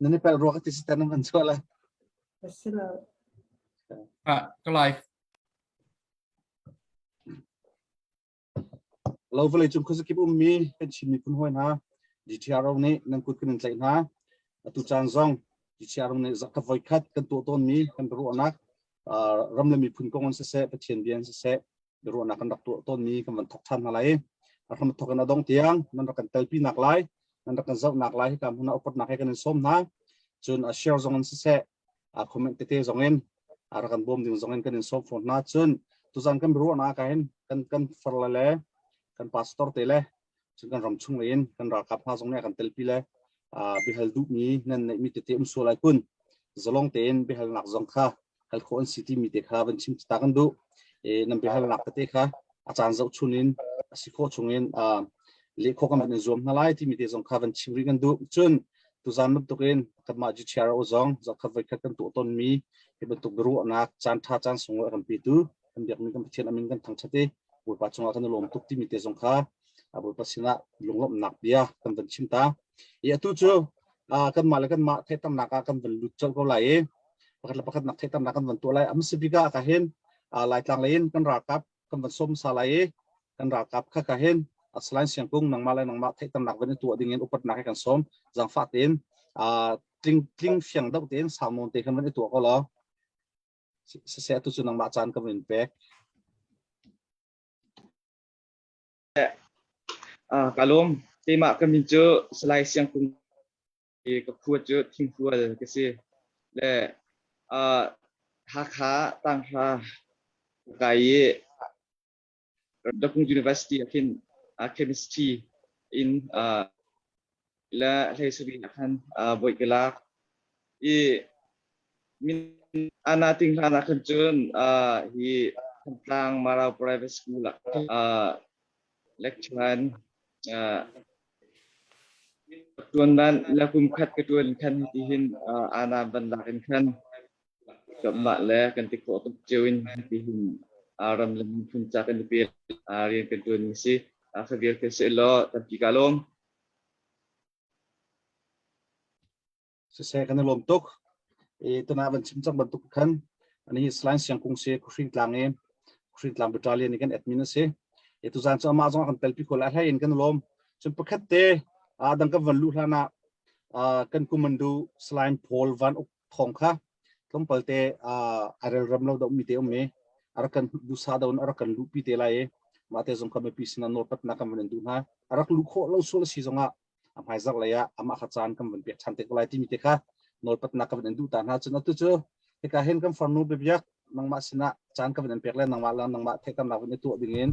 Nan i pel rua ka ti si tan nan chuah la. Ah, ka live. Lo vawlei cung khuazakip ummi kan Chin miphun hawi hna GTRO nih nan kut kan in tlaih hna. Atu caan zong GTRO nih zakhat voikhat kan tuah tawnmi kan biaruahnak ram le miphun kong in siseh Pathian bia in siseh biaruahnak kan rak tuah tawnmi kan van thok ṭhan hna lai. A hram thok in a dong tiang nan rak kan telpi nak lai nan rak kan zohnak lai hika hmun ah upatnak he kan in sawm hna. Cun a share zong in siseh a comment tete zong in a rak kan bawm ding zong in kan in sawm fawn hna. Cun tuzan kan biaruahnak ah hin kan kan farle le kan pastor te le cun kan ram chung in kan ralkap hna zong nih a kan telpi le biahal duhmi nan neihmi tete um sual ai kun zalong tein biahalnak zong kha hal khawh an si timi te kha van chim ta kan duh. E nan biahalnak tete kha a caan zoh chun in a si khawh chung in leh khawh kan van in zuam hna lai timi te zong kha van chim rih kan duh. Cun tuzan bantuk in kanmah GTRO zong zakhat voikhat kan tuah tonmi hi bantuk biaruahnak caan ṭha caan sunglawi a kan petu kan biakmi kan Pathian amin kan thangṭhat i Bawipa cungah kan i lawm tuk timi te zong kha Bawipa sinah lunglawmhnak bia kan van chim ta. I atu cu kanmah le kanmah theihternak ah kan van lut colh ko lai i pakhat le pakhat nak theihternak kan van tuah lai. Amsi bik ah ka hin Laitlang lei in kan ralkap kan van sawm sa lai i kan ralkap kha ka hin Salai Siangkung nangmah le nangmah theihternak van i tuah ding in upatnak he kan sawm. Zaangfah tein tling tling fiang deuh tein sau nawn te khan van i tuah ko law. Siseh atu cu nangmah caan ka van in pek. Ka lawm. Keimah ka min cu Salai Siangkung i ka khua cu Thinghual ka si. Le Hakha tanghra ka kai i Dakung University ah khin chemistry in le hlei ah khan bawi ka lak. I min ana ting hlan ah khan cun hi Thantlang Marau Private School ah lecturer tuan dan la kum khat ka tuan khan ti hin ana ban lak in khan Kanmah le kan ti khawh tuk cio in ti hin ram le miphun ca kan i pe rian kan ṭuan mi si. Kha vialte si law tampi ka lawm. Siseh kan i lawm tuk. I tuna van chim cang bantuk khan ani Salai Siangkung si Khuhring tlang i Khuhring tlang battalion i kan admin a si. I tuzan cu amah zong a kan telpi kho lai hlei in kan lawm. Cun pakhat te dang kan van luh hlan ah kan kumandu Salai Paul Van Uk Thawng kha tlawmpal te a relrem lo deuh mi te um i a rak kan dusa do in a rak kan luhpi te lai i mah te zong kha mipi sinah nawlpatnak kan van in duh hna. A rak luh khawh lo sual a si zongah a hmaizarh lei ah amah kha caan kan van pek ṭhan te ko lai timi te kha nawlpatnak kan van in duh ta hna. Cun atu cu hika hin kan farnu biabiak nangmah sinah caan ka van in pek le nangmah le nangmah theihternak van i tuah ding in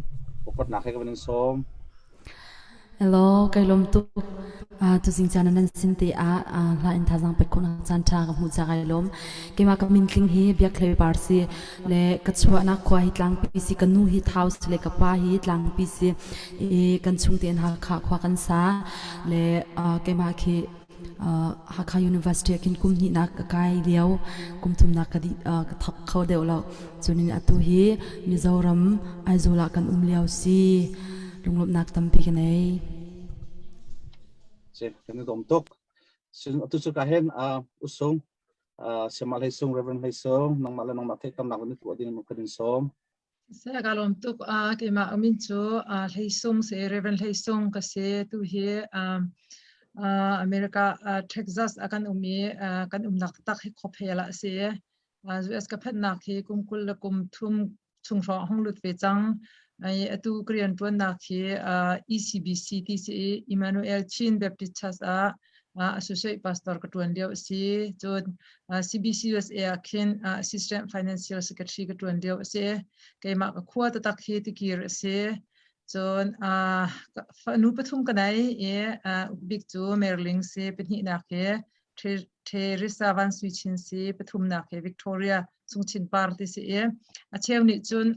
upatnak he ka van in sawm. Hello, kai lawm tuk. Tuzing caan nan sin te ah hla in thazang pek khawhnak caan ṭha ka hmuh ca kai lawm. Keimah ka min tling hi Biakhlei Par si le ka chuahnak khua hi Tlangpi si, ka nu hi Thau si le ka pa hi Tlangpi si. I kan chung tein Hakha khua kan sa le keimah khi Hakha University ah khin kum hnihnak ka kai lio, kum thumnak ka dih ka thawk kho deuh lo. Cunin atu hi Mizoram Aizawl ah kan um lio si. Lunglawmhnak tampi ka nei. Si, kan i dawm tuk. Sin atu cu ka hen usung Siamah Hlei Sung, Reverend Hlei Sung, nangmah le nangmah theihtamnak in tuah ding kan in sawm. Seh ka lawm tuk. Keimah min cu Hlei Sung si, Reverend Hlei Sung ka si. Tu hi America Texas ah kan um i kan umnak taktak hi Khuaphel ah a si. US ka phanhnak hi kum 23 chung hrawng hung lut ve cang. Atu ka rianṭuannak hi ECBC ti si i Emmanuel Chin Baptist Church ah associate pastor ka ṭuan lio a si. Cun CBC USA ah khin assistant financial secretary ka ṭuan lio a si. Keimah ka khua taktak hi Tikir a si. Cun fanu pathum ka nei i bik cu Maryling si, pahnihnak hi Teresa Van Sui Chin si, pathumnak hi Victoria Sung Chin Par ti si i a cheu nih cun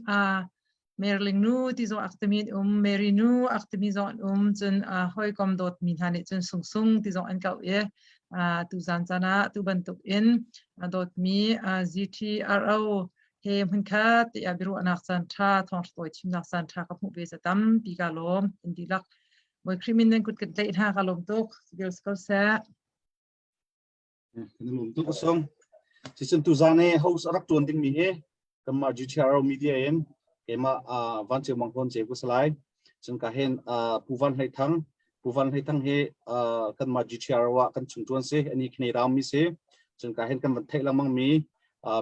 Maryling nu ti zong ak timi an um, Mary nu ak timi zong an um, cun hawikom dawtmi hna nih cun Sung Sung ti zong an kauh i tuzan caan ah tu bantuk in dawtmi GTRO he hmunkhat tiah biaruahnak caan ṭha, thawngṭha chimnak caan ṭha ka hmuh ve ca tampi ka lawm. In dihlak Bawi Khrih min nan kut kan tlaih hna ka lawm tuk. Gil ko seh. Kan lawm tuk asong. Sicun tuzan i host a rak tuan dingmi hi kanmah GTRO media in keimah Van Ceu Mang Hlawn Ceu ka si lai. Cun ka hin Pu Van Hlei Thang Pu Van Hlei Thang hi kanmah GTRO ah kan chung tuan si ani khnei rau mi si. Cun ka hin kan van theih lengmang mi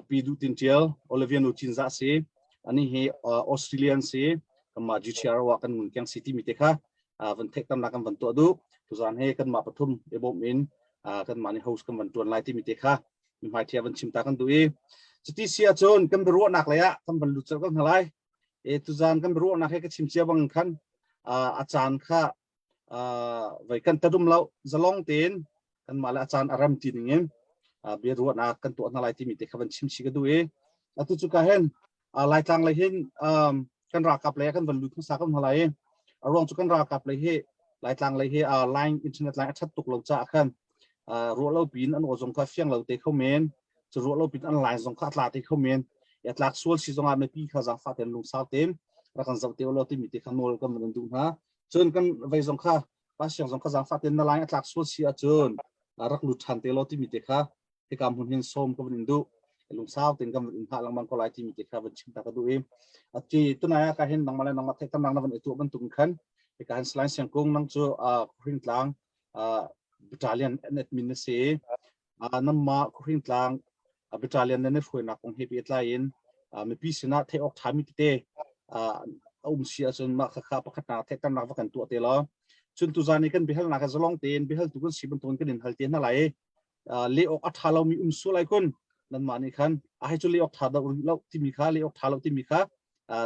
Pi Duh Tin Tial Olivia Nu Cin Za si. Ani hi Australian si. Kanmah GTRO ah kan ngun keng si timi te kha van theih tamnak kan van tuah duh. Tuzan he kanmah pathum i bawm in kanmah nih host kan van tuan lai timi te kha mihmai thia van chim ta kan duh i cuti si ahcun kan biaruahnak lei ah kan van lut colh ko hna lai. E tuzan kan biaruahnak he ka chim cia bang khan a caan kha vai kan tadum lo zalong tein kanmah le a caan a rem ti ning in biaruahnak kan tuah hna lai timi te kha van chim chi ka duh i atu cu ka hen Laitlang lei hin kan ralkap lei ah kan van lut hmasa ko hna lai i a ruang cu kan ralkap lei hi Laitlang lei hi line internet line a that tuk lo caah khan ruah lo pin an aw zong kha fiang lo te kho men cu ruah lo pin an line zong kha a tla te kho men ya tlak sual si zongah mipi kha zaangfah ten lungsau ten rak kan zoh te lo timi te kha nawl kan van duh hna cun kan vei zong kha pa siang zong kha zaangfah ten na line a tlak sual si ahcun rak lut ṭhan te lo timi te kha hika hmun hin sawm ka van in duh lungsau ten kan van in hngah lengmang ko lai timi te kha van chim ta ka duh i ati tunai ah ka hin nangmah le nangmah theih tamnak na van i tuah bantuk khan hika hin Salai Siangkung nang cu Khuhring tlang battalion an admin na si namma Khuhring tlang battalion na hruainak kong he pehtlai in mipi sinah theih awk ṭhami tete a um si ahcun mah khakha pakhat nak theihternak va kan tuah te law cun tuzan i kan biahalnak zalong tein biahaltu kan si bantukin kan in hal te hna lai leh awk a ṭha lomi um sual ai kun nanmah nih khan a hei cu leh awk ṭha do rih lo timi kha leh awk ṭha lo timi kha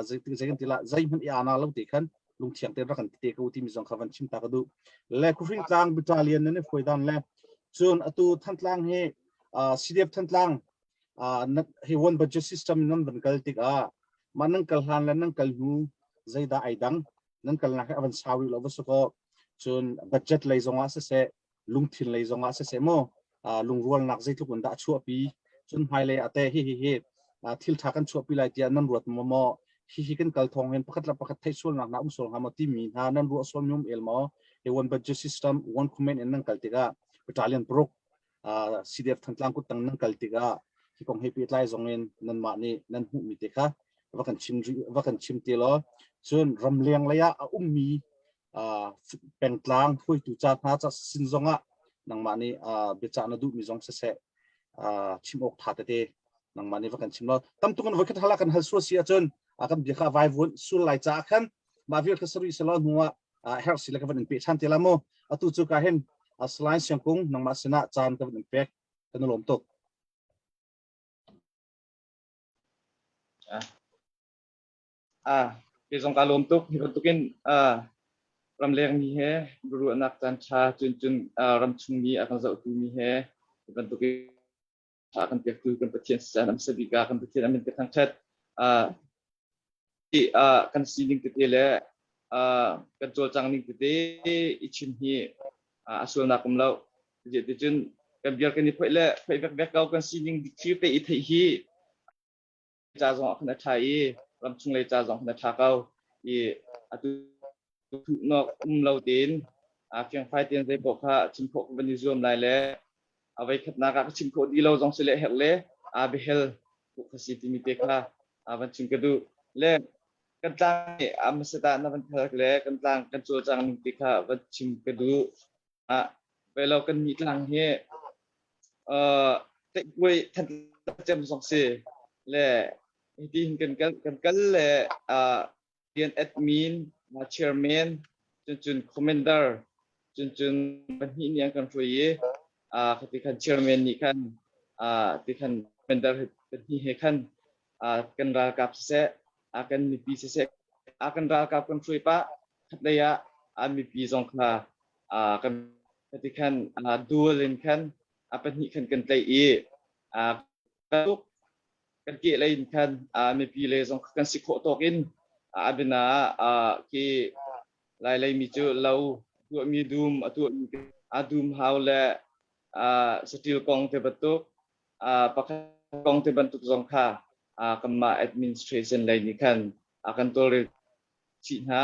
zei zei kan ti la zeihmanh i ana lo te khan lungthiang te rak kan ti te ko timi zong kha van chim ta ka duh le khuhring tlang battalion nan i hruai dan le cun atu Thantlang hi CDF Thantlang hi one budget system nan van kal tikah mah nan kal hlan le nan kal hnu zeidah ai dang nan kalnak hi a van sau rih lo va sakaw cun budget lei zongah siseh lungthin lei zongah siseh mu lungrualnak zeitluk in dah a chuahpi cun hmailei ah teh hi hi hi thil ṭha kan chuahpi lai tiah nan ruat maw maw hi hi kan kal thawng hin pakhat le pakhat theih sualnak hna um sual hnga maw timi hna nan ruah sual mi um el maw hi one budget system one command in nan kal tikah battalion paruk CDF Thantlang kuttang nan kal tikah hi kong he pehtlai zong in nanmah nih nan hmuhmi te kha va kan chim va kan chim te law cun ramleng lei ah a ummi pengtlang hruaitu ca hna ca sin zongah nangmah nih biacah na duhmi zong siseh chim awk tha tete nangmah nih va kan chim law tam tuk in voikhat hala kan hal sual si ahcun kan bia kha vai vun sul lai caah khan mah vial kha sari selaw hnu ah herh si le ka van in pe than te la mu atu cu ka hin Salai Siangkung nangmah sinah caan ka van in pek kan lawm tuk. Ah, kei zong kaa lawm tuk. Hi bantukin ah, ramleng mi he biaruahnak caan ṭha cun cun ah, ramchung mi a kan zohtu mi he hi bantukin tha kan pektu kan Pathian sian am sabik ah kan Pathian amin ka thangṭhat. Ah, i ah, kan sining tete le ah, kan cawlcang ning tete i chim hi ah, a sualnak um lo. Cun kan biar kan i phoih le phoih vekvek ko kan sining dikthlir te i theih hi ca zong ah khan a ṭha i ramchung lei ca zong khan a ṭha ko i atu thuhnawk um lo tein fiangfai tein zei paoh kha chim khawh ka van i zuam lai le a voi khatnak ah ka chim khawh dih lo zong si le herh le a biahel kha si timi te kha van chim ka duh le kan tlang nih a hmasa na van thal le kan tlang kan cawlcang ning ti kha van chim ka duh ah velo kan mi tlang hi uh teihpuai cem zong si le hiti hin kan kal kan kal le uh rian admin chairman cun cun commander cun cun pahnih nih an kan hruai i uh khati khan chairman nih khan uh ti khan commander pahnih he khan uh kan ralkap siseh uh kan mipi siseh uh kan ralkap kan hruai pah khatlei ah uh mipi zong kha uh kan ti khan uh dual in khan a pahnih khan kan tlaih i uh kan ke lei in khan uh mipi le zong kan si khawh tawk in a bina uh ki lai lei mi cu lo tuahmi dum a tuahmi a dum hau le uh satil kong te bantuk uh pakhat kong te bantuk zong kha uh kanmah administration lei nih khan a kan tawlrel chih hna.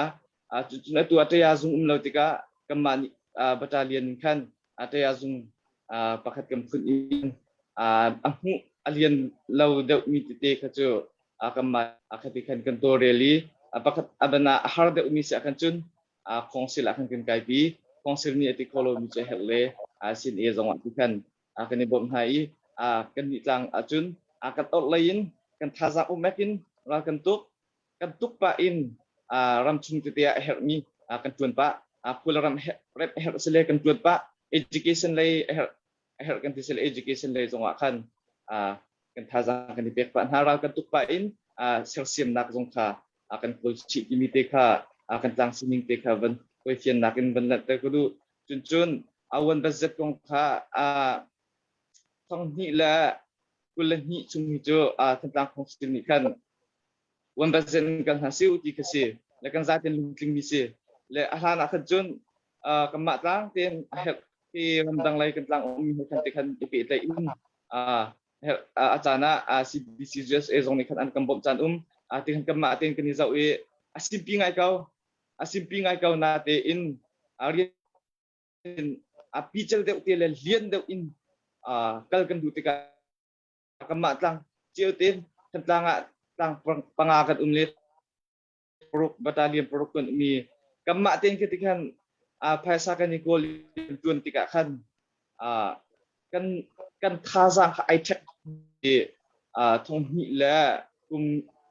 Cucun atu a ṭaya zung um lo tikah kanmah nih battalion in khan a ṭaya zung Pakhat kan phun in a hmuh a lian lo deuh mi tete kha cu kanmah khati khan kan tawlrel i pakhat a ban ah a har deuh mi si ahkhan cun khawngsil ah khan kan kaipi. Khawngsil nih a ti kho lomi cu a herh le sin e zong ah ti khan kan i bawmh hna i kan nih tlang ahcun kan orhlei in kan thazaang umek in ral kan tuk. Kan tuk pah in ramchung tete ah a herhmi kan ṭuan pah. Phul ram rep a herh sile kan ṭuan pah. Education lei a herh a herh kan ti sile education lei zong ah khan kan thazaang kan i pek pah hna. Ral kan tuk pah in sersiamnak zong kha kan kawl chih timi te kha kan tlang sining te kha van fiannak in van langhter ka duh. Cun cun awan budget kong kha 2022 chung hi cu Thantlang Council nih khan one budget in kal hna siu ti kha si le kan zaten lungtling mi si le a hlan ah khan cun kanmah tlang tein a herh ti ramdang lei kan tlang ummi he khan te khan i pehtlaih in a caan ah CBC USA zong nih khan an kan bawmh caan um ti khan kanmah tein kan i zoh i a simpi ngai ko a simpi ngai ko na tein rian a pical deuh te le lian deuh in kal kan duh tikah kanmah tlang cio te Thantlang ah tlang panga kan um le paruk battalion paruk kan um i kanmah tein khi tikhan phaisa kan i kawl tuan tikah khan kan kan thazaang kha ai ṭhek i thong hnih le kum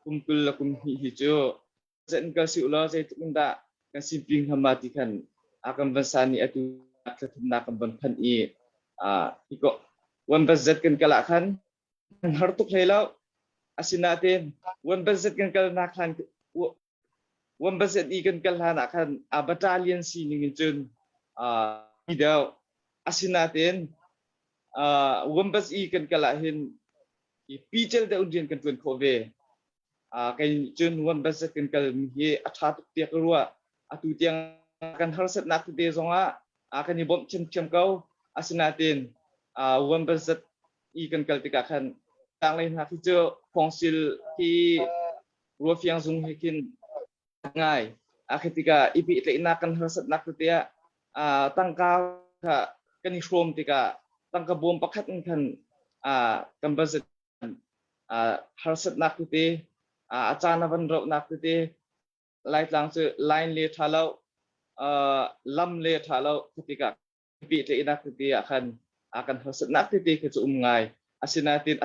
kum kul le kum hnih hi cu zein kal si ulaw zeitluk in dah kan simpi hnga ma ti khan a kan van sa nih atu thlathumnak kan van phanh i hi ko one budget kan kal ah khan kan har tuk hlei lo. Asinain one budget kan kal nak hlan one budget i kan kal hlan ah khan a battalion sining in cun uh, deuh. Asinain uh, one bus i kan kal ah hin pichel deuh rian kan tuan khawh ve. Kei cun one budget kan kal mi hi a ṭha tuk tiah ka ruah. Atu tiang kan harsatnak tete zongah kan i bawmh ṭhiamṭhiam ko. Asinain one budget i kan kal tikah khan tanglei hna khi cu khawngsil khi ruafiang zung he khin ngai. A khi tikah i pehtlaihnak kan harsatnak tete ah tangka kha kan i hrawm tikah tangka bawm pakhat in khan kan budget harsatnak tete a caan a van rohnak tete Laitlang cu line le ṭha lo lam le ṭha lo tikah pehtlaihnak tete ah khan a kan harsatnak tete kha cu um ngai. Asinain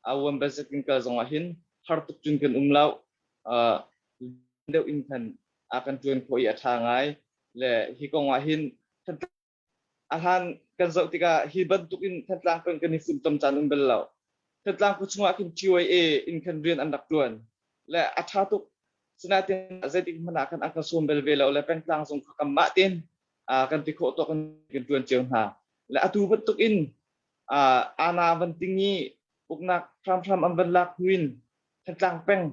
a wan budget kan kal zong ah hin har tuk cun kan um lo. Deuh in khan a kan ṭuan khawh i a ṭha ngai. Le hi kong ah hin A hlan kan zoh tikah hi bantuk in Thantlang peng kan i funtom caan um bal lo. Thantlang khua chungah khin TYA in khan rian an rak ṭuan. Le a ṭha tuk. Sinain zeitik hmanh ah khan an kan sawm bal ve lo le pengtlang zong kha kanmah tein kan ti khawh tawk in kan ṭuan cio hna. Le atu bantuk in ana van ting i uknak hramhram an van lak hnu in Thantlang peng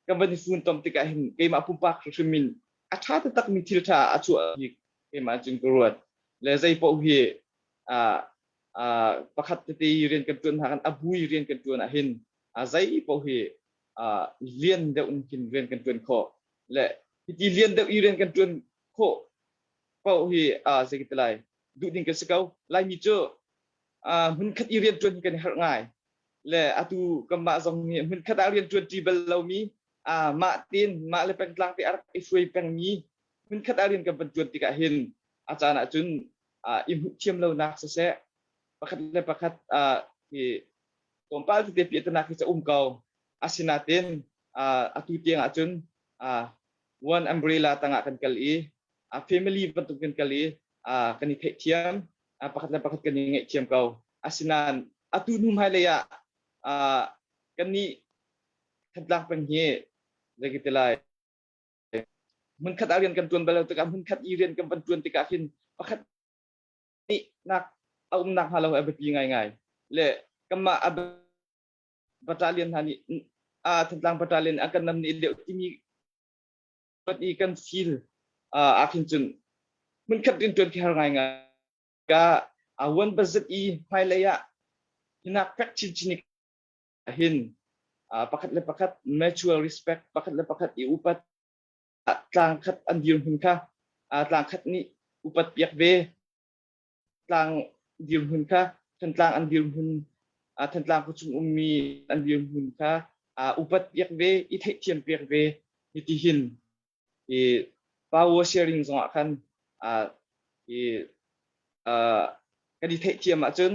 kan van i funtom tikah hin keimah pumpak hrimhrim in a ṭha taktakmi thil ṭha a chuah hi keimah cun ka ruat. Le zei paoh hi pakhat tete rian kan ṭuan hna kan a bui rian kan ṭuan ah hin zei paoh hi lian deuh in khin rian kan ṭuan khawh. Le hiti lian deuh i rian kan ṭuan khawh paoh hi zei ka ti lai duh ding kan si ko. Laimi cu hmunkhat i rian ṭuan hi kan i harh ngai. Le atu kanmah zong nih hmunkhat ah rian ṭuan ṭi bal lomi mah tein mah le pengtlang te a rak i hruai pengmi hmunkhat ah rian kan van ṭuan tikah hin a caan ahcun i hmuh thiam lonak siseh pakhat le pakhat hi tlawmpal tete piahtanak hi ca um ko. Asinain atu tiang ahcun one umbrella tangah kan kal i family bantuk kan kal i kan i theihthiam pakhat le pakhat kan i ngaihthiam ko. Asinain atu hnu hmailei ah kannih Thantlang peng hi zei ka ti lai hmunkhat ah rian kan ṭuan bal lo tikah hmunkhat i rian kan van ṭuan tikah hin pakhat nih nak a um nak hnga lo a biapi ngaingai. Le kanmah a battalion hna nih a Thantlang battalion a kan nam nih deuh timi i kan feel ah khin cun hmunkhat rian ṭuan khi har ngaingai. Ka a one budget i hmailei ah hinak fek chinchin hin pakhat le pakhat mutual respect pakhat le pakhat i upat tlang khat an dirhmun kha tlang khat nih upat piak ve tlang. dirhmun kha Thantlang an dirhmun Thantlang khuachung ummi an dirhmun kha upat piak ve i theihthiam piak ve hiti hin i power sharing zongah khan i kan i theihthiam ahcun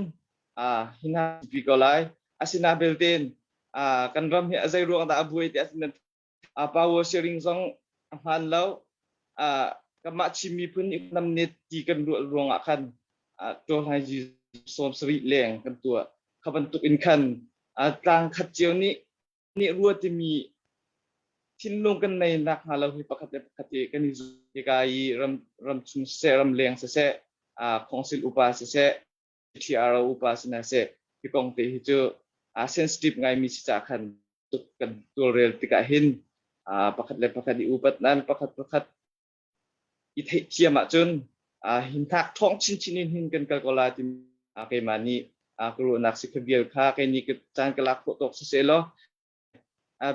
hi hna pi ko lai. Asina belten kan ram hi a zei ruang dah a buai ti ahcun power sharing zong a hmaan lo. Kanmah Chin miphun nih namnet ti kan ruah ruangah khan ṭawlhai 70 leng kan tuah. Kha bantuk in khan tlang khat cio nih nih rua timi thinlung kan nei nak hnga lo hi pakhat le pakhat hi kan i hika i ram ram chung siseh ram leng siseh council upa siseh TRO upa sina seh hi kong te hi cu sensitive ngaimi si ca khan tuk kan tawlrel tikah hin pakhat le pakhat i upat nan pakhat pakhat i theihthiam ahcun hinthak ṭhawng chinchin in hin kan kal ko la ti keimah nih ka ruahnak si kha vial kha kei nih caan ka lak khawh tawk siseh law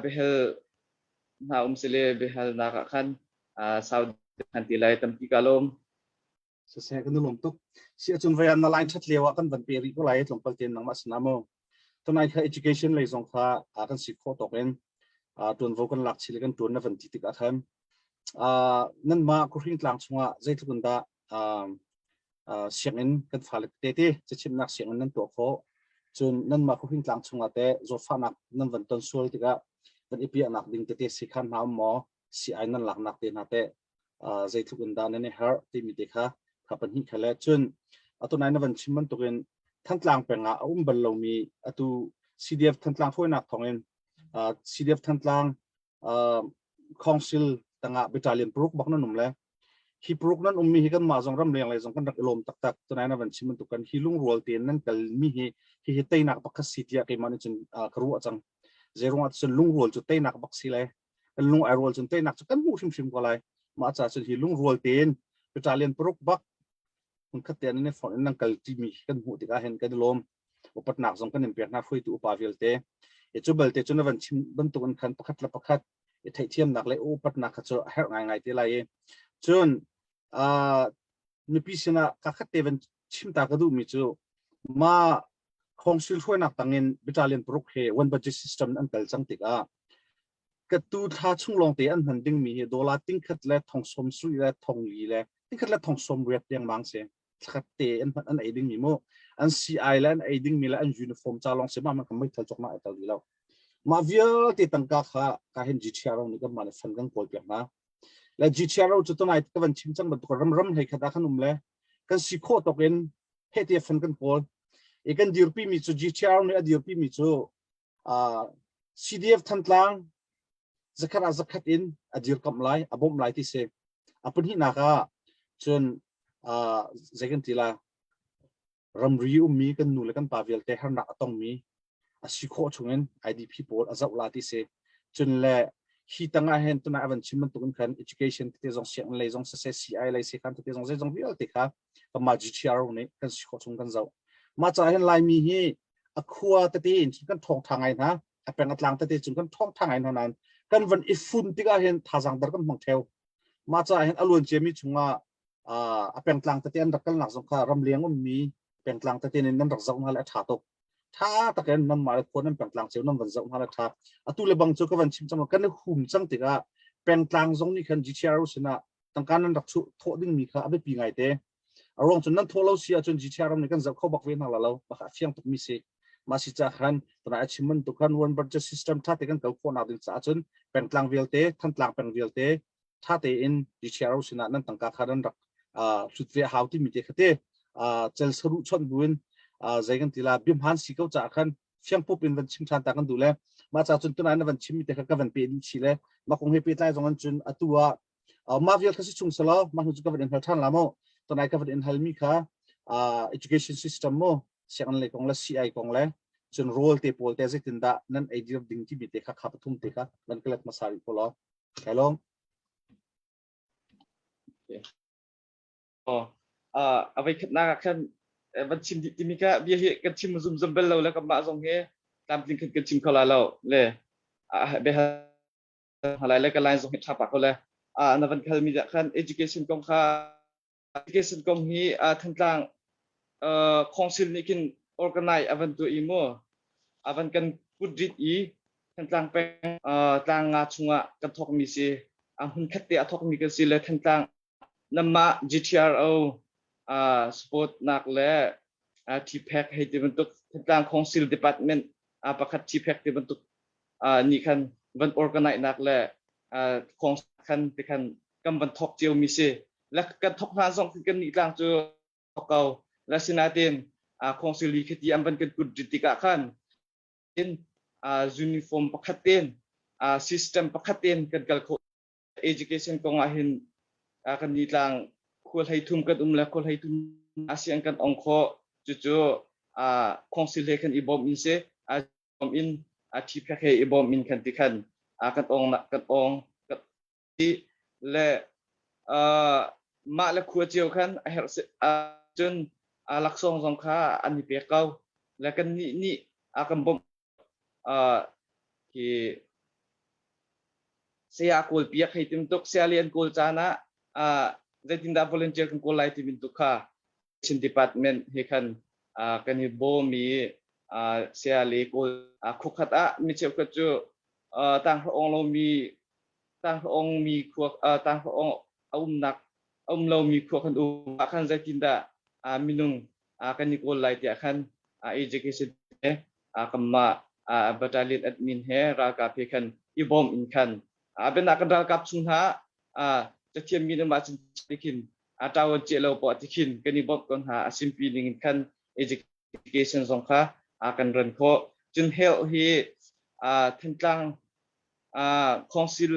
behel hna um sile behalnak ah khan sau khan ti lai tampi ka lawm. Siseh kan lawm tuk. Si ahcun voi na line ṭhat lio ah kan van pe rih ko lai tlawmpal tein nangmah sinah mu. Tunai kha education lei zong kha kan si khawh tawk in ṭuanvo kan lak chih le kan ṭuan na van ti tikah khan nanmah Khuhring tlang chungah zeitluk in dah sianginn kan fale tete te cachimhnak sianginn nan tuah khawh cun nanmah Khuhring tlang chungah teh zawtfahnak nan van ton sual tikah van i piahnak ding tete sikhan hna um maw sii nan laknak te hna teh zeitluk in dah nan i herh timi te kha kha pahnih kha le cun atu nai na van chim bantukin Thantlang peng ah a um bal lomi atu CDF Thantlang hruainak thawngin CDF Thantlang council tangah battalion paruk bak nan um le hi paruk nan ummi hi kan mah zong ramleng lei zong kan rak i lawm taktak tunai na van chim bantuk kan hi lungrual tein nan kal mi hi hi hi teinak bak si tiah keimah nih cun ka ruah cang zeirung ah cun lungrual cu teinak bak si le kan lung ai rual cun teinak cu kan hmuh hrimhrim ko lai mah ca cun hi lungrual tein battalion paruk bak hmunkhat te an i fonh in nan kal timi kan hmuh tikah hin kan i lawm upatnak zong kan in pek hna hruaitu upa vialte i cu balte cu na van chim bantuk in khan pakhat le pakhat i theihthiamnak le upatnak kha cu a herh ngaingai te lai i cun mipi sinah kakhat te van chim ta ka duhmi cu ma council hruainak tangin battalion paruk he one budget system an kal cang tikah ka tu thla chung lawng te an hman dingmi hi dollar tingkhat le thong som sui le thong li le tingkhat le thong som riat dengmang si thlakhat te an hman an ei dingmi mu an CI le an ei dingmi le an uniform ca lawng si ma man kan meithal cawk na ai tel lo mah vialte tangka kha ka hin GTR nih kan mah le fund kan kawl piak hna le GTR cu tunai ka van chim cang bantuk ram ram hlei khat ah kan um le kan si khawh tok in he te fund kan kawl i kan dirpi mi cu GTR nih a dirpi mi cu CDF Thantlang zakhat ah zakhat in a dirkamh lai a bawmh lai ti si a pahnihnak ah cun zei kan ti la ramri ummi kan nu le kan pa vialte harnak a tongmi a si khawh chungin IDP pawl a zoh la ti si cun le hi tangah hin tunah a van chim bantuk in khan education tete zong sianginn lei zong siseh CI lei sekhan tete zong zeizong vialte kha kanmah GTRO nih kan si khawh chung kan zoh mah caah hin Laimi hi a khua tete in cun kan ṭhawng ṭha ngai hna a peng a tlang tete cun kan ṭhawng ṭha ngai hna nain kan van i fun tikah hin thazaang dar kan hmang ṭheo mah caah hin a luan ciami chungah a pengtlang tete an rak kalnak zong kha ramleng ummi pengtlang tete in nan rak zoh hna le a ṭha tuk ṭha takin nan mah le khua nan pengtlang cio nan van zoh hna le ṭha atu le bang cu ka van chim cang kan i hum cang tikah pengtlang zong nih khan GTRO sinah tangka nan rak thawh dingmi kha a biapi ngai te A ruang cu nan thawh lo si ahcun GTR ram nih kan zoh kho bak ve hna la lo. Bak a fiang tukmi si. Mah si ca khan tana a chim bantuk khan one budget system tha te kan kal khawhnak ding caah cun pengtlang vialte Thantlang peng vialte tha tein GTRO sinah nan tangka kha nan rak hlut ve hau timi te kha te cel saruh chawnh buin zei kan ti la biamhan si ko caah khan fiang pup in van chim than ta kan duh le mah ca cun tunai na van chim mi te kha ka van pe dih chi le mah kong he pehtlai zong an cun atu ah mah vial kha si chung selaw mah hnu cu ka van in hal ṭhan la mu tunai ka van in halmi kha education system mu sianginn lei kong le CI kong le cun rawl te pawl te zeitin dah nan ei dir ding timi te kha kha pathum te kha van ka let hmasa rih ko law kai lawm Oh, a voi khatnak ah khan van chim dih timi kha bia hi kan chim zum zum bel lo le kanmah zong hi tlamtling khan kan chim kho la lo le behal halai le ka line zong hi tha pa ko le na van khal mi khan education kong kha education kong hi Thantlang. Council nih khin organize a van tuah i mu a van kan kutrit i Thantlang peng tlang nga chungah kan thawkmi si a hmun khat te a thawkmi kan si le Thantlang namah GTRO support nak le TPEC hei ti bantuk Thantlang Council Department pakhat TPEC ti bantuk nih khan van organize nak le council khan ti khan kan van thawk cio mi si le kan thawk hna zong kan nih tlang cu ko la sinatin council li khati an van kan kut tikah khan in uniform pakhat ten system pakhat ten kan kal kho education kong ah hin kan ni tlang khual hlei thum kan um le khual hlei thum asian kan ong kho cucu council he kan i bawm in si bawm in TPEC he i bawm in kan ti khan kan ong kan ong le mah le khua cio khan a herh cun laksawng zong kha an i pek ko le kan nih nih a kan bawmh khi saya kawl piak hei tim tuk saya lian kawl caan ah zeitindah volunteer kan kawl lai ti min tuk kha Chin department he khan kan i bawm i saya le kawl khukhat ah mi cheukhat cu tanghra ong lomi tanghra ong mi khua tanghra ong a umnak a um lomi khua kan um ah khan zeitindah minung kan i kawl lai tiah khan education he kanmah battalion admin he ralkap he khan i bawm in khan bianak kan ralkap chung hna cathiam mi na mah cun tikhin a ṭawan cia lo poah tikhin kan i bawmh ko hna a simpi ning in khan education zong kha a kan ran khawh cun health hi Thantlang council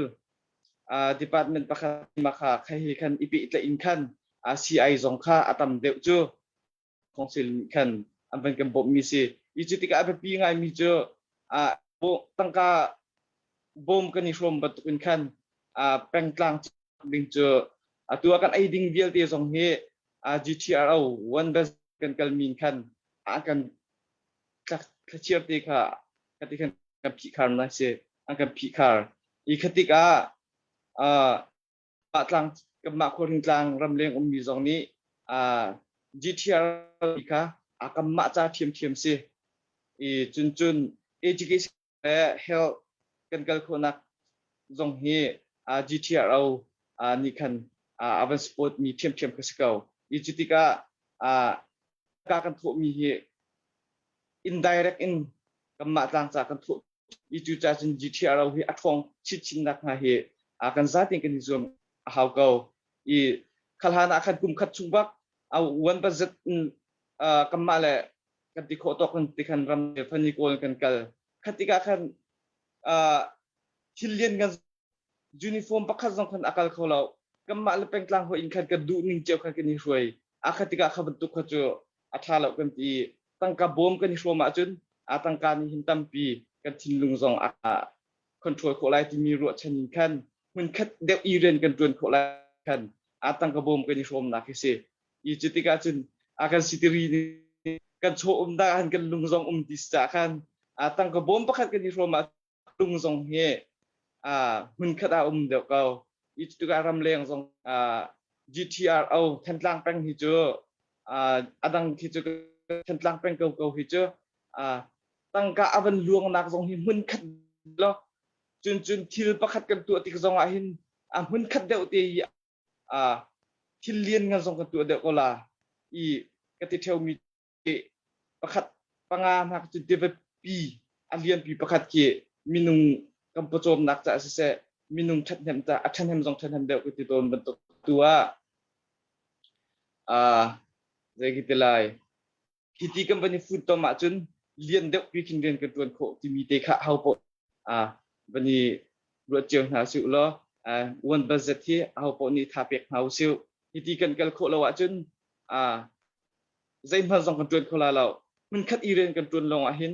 department pakhat ma kha khai hi khan i pehtlaih in khan CI zong kha a tam deuh cu council nih khan an van kan bawmhmi si i cu tikah a biapi ngaimi cu tangka bawm kan i hrawm bantuk in khan pengtlang ding cu atu ah kan ei ding vialte zong hi GTRO one best kan kal min khan a kan thlachiar te kha khati khan kan phihkhar na si an kan phihkhar i khatik ah mah tlang kanmah khuahring tlang ramleng ummi zong nih GTR kha a kanmah ca ṭhiamṭhiam si i cun cun education le health kan kal khawhnak zong hi GTRO nih khan a van support mi ṭhiamṭhiam kha si ko i cu tikah ka kan thawhmi hi indirect in kanmah tlang ca kan thawh i cu ca cun GTRO hi a ṭhawng chinchin nak hnga hi a kan zatin kan i zuam a hau ko i khalhan ah khan kum khat chung bak a one budget in kanmah le kan ti khawh tawk in ti khan ram fani kawl kan kal khat tikah khan thil lian kan uniform pakhat zong khan a kal kho lo kanmah le pengtlang hoi in khan kan duh ning cio khan kan i hruai a khat tikah kha bantuk kha cu a ṭha lo kan ti tangka bawm kan i hrawm ahcun a tangka nih hin tampi kan thinlung zong a control khawh lai timi ruahchan in khan hmunkhat deuh i rian kan ṭuan khawh lai khan a tangka bawm kan i hrawmnak hi si i cu tikah cun a kan sitiri nih kan chaw um dah han kan lung zong um ti ca khan a tangka bawm pakhat kan i hrawm ah lung zong hi hmunkhat ah um deuh ko i tikah ramleng zong GTRO Thantlang peng hi cu a dang khi cu Thantlang peng ko ko hi cu tangka a van luangnak zong hi hmunkhat lo cun cun thil pakhat kan tuah tik zong ah hin a hmunkhat deuh te i thil lian ngan zong kan tuah deuh ko la i ka ti ṭheumi pakhat panga hna cu pi a lianpi pakhat khi minung kan pawcawmnak caah siseh minung ṭhathnem ca a ṭhahnem zong ṭhahnem deuh ka ti tawn bantuk tu ah zei khi ti lai hi ti kan van i funtom ahcun lian deuh pi khin rian kan ṭuan khawh timi te kha ho paoh van i ruat cio hna usih law one budget hi aho paoh nih tha pek hna usih hi ti kan kal khawh lo ahcun zeihmanh zong kan ṭuan kho lai lo hmunkhat i rian kan ṭuan lawng ah hin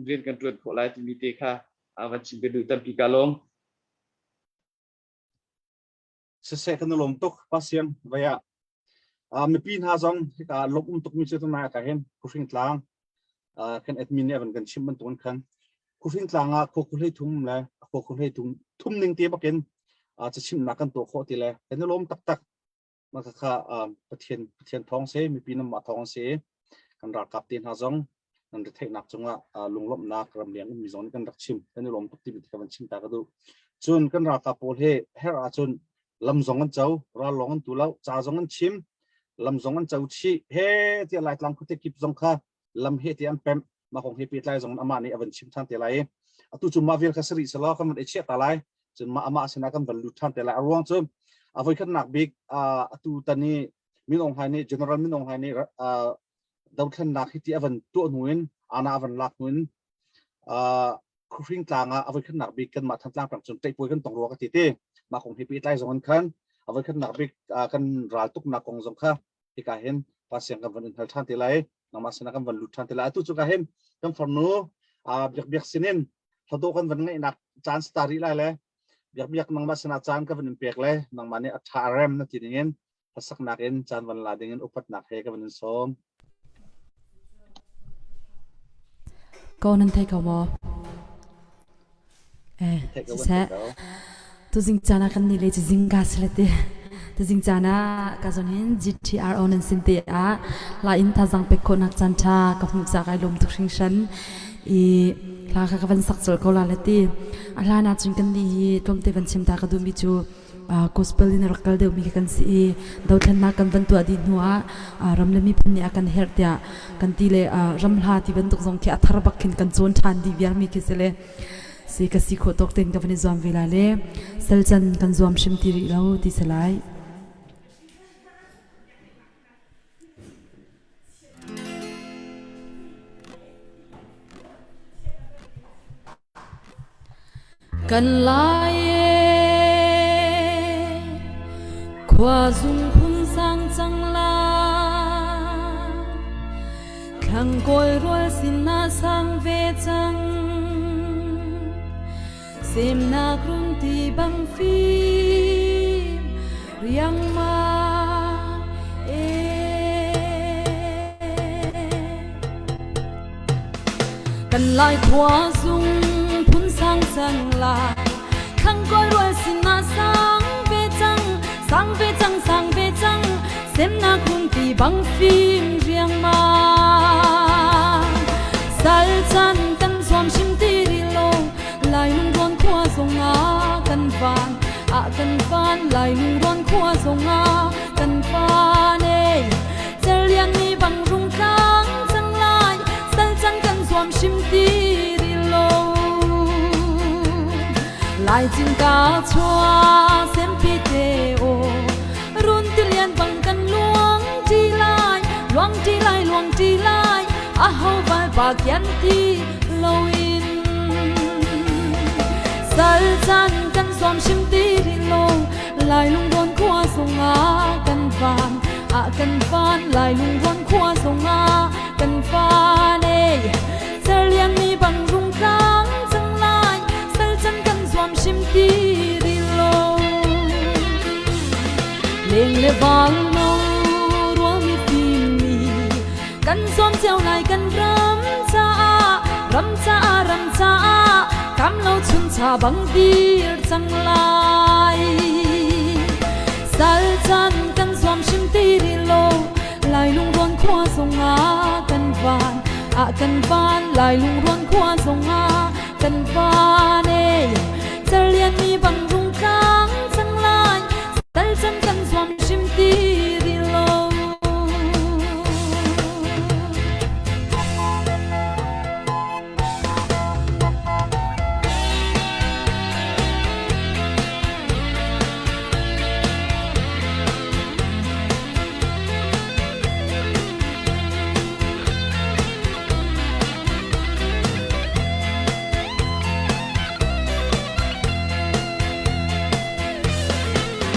rian kan ṭuan khawh lai timi te kha van chim ka duh tampi ka lawm Siseh kan lawm tuk pasiang vaya mipi hna zong hika lawm um tuk mi cu tunai ka hin khuhring tlang kan admin nih van kan chim bantukin khan khuhring tlang ah khua khuhlei thum le khua khuhlei thum thum ning te bakin cachimnak kan tuah khawh ti le kan i lawm taktak. Mah khakha Pathian Pathian thawng si, mipi nan mah thawng si. Kan ralkap te hna zong nan retheihnak cungah lunglawmhnak ramleng ummi zong nih kan rak chim. Kan i lawm tuk timi ka van chim ta ka duh. Cun kan ralkap pawl hi herh ahcun lam zong an co, ral lawng an tu lo, ca zong an chim, lam zong an co chih. He tiah Laitlang khuate kip zong kha lam he tiah an pemh. Mah kong he pehtlai zong amah nih a van chim ṭhan te lai i atu cu mah vial kha si rih selaw kan van i chiah ta lai. Cun mah amah sinah kan van lut ṭhan te lai. A ruang cu a voikhatnak bik atu tan i Min Aung Hlaing nih General Min Aung Hlaing nih dothlennak hi ti a van tuah hnu in ana a van lak hnu in khuhring tlang ah a voikhatnak bik kanmah Thantlang peng cun ṭaihpuai kan tong rua ka ti ti. Mah kong he pehtlai zong in khan a voikhatnak bik kan ral tuknak kong zong kha hika hin pa siang kan van in hal ṭhan te lai. Nangmah sinah kan van lut ṭhan te lai. Atu cu ka hin kan farnu biak biak sinin hlado kan van ngeihnak caan star rih lai le biak biak nangmah sinah caan ka van in pek le nangmah nih a ṭha a rem na ti ding in hlasaknak in caan van la ding in upatnak he ka van in sawm. Ko nan thei ko maw? Eh, siseh. Tuzing caan ah kan nih le cu zingka si le ti. Tuzing caan ah ka zon hin GTRO nan sin te ah la in thazang pek khawhnak caan ṭha ka hmuh ca kai lawm tuk hringhran. I hla kha ka van sak colh ko la le ti. A hlan ah cun kan nih hi tlawmte van chim ta ka duhmi cu gospel in a rak kal deuhmi khi kan si i dothlennak kan van tuah dih hnu ah ram le miphun nih a kan herh tiah kan ti le ram hla ti bantuk zong khi a thar bak khin kan cawn ṭhan dih viarmi khi si le si ka si khawh tawk tein ka van i zuam ve lai le sal can kan zuam hrim ti rih lo ti si lai. Kan lai e khua zung phun sang cang la thlang kawi rual sin na sang ve cang semnak rung ti bang fim riangmang e Kan lai khua zung phun sang cang lai thlang kawi rual sinah sang ve cang sang ve cang sang ve cang semnak hung ti bang fim riangmang sal chan kan zuam hrim ti ri lo lai lung rawn khua zong ah kan van ah kan van lai lung rawn khua zong ah kan van ei Cerlian mi bang rung tlang cang lai sal cang kan zuam hrim ti ri lo lai cin ka chua sempi te o run ti lian bang kan luang ti lai luang ti lai luang ti lai a ho vai pa kian ti lo in sal chan kan zuam hrim ti ri lo lai lung khua sung ah kan van ah kan van lai lung khua sung ah kan van ei cerlian mi bang rung tlang cang lai sal chan kan zuam hrim ti ri lo leng le val no rual mi fim mi kan zuam cio lai kan ram ca ram ca ram ca kam lo chun cha bang dir cang lai sal chan kan zuam hrim ti ri lo lai lung ruan khua zong ah kan van ah kan van lai lung ruan khua zong ah kan van e cerlian mi bang rung tlang cang lai sal chan kan zuam hrim ti ri lo.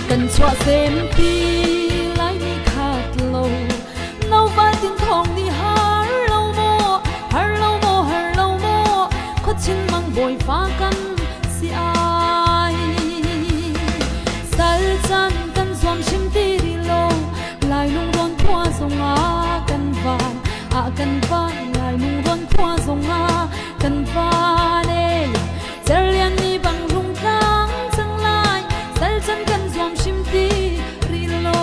Kan chuah sempi Laimi khat lo no van tin thong nih har lo maw har lo maw har lo maw khuachin mang bawi fa kan si ai sal chan kan zuam hrim ti ri lo lai lung rawn khua zong ah kan van ah kan van lai lung rawn khua zong ah kan van e cerlian mi bang rung tlang cang lai sal chan kan zuam hrim ti ri lo.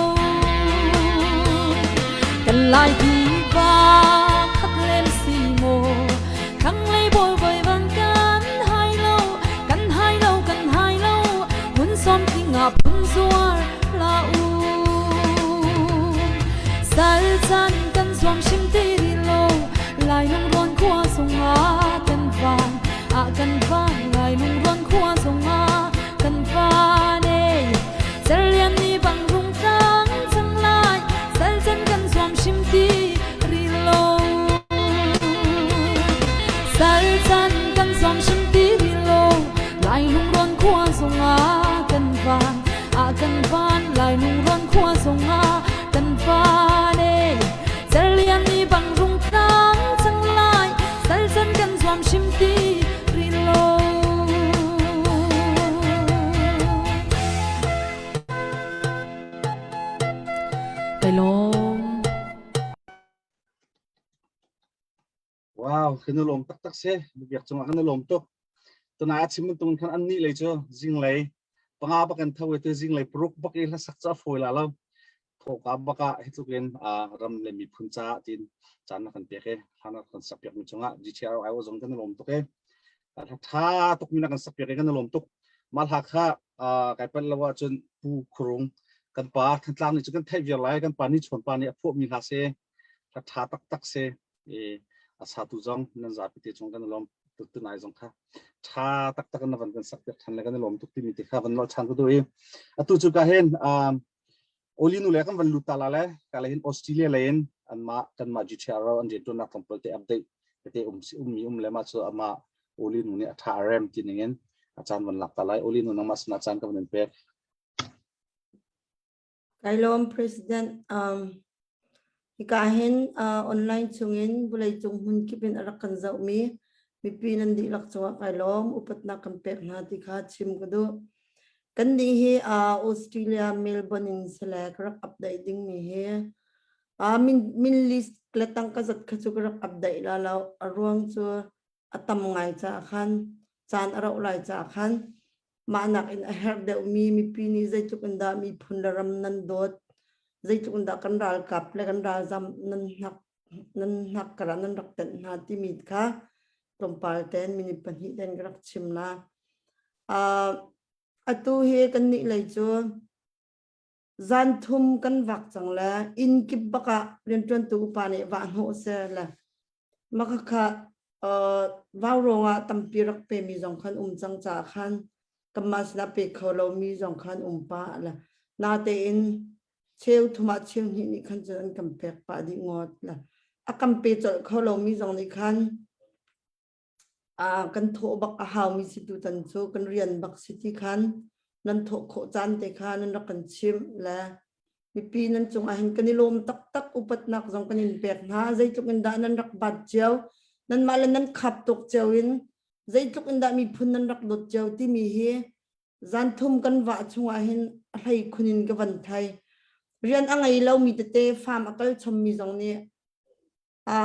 Wow, kan i lawm taktak si. Biak cungah kan i lawm tuk. Tunai a chim bantuk khan an nih lei cu zinglei panga bak in tho te zinglei paruk bak i hlasak cu a fawi la lo. Thawka bak ah hi tluk in ram le miphun caah tin caan na kan pek i hlan kan sak piak mi cungah GTR IO zong kan i lawm tuk i tha tuk mi na kan sak piak i kan i lawm tuk. Mah hla kha kai palh lo ahcun Pu Khurung kan pa Thantlang nih cu kan theih viar lai kan pa ni chawn pa nih a phuah mi hla si hla tha taktak si i a satu zong nan zapi te chung kan i lawm tuk tunai zong kha tha taktak na van kan sak piak than le kan i lawm tuk timi te kha van nol than ka duh i atu cu ka hin oli nu le kan van lut ta la le ka le hin Australia le in anmah kanmah GTR an riantuannak tlawmpal te update te um si ummi um le ma cu ama oli nu nih a tha rem ti ning in a caan van lak ta lai oli nu nangmah sinah caan ka van in pek Kai lawm President. Um, hika hin uh, online chungin vawleicung hmun kip in a rak kan zohmi mipi nan dihlak cungah kai lawm upatnak kan pek hna ti kha chim ka duh. Kan nih hi uh, Australia Melbourne in sile ka rak update dingmi hi uh, min, min list le tangka zat kha cu ka rak update la lo a ruang cu a tam ngai caah khan caan a rauh lai caah khan mah nakin a herh deuhmi mipi nih zeitluk in dah miphun le ram nan dawt zeitluk in dah kan ralkap le kan ralzam nan hnak nan hnak karah nan rak tenh hna timi kha tlawmpal ten minute pahnih ten ka rak chim la. Uh, atu hi kan nih lei cu zan thum kan vak cang le inn kip bak ah rianṭuantu upa nih vah hnawh seh le Makhakha vaurawng ah tampi rak pemi zong khan um cang caah khan kanmah sinah pe kho lomi zong khan um pah le natein cheu thum ah cheu hnih nih khan cun an kan pek pah dih ngawt le a kan pe colh kho lomi zong nih khan kan thawh bak a haumi si tutan cu kan rian bak si ti khan nan thawh khawh caan te kha nan rak kan chimh le mipi nan cungah hin kan i lawm taktak upatnak zong kan in pek hna zeitluk in dah nan rak bat cio nanmah le nan khap tuk cio in zeitluk in dah miphun nan rak dawt cio timi hi zan thum kan vah chungah hin a hlei khun in ka van thai rian a ngei lomi tete farm a kal chommi zong nih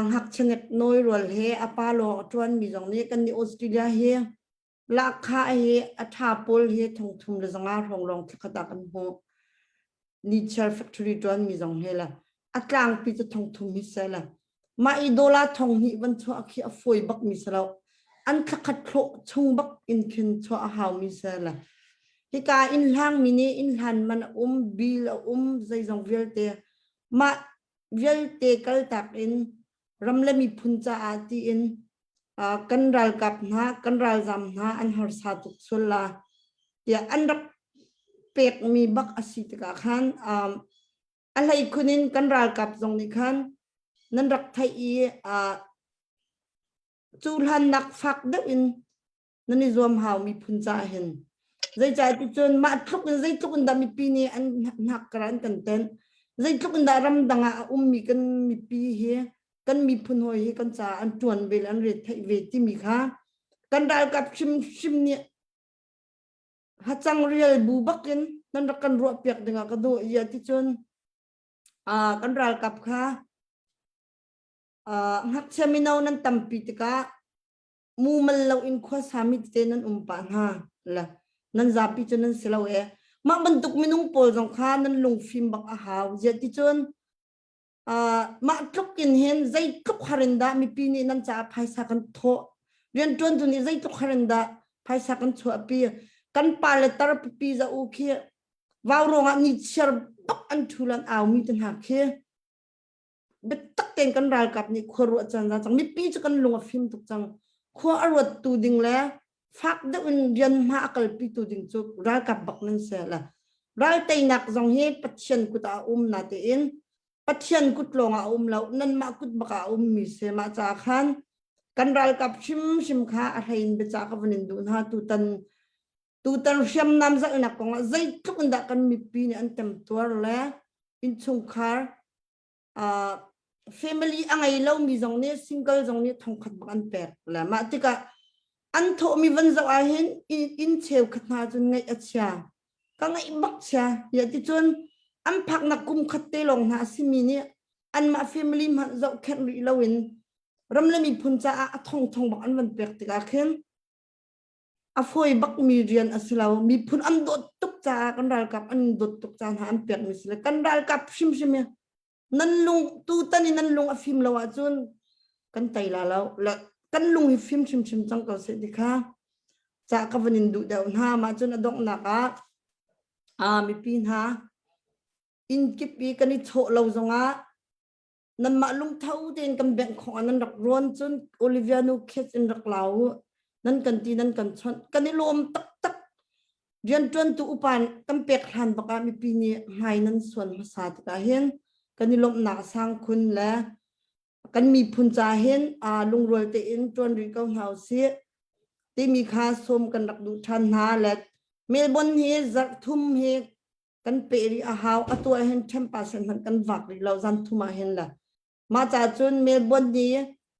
ngakchia nawi rual he a pa lawng a ṭuanmi zong nih kan nih Australia hi lahkhah hi a ṭha pawl hi thongthum le zanga hrawng lawng thlakhat ah kan hmuh. Nichiar factory ṭuanmi zong he le a tlangpi cu thongthum hi se le mah i dollar thong hnih van chuah khi a fawi bak mi si lo. An thlakhat thlawh chung bak in khin chuah a hau mi se le hika inn hlang mi nih inn hlan man a um bill a um zeizong vialte mah vialte kaltak in ram le miphun caah tiin kan ralkap hna kan ralzam hna an harsa tuk sual la tiah an rak pekmi bak a si tikah khan a hleikhun in kan ralkap zong nih khan nan rak theih i cu hlannak fak deuh in nan i zuam hau miphun caah hin zeicah ti cun mah tluk in zeitluk in dah mipi nih an hnak kar an kan tenh zeitluk in dah ramdang ah a ummi kan mipi hi kan miphun hawi hi kan caah an tuan ve le an ret theih ve timi kha kan ralkap hrimhrim nih hacang rial bu bakin nan rak kan ruah piak dingah ka duh ia ti cun kan ralkap kha ngakchia mino nan tampi tikah mumal lo in khuasa mi tete nan um pah hna le nan zapi cu nan si lo e mah bantuk minung pawl zong kha nan lungfim bak a hau ziah ti cun mah tluk in hin zeitluk har in dah mipi nih nan caah phaisa kan thawh rianṭuantu nih zeitluk har in dah phaisa kan chuahpi kan pa le tar pipi za u khi vau ruangah ni chiar bak an ṭhu lan au mi te hna khi biatak tein kan ralkap nih khua ruah caan za cang mipi cu kan lung a fim tuk cang khua a ruat tu ding le fak deuh in rian hma a kalpi tu ding cu ralkap bak nan si la ral teinak zong hi Pathian kut ah a um na tein Pathian kut lawng ah a um lo nanmah kut bak ah a um mi si mah ca khan kan ralkap hrimhrim kha a hlein biacah ka vun in duh hna tutan tutan hriamnam zalhnak kong ah zeitluk in dah kan mipi nih an temtuar le innchungkhar uh, family a ngei lomi zong nih single zong nih thongkhat bak an pek le mah tikah an thawhmi van zoh ah hin inn cheukhat hna cun ngaih a chia ka ngaih bak chia ya ti cun an phaknak kum khat te lawng hna a simi nih anmah family hmanh zohkhenh rih loin. Ram le miphun caah a thongthong bak an van pek tikah khin a fawi bakmi rian a si lo. Miphun an dawt tuk caah kan ralkap an dawt tuk caah hna an pekmi si le kan ralkap hrimhrim hi nan lung tutan i nan lung a fim lo ahcun kan tei la lo. Le kan lung hi fim hrimhrim cang ko seh ti kha ca ka van in duh deuh hna. Mah cun a donghnak ah ah mipi hna inn kip i kan i chawh lo zongah nanmah lungtho tein kan bengh khawh ah nan rak rawn cun Olivia nu kiss in rak la u nan kan ti nan kan chawnh kan i lawm taktak rianṭuantu upa kan pek hlan bak ah mipi nih hmai nan suan hmasa tikah hin kan i lawmhnak sang khun le kan miphun ca hin lungrual tein ṭuan rih ko hna usih timi kha sawm kan rak duh ṭhan hna le Melbourne hi zarh thum hi kan peh rih a hau atu ah hin 10% hmanh kan vak rih lo zan thum ah hin le mah ca cun Melbourne ni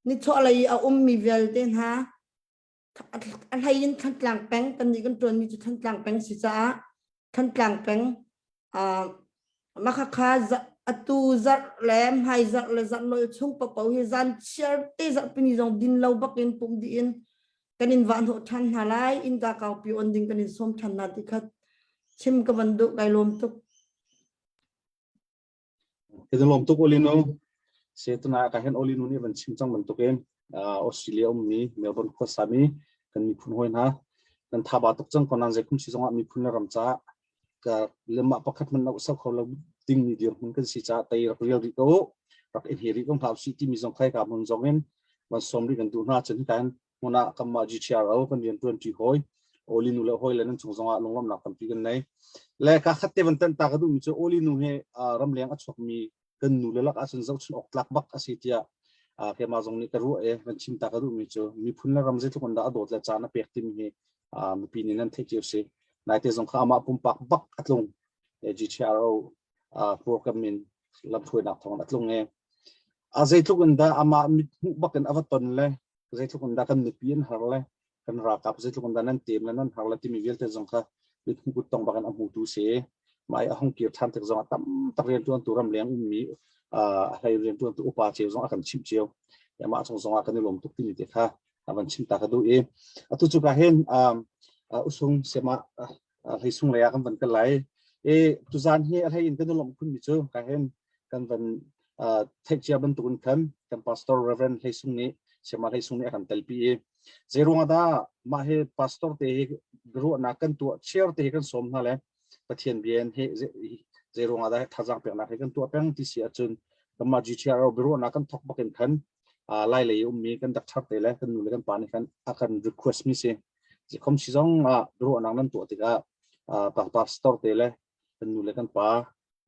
nichuahlei i a ummi vialte hna a hlei in Thantlang peng kan nih kan ṭuanmi cu Thantlang peng si caah Thantlang peng Makhakha atu zarh le hmai zarh le zarh nawl chung paohpaoh hi zan chiar te zarhpini zong din lo bakin pumh dih in kan in vah hnawh ṭhan hna lai innka kaupi on ding kan in sawm ṭhan hna ti kha chim ka van duh kai lawm tuk. Kan lawm tuk Olino. Setana ka hen Olino nih van chim cang bantukin Australia ummi Melbourne khuasa mi kan miphun hawi hna kan thaba tuk cang konan zeikum si zongah miphun le ram caah ka lemah pakhat man lo sau kho lo ding mi dirhmun kan si caah tei rak rial rih ko rak i hne rih ko hna usih timi zong khai ka mun zong in van som rih kan duh hna cun kan hmun ah kanmah GTRO kan rian tuan ṭi hawi Oli nu le hawi le nan chung zongah lunglawmhnak tampi kan nei le ka khat te van tan ta ka duh mi cu Oli nu hi ramleng a chuak mi kan nu le lak ahcun zohchun awk tlak bak a si tiah keimah zong nih ka ruah i van chim ta ka duh mi cu miphun le ram zeitluk in dah a dawt le caan a pek timi hi mipi nih nan theih cio si naite zong kha amah pumpak bak a tlung GTRO program in lamhruainak thawng a tlung i a zeitluk in dah amah mit hmuh bak in a va ton le zeitluk in dah kan nupi an har le kan ralkap zeitluk in dah nan tem le nan har le timi vialte zong kha mit hmuh kut tong bak in a hmutu si mai a hong kir than tik zong a tam tak riantuantu ram leng ummi a hlei riantuantu upa cio zong a kan chimh cio mah chung zong ah kan i lawm tuk timi te kha a van chim ta ka duh i atu cu ka hin usung sema hlei sung lei ah kan van kal lai i tuzan hi a hlei in kan i lawmh khun mi cu ka hin kan van theih cia bantukin khan kan pastor Reverend Hlei Sung nih Siama Hlei Sung nih a kan telpi i zeiruang ah dah mah hi pastor te hi ruahnak kan tuah chair te hi kan sawm hna le Pathian bia in hi zeiruang ah dah thazaang peknak hi kan tuah peng ti si ahcun kanmah GTRO biaruahnak kan thok bakin khan lai lei ummi kan doctor te le kan nu le kan pa nih khan a kan request mi si zikhom si zong ah biaruahnak nan tuah tikah pastor te le kan nu le kan pa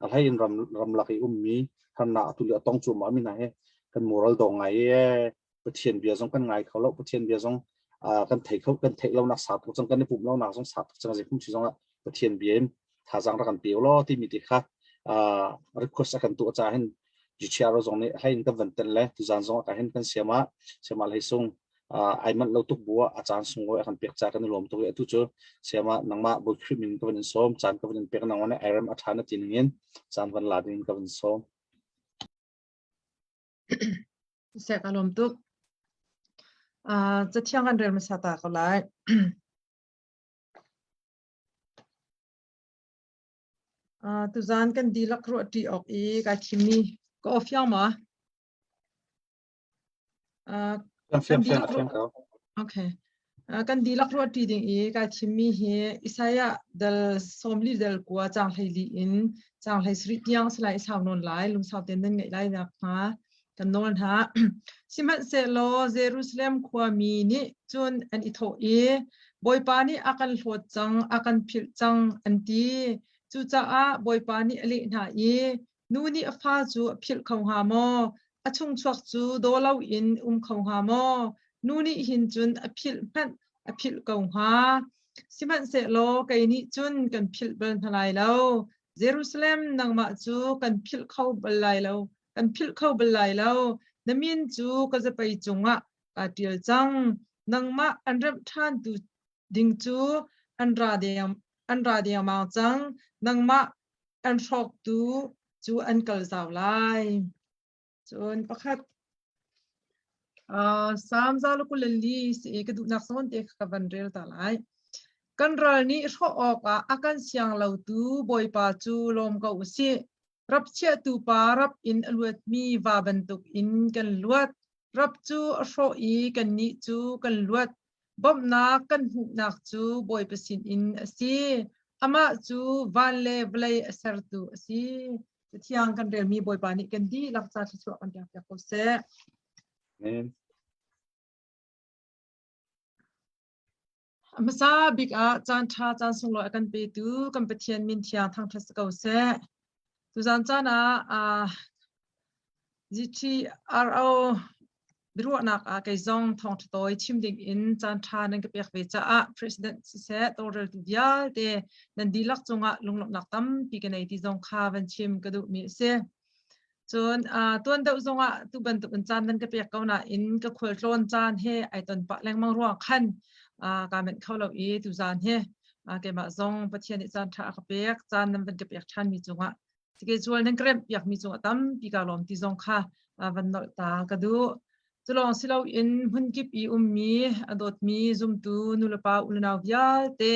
a hlei in ram ramlak i ummi harnak atu le a tong cuahmah mi hna hi kan moral dawng ngai e Pathian bia zong kan ngai kho lo Pathian bia zong kan thei kho kan theih lo nak sa tuk cang kan i pum lo nak zong sa tuk cang zei kum chi zong ah Pathian bia in thazang rak kan pe law timi ti kha request a kan tuah ca hin GTR zong nih hlei in kan van ten le tuzan zong ah hin kan siama siama hlei sung ai manh lo tuk bu ah a caan sunglawi a kan pek ca kan i lawm tuk i atu cu siama nangmah Bawi Khrih min ka van in sawm caan ka van in pek nang ai rem a ṭha na ti ning in caan van la ding in ka van sawm. Seh ka lawm tuk. Uh, cathiang kan rel hmasa ta ko lai. Uh, tuzan kan dihlak ruah ṭi awk i kai thimmi ka aw fiang ma? Uh, Fiang fiang fiang ko. Okay. Uh, kan dihlak ruah ṭi ding i kai thimmi hi Isaiah dal sawmli dal kua cang hlei li in cang hlei sarih tiang salai i sau nawn lai lungsau ten nan ngaih lai nak hnga kan nawl hna. Sihmanhsehlaw Jerusalem khuami nih cun an i thawh i Bawipa nih a kan hlawt cang, a kan philh cang, an ti. Cucaah Bawipa nih a leh hna i Nu nih a fa cu a philh kho hnga maw? A chungchuak cu daw loin um kho hnga maw? Nu nih hin cun a philh hmanh a philh ko hnga. Sihmanhsehlaw kei nih cun kan philh bal hna lai lo. Jerusalem, nangmah cu kan philh kho bal lai lo. Kan philh kho bal lai lo. Na min cu ka zapei cungah kaa ṭial cang. Nangmah an remh ṭhantu ding cu an ra deng an ra dengmang cang. Nangmah an hrawktu cu an kal zau lai. Cun pakhat. Salm 124 si i ka duhnak zawn te kha ka van rel ta lai. Kan ral nih hrawh awkah a kan siang lotu Bawipa cu lawm ko u sih. Rap chiahtu pa rap in a luatmi va bantuk in kan luat. Rap cu a hrawh i kannih cu kan luat. Bawmhnak kan hmuhnak cu Bawipa sinin a si. Amah cu van le vawlei a sertu a si. Cathiang kan relmi Bawipa nih kan dihlak ca thluachuah kan pekpiak ko seh. Amen. A hmasa bik ah caan ṭha caan sunglawi a kan petu kan Pathian min thiang thangṭhat si ko seh. Tuzan caan ah GTRO biaruahnak ah kei zong thawngṭha tawi chim ding in caan ṭha nan ka pek ve caah President siseh tawlreltu vialte nan dihlak cungah lunglawmhnak tampi ka nei ti zong kha van chim ka duhmi a si. Cun tuan deuh zongah tu bantuk in caan nan ka pek ko nain ka khualtlawn caan he ai ton pah lengmang ruang khan kaa menh kho lo i tuzaan hi keimah zong Pathian nih caan ṭha a ka pek caan nan van ka pek ṭhanmi cungah schedule nan ka remh piakmi cungah tampi kaa lawm ti zong kha van nolh ta ka duh. Culawng si loin hmunkip i ummi a dawtmi zumtu nulepa unau vialte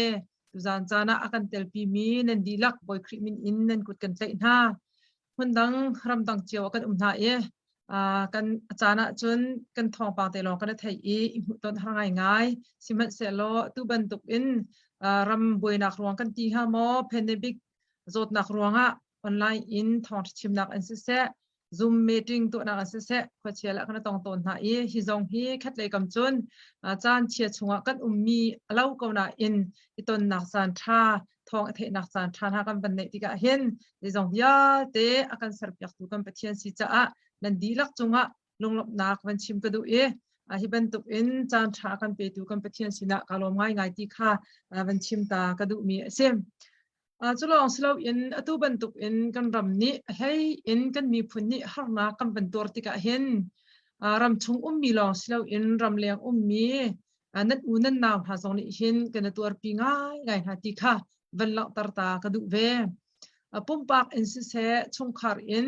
tuzaan caan ah a kan telpimi nan dihlak Bawi Khrih min in nan kut kan tlaih hna. Hmundang ramdang cio ah kan um hna i kan a caan ahcun kan thawngpang te lawng kan i theih i i hmuhton har ngaingai. Sihmanhsehlaw tu bantuk in ram buainak ruang kan ti hnga maw pandemic zawtnak ruangah online in thawngṭha chimnak an siseh Zoom meeting tuahnak an siseh khuachia le kan tong tawn hna i hi zong hi khatlei kam cun caan chia chungah kan ummi a lo ko nain i tonnak caan ṭha thawng a theihnak caan ṭha hna kan van neih tikah hin zeizong vialte a kan serpiaktu kan Pathian si caah nan dihlak cungah lunglawmhnak van chim ka duh i hi bantuk in caan ṭha a kan petu kan Pathian sinah ka lawm ngaingai ti kha van chim ta ka duhmi a si. Cu lawng si loin atu bantuk in kan ram nih a hlei in kan miphun nih harnak kan van tuar tikah hin ram chung ummi lawng si loin ramleng ummi nan u nan nau hna zong nih hin kan i tuarpi ngaingai hna ti kha van langhter ta ka duh ve. Pumpak in siseh, chungkhar in,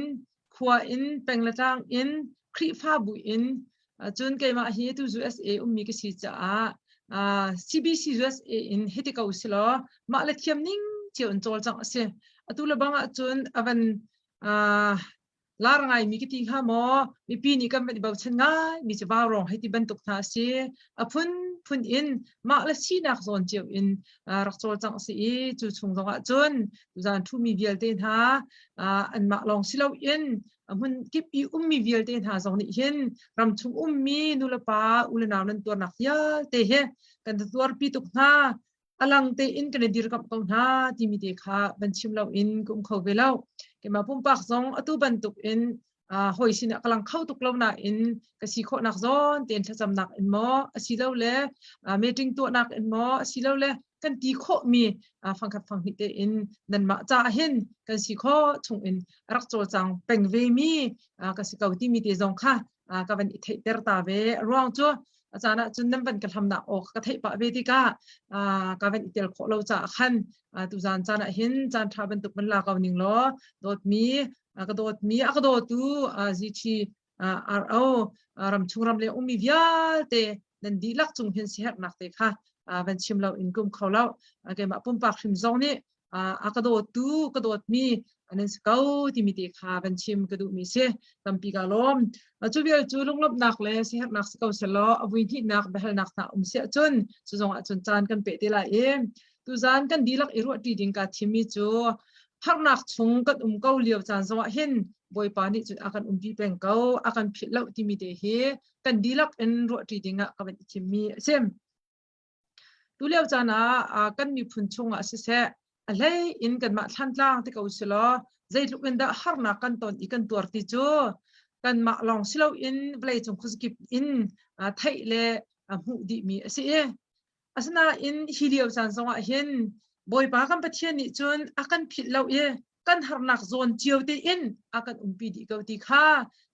khua in, peng le tlang in, Khrihfabu in, cun keimah hi tu USA ummi ka si caah CBC USA in hiti ko si law mah le thiam ning cio in cawlcangh a si. Atu le bang ahcun a van lar ngaimi ka ti hnga maw mipi nih kan van i bochan ngai mi cu vaurawng hei ti bantuk hna a si a phunphun in mah le sinak zawn cio in rak cawlcangh si i cu chung zong ah cun tuzaan ṭhumi vialte hna anmah lawng si loin hmun kip i ummi vialte hna zong nih hin ram chung ummi nulepa ulenau nan tuarnak vialte hi kan tuarpi tuk hna a lang tein kan i dirkamh ko hna timi te kha van chim loin ka um kho ve lo. Keimah pumpak zong atu bantuk in hawi sinah ka lang kho tuk lo nain ka si khawhnak zawn tein thlacamnak in maw asilole meeting tuahnak in maw asilole kan ti khawhmi fangkhat fanghnih tein nanmah caah hin kan si khawh chung in rak cawlcang peng ve mi ka si ko timi te zong kha ka van i theihter ta ve. Ruang cu a caan ah cun nan van ka hlamnak aw ka theih pah ve tikah ka van i tel khawh lo caah khan tuzaan caan ah hin caan ṭha bantuk van la ko ning law dawtmi ka dawtmi a ka dawtu GT RO ramchung ram le ummi vialte nan dihlak cung hin siherhnak te kha van chim lo in kum kho lo keimah pumpak hrim zong nih a ka dawtu ka dawtmi nan si ko timi te kha van chim ka duhmi si tampi ka lawm cu vial cu lunglawmhnak le siherhnak si ko selaw a vui hnihnak biahalnak hna um si ahcun cu zong ahcun caan kan pe te lai i tuzan kan dihlak i ruahṭi ding ka thimmi cu harnak chung kan um ko lio caan zong ah hin Bawipa nih cun a kan umpi peng ko a kan philh lo timi te hi kan dihlak in ruahṭi ding ah ka van i thimmi a si. Tulio caan ah kan miphun chungah siseh, a hlei in kanmah Thlantlang ti ko silaw zeitluk in dah harnak kan ton i kan tuar ti cu kanmah lawng si loin vawleicung khuazakip in theih le hmuh dihmi a si i asinain hi lio caan zongah hin Bawipa kan Pathian nih cun a kan philh lo i kan harnak zawn cio tein a kan umpi dih ko ti kha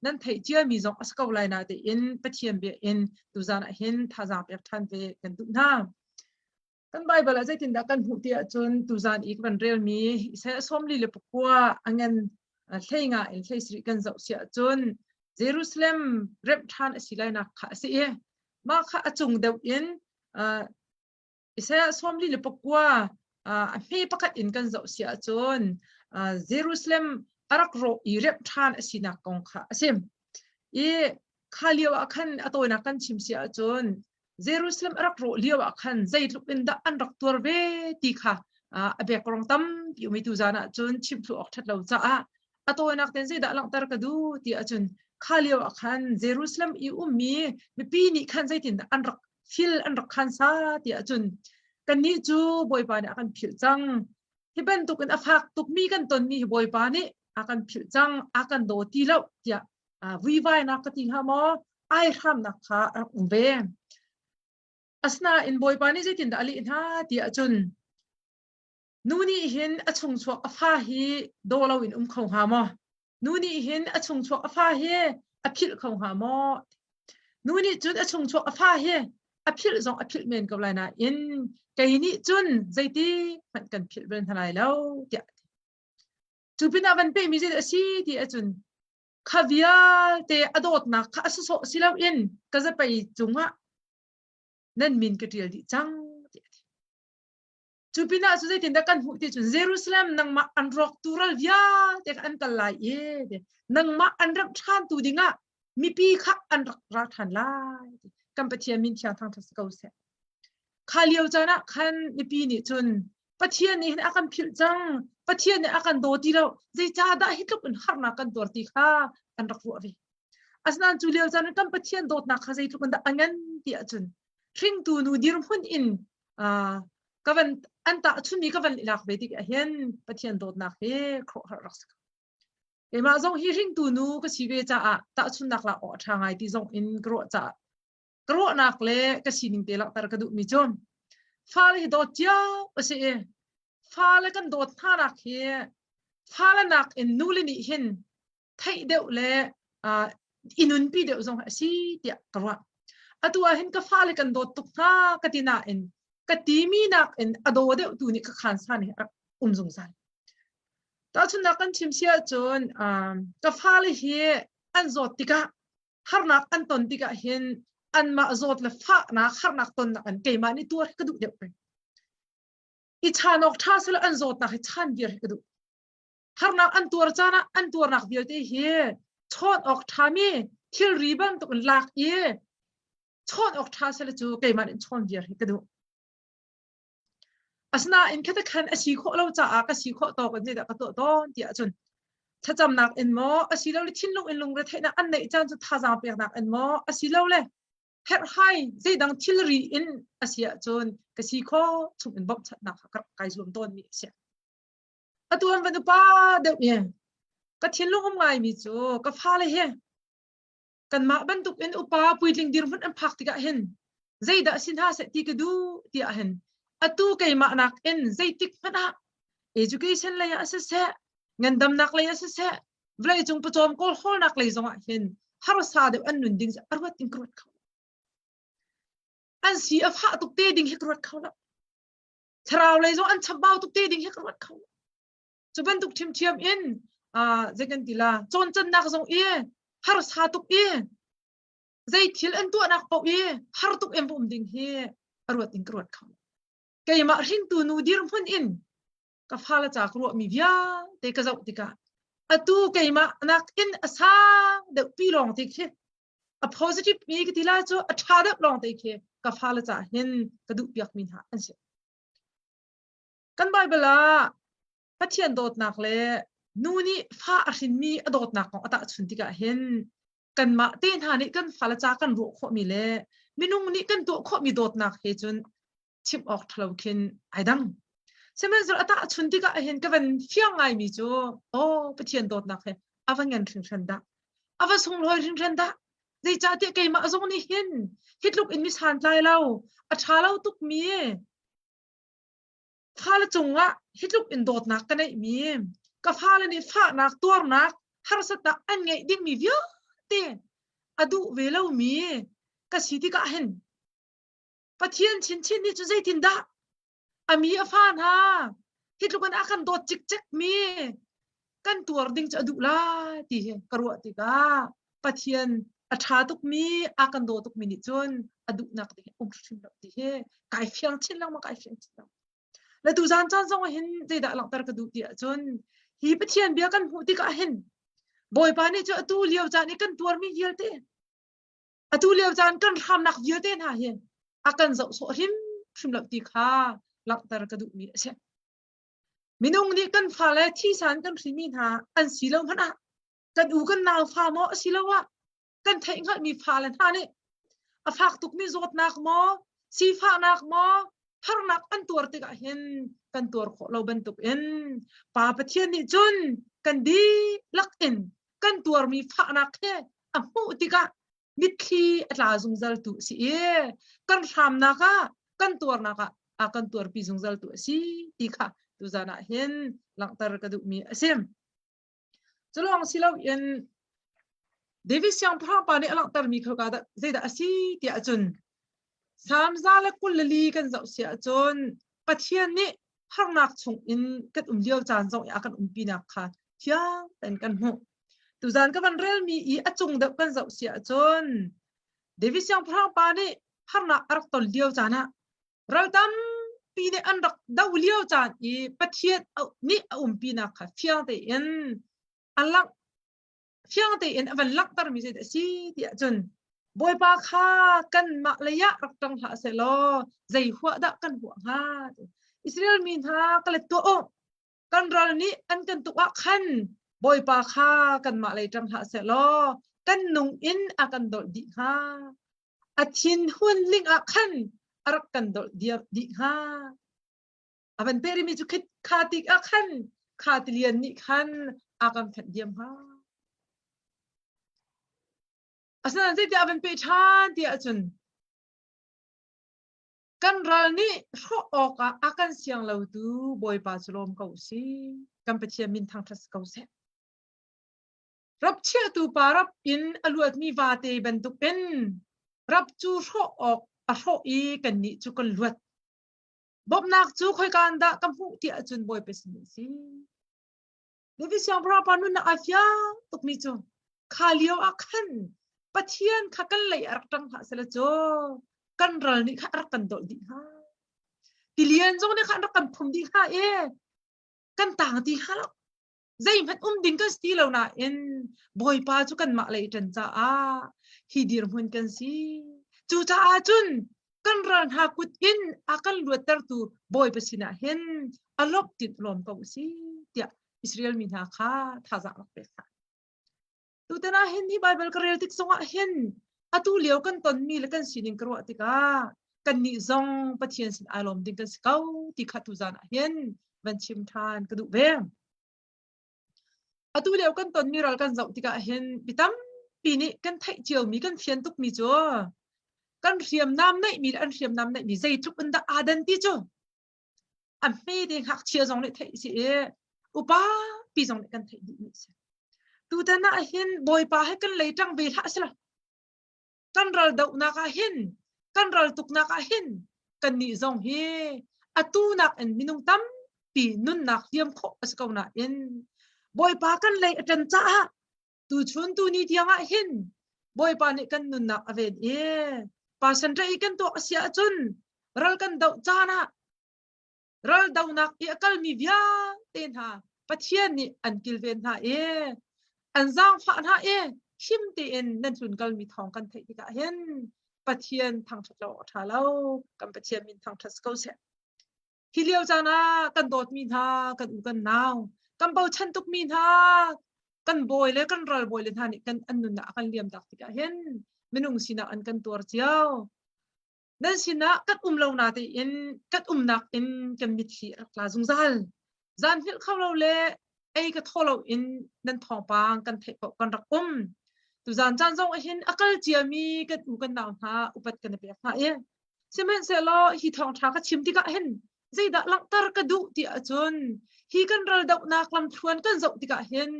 nan theih ciami zong a si ko lai na tein Pathian bia in tuzan ah hin thazaang pek ṭhan ve kan duh hna. Kan Bible ah zeitindah kan hmuh ti ahcun tuzan i kan relmi Isaiah 44 a ngan hlei nga in hlei sarih kan zoh si ahcun. Jerusalem remh ṭhan a si lainak kha a si i mah kha a cung deuh in Isaiah 49 a hme pakhat in kan zoh si ahcun Jerusalem a rak rawh i remh ṭhan a sinak kong kha a si. I kha lio ah khan a tawinak kan chim si ahcun Jerusalem a rak rawh lio ah khan zeitluk in dah an rak tuar ve ti kha a background tampi um i tuzan ah cun chim thlu awk ṭhat lo caah a tawinak ten zeidah langhter ka duh ti ahcun kha lio ah khan Jerusalem i ummi mipi nih khan zeitindah an rak thil an rak khan sa ti ahcun kannih cu Bawipa nih a kan philh cang hi bantukin a fak tukmi kan tonmi hi Bawipa nih a kan philh cang a kan daw ti lo tiah vuivainak ka ti hnga maw aihramnak kha a rak um ve. Asinain Bawipa nih zeitindah a leh hna ti ahcun nu nih hin a chungchuak a fa hi daw loin um kho hnga maw? Nu nih hin a chungchuak a fa hi a philh kho hnga maw? Nu nih cun a chungchuak a fa hi a philh zong a philh men ko lai nain kei nih cun zeiti hmanh kan philh bal hna lai lo tiah cu pinah van pehmi zei a si ti ahcun kha vialte a dawtnak kha a sawsawh si loin ka zapei cungah nan min ka ṭial dih cang tiah a ti. Cu pinah cu zeitindah kan hmuh ti cun Jerusalem nangmah an rawktu ral vialte kha an kal lai i nangmah an remh ṭhantu dingah mipi kha an rak ra ṭhan lai. Kan Pathian min thiang thangṭhat si ko seh. Kha lio caan ah khan mipi nih cun Pathian nih hin a kan philh cang, Pathian nih a kan daw ti lo, zeicahdah hi tluk in harnak kan tuar ti kha an rak ruah ve. Asinain cu lio caan kan Pathian dawtnak kha zeitluk in dah a ngan ti ahcun hringtu nu dirhmun in ka van an tah chunmi ka van ilak ve tik ahhin Pathian dawtnak hi khuaruahhar rak si ko. Keimah zong hi hringtu nu ka si ve caah tahchunnak lak awk a ṭha ngai ti zong in ka ruah caah ka ruahnak le ka sining te langhter ka duhmi cu fale hi dawt cio a si i fale kan dawt hna nak hi fale nak in nule nih hin theih deuh le uh, i nunpi deuh zong a si tiah ka ruah. Atu ah hin ka fale kan dawt tuk hna ka ti nain ka timi nak in a daw deuh tu nih ka khan san hi a um zungzal. Tahchunnak kan chim si ahcun um, ka fale hi an zawt tikah harnak an ton tikah hin anmah zawt le fahnak harnak tonnak an keimah nih tuar hi ka duh deuh peng. I chan awk ṭha sila an zawtnak hi chan viar hi ka duh. Harnak an tuar caan ah an tuarnak vialte hi chawn awk ṭhami thilri bantuk in lak i chawn awk ṭha sila cu keimah nih chawn viar hi ka duh. Asinain khata khan a si khawh lo caah ka si khawh tawk in zeidah ka tuah tawn ti ahcun thlacamnak in maw asilole thinlung in lungretheihnak an neih caan cu thazaang peknak in maw asilole herhhai zeidang thilri in a si ahcun ka si khawh chung in bawmhchanhnak kha kai zuam tawnmi a si. Atu an van upa deuh i ka thinlung um ngaimi cu ka fale hi kanmah bantuk in upa puitling dirhmun an phak tikah hin zeidah si hna seh ti ka duh tiah hin atu keimah nakin zeitik hmanh ah education lei ah siseh ngandamnak lei ah siseh vawleicung pawcawm kawl hawlnak lei zongah hin harsa deuh an nun ding a ruat in ka ruat kho an si a fah tuk te ding hi ka ruat kho lo thlarau lei zong an chambau tuk te ding hi ka ruat kho lo Cu bantuk ṭhiamṭhiam in zei kan ti la cawncannak zong i harsa tuk i zei thil an tuahnak paoh i har tuk in va um ding hi a ruat in ka ruat kho. Keimah hringtu nu dirhmun in ka fale ca ka ruahmi vialte ka zoh tikah atu keimah nakin a sang deuh pi lawng te khi a positive mi ka ti lai cu a ṭha deuh lawng te khi ka fale ca hin ka duh piak mi hna an si. Kan Baibal ah Pathian dawtnak le nu nih fa a hrinmi a dawtnak kong a tahchun tikah hin kanmah te hna nih kan fale ca kan ruah khawhmi le minung nih kan tuah khawhmi dawtnak he cun chim awk ṭhalo khin ai dang. Sihmanhsehlaw a tahchun tikah hin ka van fiang ngaimi cu aw Pathian dawtnak he a va ngan hringhran dah a va sunglawi hringhran dah zeicahtiah keimah zong nih hin hi tluk in mi santlai lo a ṭha lo tukmi Fale cungah hi tluk in dawtnak ka neihmi, ka fale nih fahnak, tuarnak, harsatnak an ngeih dingmi vialte a duh ve lomi ka si tikah hin Pathian chinchin nih cu zeitindah a mi a fa hna hi tluk in a kan dawt cikcek mi kan tuar ding cu a duh lai ti hi ka ruah tikah. Pathian a ṭha tukmi, a kan daw tukmi nih cun a duhnak ding um hrim lo ti hi kai fiang chin lengmang, kai fiang chin lengmang. Le tuzan caan zong ah hin zeidah langhter ka duh ti ahcun hi Pathian bia kan hmuh tikah hin Bawipa nih cu atu lio caan i kan tuarmi vialte atu lio caan kan hramnak vialte hna hi a kan zoh sawh hrimhrim lo ti kha langhter ka duhmi a si. Minung nih kan fale thisan kan hrimi hna an si lo hmanh ah kan u kan nau fa maw asiloah kan theih hngalhmi fale hna nih a fak tukmi zawtnak maw sifahnak maw harnak an tuar tikah hin kan tuar khawh lo bantuk in Pa Pathian nih cun kan dihlak in kan tuarmi fahnak he a hmuh tikah mitthli a tla zungzal tu a si i kan hramnak ah kan tuarnak ah a kan tuarpi zungzal tu a si ti kha tuzan ah hin langhter ka duhmi a si. Culawng si loin David siangpahrang pa nih a langhtermi khoika dah zeidah a si tiah cun Salm 124 kan zoh si ahcun Pathian nih harnak chung in kan um lio caan zong i a kan umpinak kha fiang tein kan hmuh. Tuzan ka van relmi i a cung deuh kan zoh si ahcun David siangpahrang pa nih harnak a rak ton lio caan ah ral tampi nih an rak do lio caan i Pathian nih a umpinak kha fiang tein a langh fiang tein a van langhtermi zeidah a si tiah cun Bawipa kha kanmah lei ah rak ṭang hlah sehlaw zei huah dah kan huah hnga? Israel mi hna ka let tuah u. Kan ral nih an kan tuk ah khan Bawipa kha kanmah lei ṭang hlah sehlaw kan nung in a kan dolh dih hnga. A thinhun ling ah khan a rak kan dolh dih hnga. A van pe rimi cu kha tik ah khan kha tilian nih khan a kan fenh diam hnga. Asinain zeitiah a van peh ṭhan ti ahcun kan ral nih hrawh awkah a kan siang lotu Bawipa cu lawm ko si. Kan Pathian min thangṭhat si ko seh. Rap chiahtu pa rap in a luatmi vate bantukin rap cu hrawh awk a hrawh i kannih cu kan luat. Bawmhnak cu khoika in dah ka hmuh ti ahcun Bawipa sin in si. David siangpahrang pa nunnak aa fiang tukmi cu kha lio ah khan Pathian kha kan lei a rak ṭang hlah sehla cu kan ral nih kha a rak kan dolh dih hnga. Tilian zong nih khan rak kan phum dih hnga i kan tang ti hnga lo. Zeihmanh um ding kan si ti lo nain Bawipa cu kanmah lei ṭan caah hi dirhmun kan si. Cucaah cun kan ral hna kut in a kan luattertu Bawipa sinah hin a lawmh tin lawm ko si tiah Israel mi hna kha thazaang rak pek hna. Tutan ah hin hi Bible ka rel tik zongah hin atu lio kan tonmi le kan sining ka ruah tikah kannih zong Pathian sin ai lawm ding kan si ko ti kha tuzan ah hin van chim ṭhan ka duh ve. Atu lio kan tonmi ral kan zoh tikah hin mi tampi nih kan theih ciomi kan fian tukmi cu kan hriamnam neihmi le an hriamnam neihmi zeitluk in dah aa dan ti cu a hme te ngakchia zong nih theih si i upa pi zong nih kan theih dih mi si. Tutan ah hin Bawipa he kan lei ṭang ve hlah sila kan ral dohnak ah hin kan ral tuknak ah hin kannih zong hi atu nakin minung tampi nunnak liam khawh a si ko nain Bawipa kan lei a ṭan caah tuchun tuni tiang ah hin Bawipa nih kan nunnak a ven i pasan i kan tuak a si ahcun ral kan doh caan ah ral donak i a kalmi vialte hna Pathian nih an kilven hna i an zaangfah hna i him tein nan tlun kalmi thawng kan theih tikah hin Pathian thangṭhat lo a ṭha lo kan Pathian min thangṭhat si ko seh hi lio caan ah kan dawtmi hna kan u kan nau kan bochan tukmi hna kan bawi le kan ral bawi le hna nih kan an nunnak a kan liam tak tikah hin minung sinak an kan tuar cio Nan sinah kan um lo na tein kan umnak in kan mitthli a rak tla zungzal. Zan hngilh kho lo le ei ka thaw lo in nan thawngpang kan theih paoh kan rak um. Tuzan caan zong ah hin a kal ciami kan u kan nau hna upat kan i pek hna i sihmanhsehlaw hi thawngṭha ka chim tikah hin zeidah langhter ka duh ti ahcun hi kan ral dohnak lamthluan kan zoh tikah hin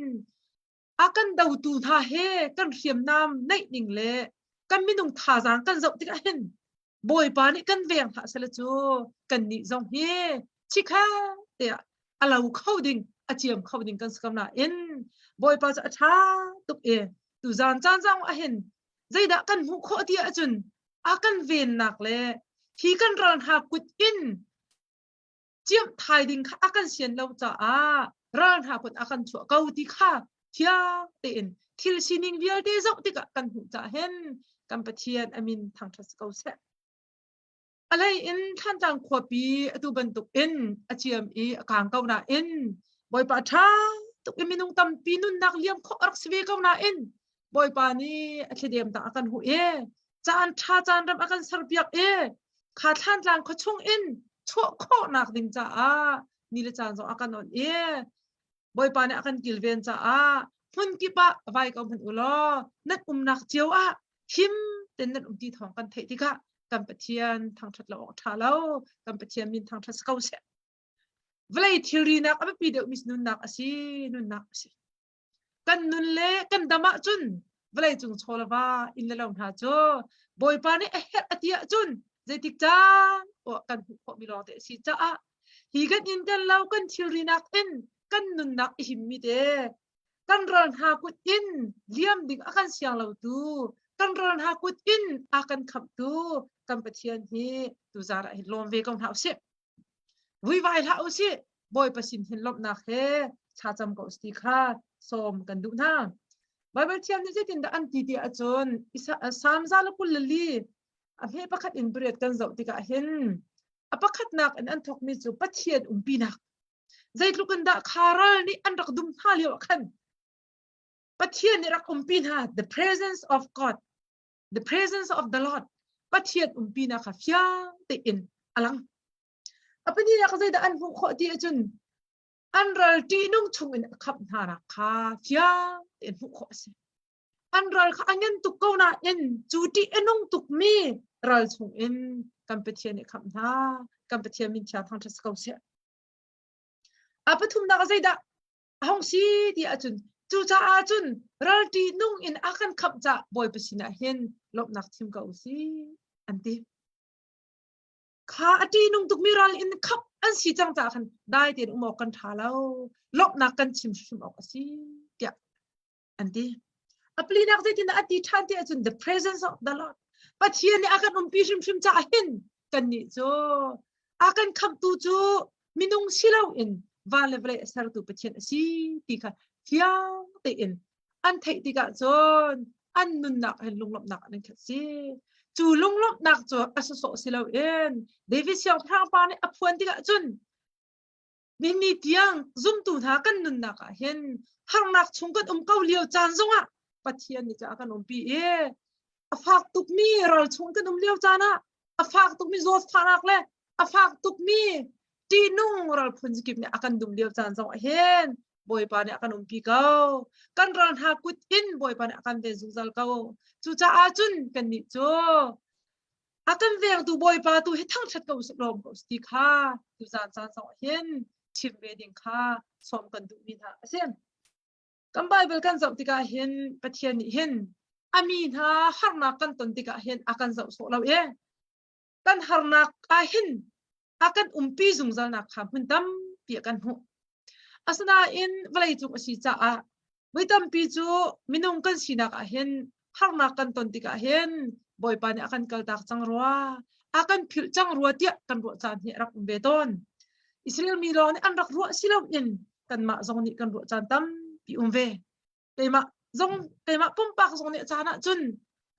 a kan dotu hna he kan hriamnam neih ning le kan minung thazaang kan zoh tikah hin Bawipa nih kan veng hlah sela cu kannih zong hi chikhat tiah a lo kho ding a ciam kho ding kan si ko nain Bawipa cu a ṭha tuk i. Tuzan caan zong ah hin zeidah kan hmuh khawh ti ahcun a kan vennak le hi kan ral hna kut in ciamh thai ding kha a kan sian lo caah ral hna kut a kan chuah ko ti kha fiang tein thil sining vialte zoh tikah kan hmuh caah hin kan Pathian amin thangṭhat si ko seh. A hlei in Thlantlang khuapi atu bantuk in a ciam i a kang ko nain Bawipa ṭha tuk i minung tampi nunnak liam khawh a rak si ve ko nain Bawipa nih a thladem tang a kan huh i caan ṭha caan ram a kan serpiak i kha Thlantlang khua chung in chuah khawhnak ding caah ni le caan zong a kan onh i Bawipa nih a kan kilven caah hmun kip ah vai ko hmanh u law nan umnak cio ah him ten nan um ti thawng kan theih tikah kan Pathian thangṭhat lo awk ṭha lo kan Pathian min thangṭhat si ko seh. Vawlei thilri nak a biapi deuhmi nunnak a si nunnak a si. Kan nun le kan dam ahcun vawlei cung chaw le va inn le lo hna cu Bawipa nih a herh a ti ahcun zeitik caan poah kan hmuh khawhmi lawng te a si caah hi kan inn kan lo kan thilri nak in kan nunnak i himmi te kan ral hna kut in liam ding a kan siang lo tu kan ral hna kut in a kan khamhtu kan Pathian hi tuzar ah hin lawm ve ko hna usih vuivai hlah usih Bawipa sin hin lawmhnak he thlacam ko ti kha sawm kan duh hna Bible thiam nih zeitindah an ti ti ahcun Salm za le 24 a hme pakhat in pariat kan zoh tikah hin a pakhatnak in an thawkmi cu Pathian umpinak Zeitluk in dah kha ral nih an rak dum hna lio ah khan Pathian nih rak umpi hna the presence of God the presence of the Lord Pathian umpinak kha fiang tein a lang. A pahnihnak zeidah an hmuh khawh ti ahcun an ral ṭihnung chung in a khamh hna nak kha fiang tein hmuh khawh a si. An ral kha a ngan tuk ko nain cu ṭih a nung tukmi ral chung in kan Pathian nih khamh hna. Kan Pathian min thiang thangṭhat si ko seh. A pathumnak ah zeidah a hung si ti ahcun cucaah cun ral ṭihnung in a kan khamh cah Bawipa sinah hin lawmhnak chim ko usih an ti. Kha a ṭihnung tukmi ral in khamh an si cang caah khan dai tein um awk kan ṭha lo. Lawmhnak kan chim hrim awk a si tiah an ti. A plinak zeitindah a ti ṭhan ti ahcun the presence of the Lord. Pathian nih a kan umpi hrimhrim caah hin kannih cu a kan khamhtu cu minung si loin van le vawlei a sertu Pathian a si ti kha fiang tein an theih tikah cun an nunnak hin lunglawmhnak an khat si. Cu lunglawmhnak cu a sawsawh si loin David siangpahrang pa nih a phuan tikah cun Nihin tiang zumtu hna kan nunnak ah hin harnak chung kan um ko lio caan zongah Pathian nih a kan umpi i a fak tukmi ral chung kan um lio caan ah a fak tukmi zawtfahnak le a fak tukmi ṭihnung ral phun kip nih a kan dum lio caan zongah hin Bawipa nih a kan umpi ko. Kan ral hna kut in Bawipa nih a kan ven zungzal ko. Cucaah cun kannih cu a kan vengtu Bawipa tu hi thangṭhat ko usih lawm ko ti kha tuzaan caan zong hin chim ve ding kha sawm kan duhmi hna a si. Kan Bible kan zoh tikah hin Pathian nih hin a mi hna harnak kan ton tikah hin a kan zoh sawh lo i kan harnak ah hin a kan umpi zungzalnak kha hmun tampi a kan hmuh. Asinain vawleicung a si caah voi tampi cu minung kan sinak ah hin harnak kan ton tikah hin Bawipa nih a kan kaltak cang rua, a kan philh cang rua tiah kan ruah caan hi a rak um ve tawn. Israel mi lawng nih an rak ruah si loin kanmah zong nih kan ruah caan tampi um ve. Keimah zong keimah pumpak zong nih caan ah cun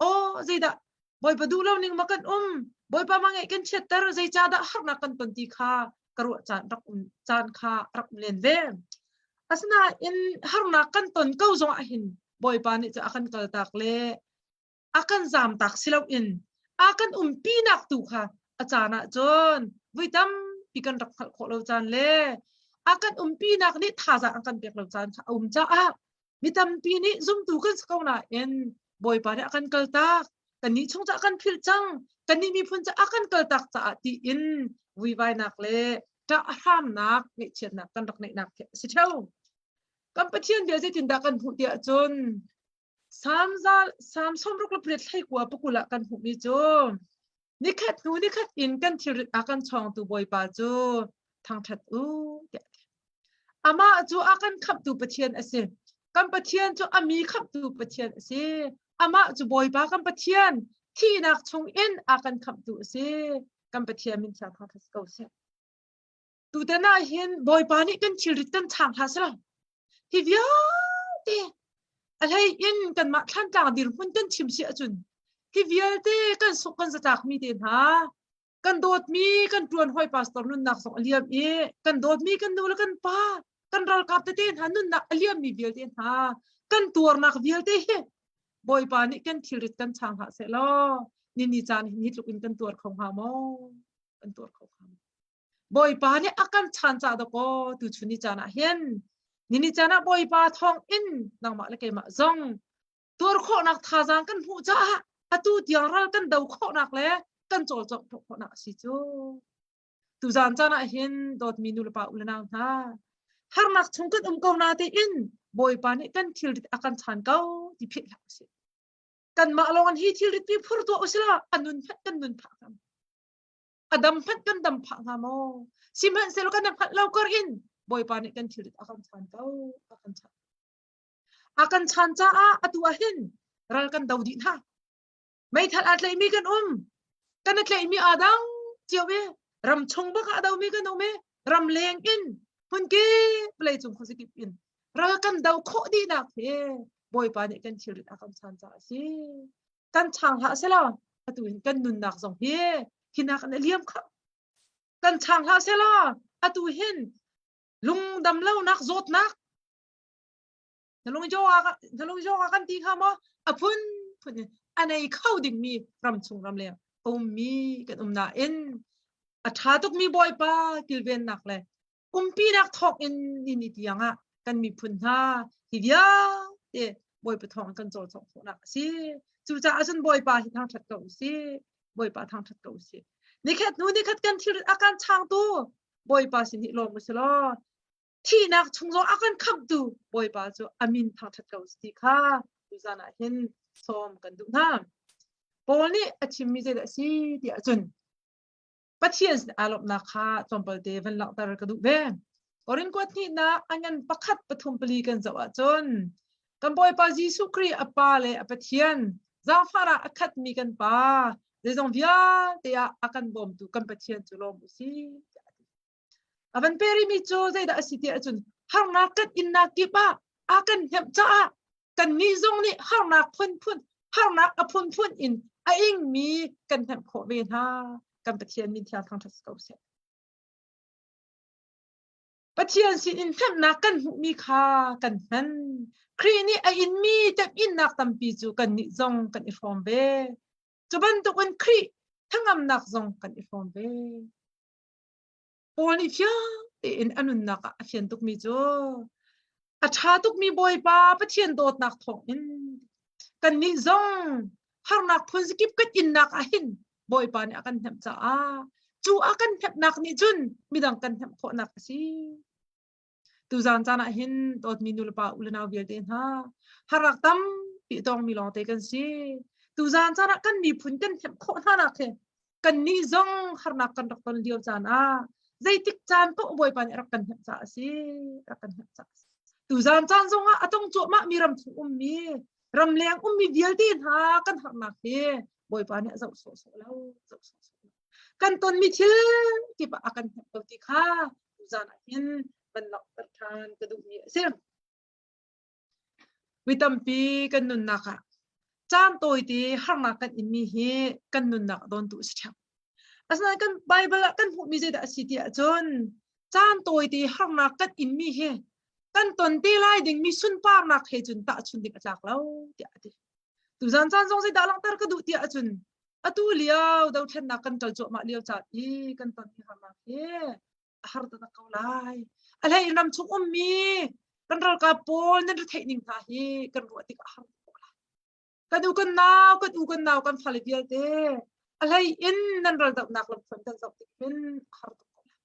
aw zeidah Bawipa duh lo ning ma kan um Bawipa ma ngeih kan chiatter zeicahdah harnak kan ton ti kha ka ruah caan rak um caan kha rak um len ve. Asinain harnak kan ton ko zong ah hin Bawipa nih cu a kan kaltak le a kan zamtak si loin a kan umpinak tu kha a caan ah cun voi tampi kan rak hngalh khawh lo caan le a kan umpinak nih thazaang an kan pek lo caan kha a um caah mi tampi nih zumtu kan si ko nain Bawipa nih a kan kaltak kannih chung caah kan philh cang kannih miphun caah a kan kaltak caah tiin vuivainak le ṭah hramnak ngaihchiatnak kan rak neihnak khi a si ṭheo. Kan Pathian bia zeitindah kan hmuh tiah cun Salm za Salm 68 thleikua pakul ah kan hmuhmi cu nikhat hnu nikhat in kan thilrit a kan chawngtu Bawipa cu thangṭhat u tiah a ti. Amah cu a kan khamhtu Pathian a si. Kan Pathian cu a mi khamhtu Pathian a si. Amah cu Bawipa kan Pathian thihnak chung in a kan khamhtu a si. Kan Pathian min thiang thangṭhat si ko seh. Tutan ah hin Bawipa nih kan thilrit kan chang hlah selaw hi vialte a hlei in kanmah thlantlang dirhmun kan chim si ahcun hi vialte kan suk kan zatlak mi te hna kan dawtmi kan ṭuan hawi pastor nunnak zong a liam i kan dawtmi kan nu le kan pa kan ralkap tete hna nunnak a liammi vialte hna kan tuarnak vialte hi Bawipa nih kan thilrit kan chang hlah seh law ni ni caan hin hi tluk in kan tuar kho hnga maw kan tuar kho hnga maw Bawipa nih a kan chan ca dakaw tu chun ni caan ah hin ni ni caan ah Bawipa thawng in nangmah le keimah zong tuar khawhnak thazaang kan hmuh caah atu tiang ral kan do khawhnak le kan cawlcawngh khawhnak a si cu. Tuzaan caan ah hin dawtmi nu le pa u le nau hna harnak chung kan um ko na tein Bawipa nih kan thilrit a kan chan ko ti philh hlah usih. Kanmah lawng in hi thilrit pi phur tuah usila a nun hmanh kan nun phah hnga a dam hmanh kan dam phah hnga maw sihmanhsehlaw kan hngalh lo kar in Bawipa nih kan thilrit a kan chan ko a kan chan A kan chan caah atu ah hin ral kan do dih hna. Meithal aa tlaihmi kan um. Kan i tlaihmi aa dang cio i ram chung bak ah a domi kan um i ram leng in hmunkip vawleicung khuazakip in ral kan do khawh dihnak hi Bawipa nih kan thilrit a kan chan caah a si. Kan chang hlah selaw atu hin kan nunnak zong hi hinak in a liam kho. Kan chang hlah selaw atu hin lungdam lonak zawtnak Na lung zaw kan ti kha maw a phun phun in a nei kho dingmi ram chung ram leng ummi kan um nain a ṭha tukmi Bawipa kilvennak le umpinak thawk in ni ni tiang ah kan miphun hna hi vialte Bawipa thawng kan cawlcawngh khawhnak a si. Cucaah cun Bawipa hi thangṭhat ko usih. Bawipa thangṭhat ko usih. Nikhat hnu nikhat kan thil a kan changtu Bawipa sin hi lawm usih law thihnak chung zong a kan khamhtu Bawipa cu a min thangṭhat ko ti kha tuzan ah hin sawm kan duh hna. Paul nih a chimmi zeidah a si ti ahcun Pathian sin aa lawmhnak kha tlawmpal te van langhter ka duh ve. Korin kuat hnihnak a ngan pakhat pathum pali kan zoh ahcun kan Bawipa Jesuh Khrih a Pa le a Pathian zaangfah ah a khatmi kan Pa zeizong vialte ah a kan bawmtu kan Pathian cu lawm u sih. A van pe rihmi cu zeidah a si ti ahcun harnak kan innak kip ah a kan hnemh caah kannih zong nih harnak phunphun harnak a phunphun in a ingmi kan hnemh khawh ve hna. Kan Pathian min thiang thangṭhat si ko seh. Pathian sinin hnemhnak kan hmuhmi kha kan hman. Khrih nih a inmi temhinnak tampi cu kannih zong kan i hrawm ve. Cu bantukin Khrih thangamnak zong kan i hrawm ve. Paul nih fiang tein a nunnak ah a fian tukmi cu a ṭha tukmi Bawipa Pathian dawtnak thawngin kannih zong harnak phunzakip kan innak ah hin Bawipa nih a kan hnemh caah cu a kan hnemhnak nih cun midang kan hnemh khawhnak a si. Tuzaan caan ah hin dawtmi nulepa u le nau vialte hna harnak tampi tongmi lawngte kan si. Tuzaan caan ah kan miphun kan hnemh khawh hna nak hi kannih zong harnak kan rak ton lio caan ah zeitik caan paoh Bawipa nih rak kan hnemh caah a si. Rak kan hnemh caah a si. Tuzaan caan zong ah a tong cuahmah mi ram chung ummi ramleng ummi vialte hna kan harnak hi Bawipa nih a zoh sawhsawh lo, zoh sawhsawh lo. Kan tonmi thil kip ah a kan hnemh ko ti kha tuzaan ah hin van langhter ṭhan ka duhmi a si. Mi tampi kan nunnak ah caan tawite harnak kan inmi hi kan nunnak a dawntu a si ṭheo. Asinain kan Bible ah kan hmuhmi zeidah a si ti ahcun caan tawite harnak kan inmi hi kan ton te lai dingmi sunparnak he cun tahchun ding a tlak lo tiah a ti. Tuzaan caan zong zeidah langhter ka duh tiah ahcun atu lio dothlennak kan kal cuahmah lio caan i kan tonmi harnak hi a har taktak ko lai. A hlei in ramchung ummi kan ralkap pawl nan retheih ning hna hi kan ruah tik a har tuk ko lai. Kan u kan nau, kan u kan nau kan fale vialte a hlei in nan raldohnak lamthluan kan zoh tik hin a har tuk ko lai.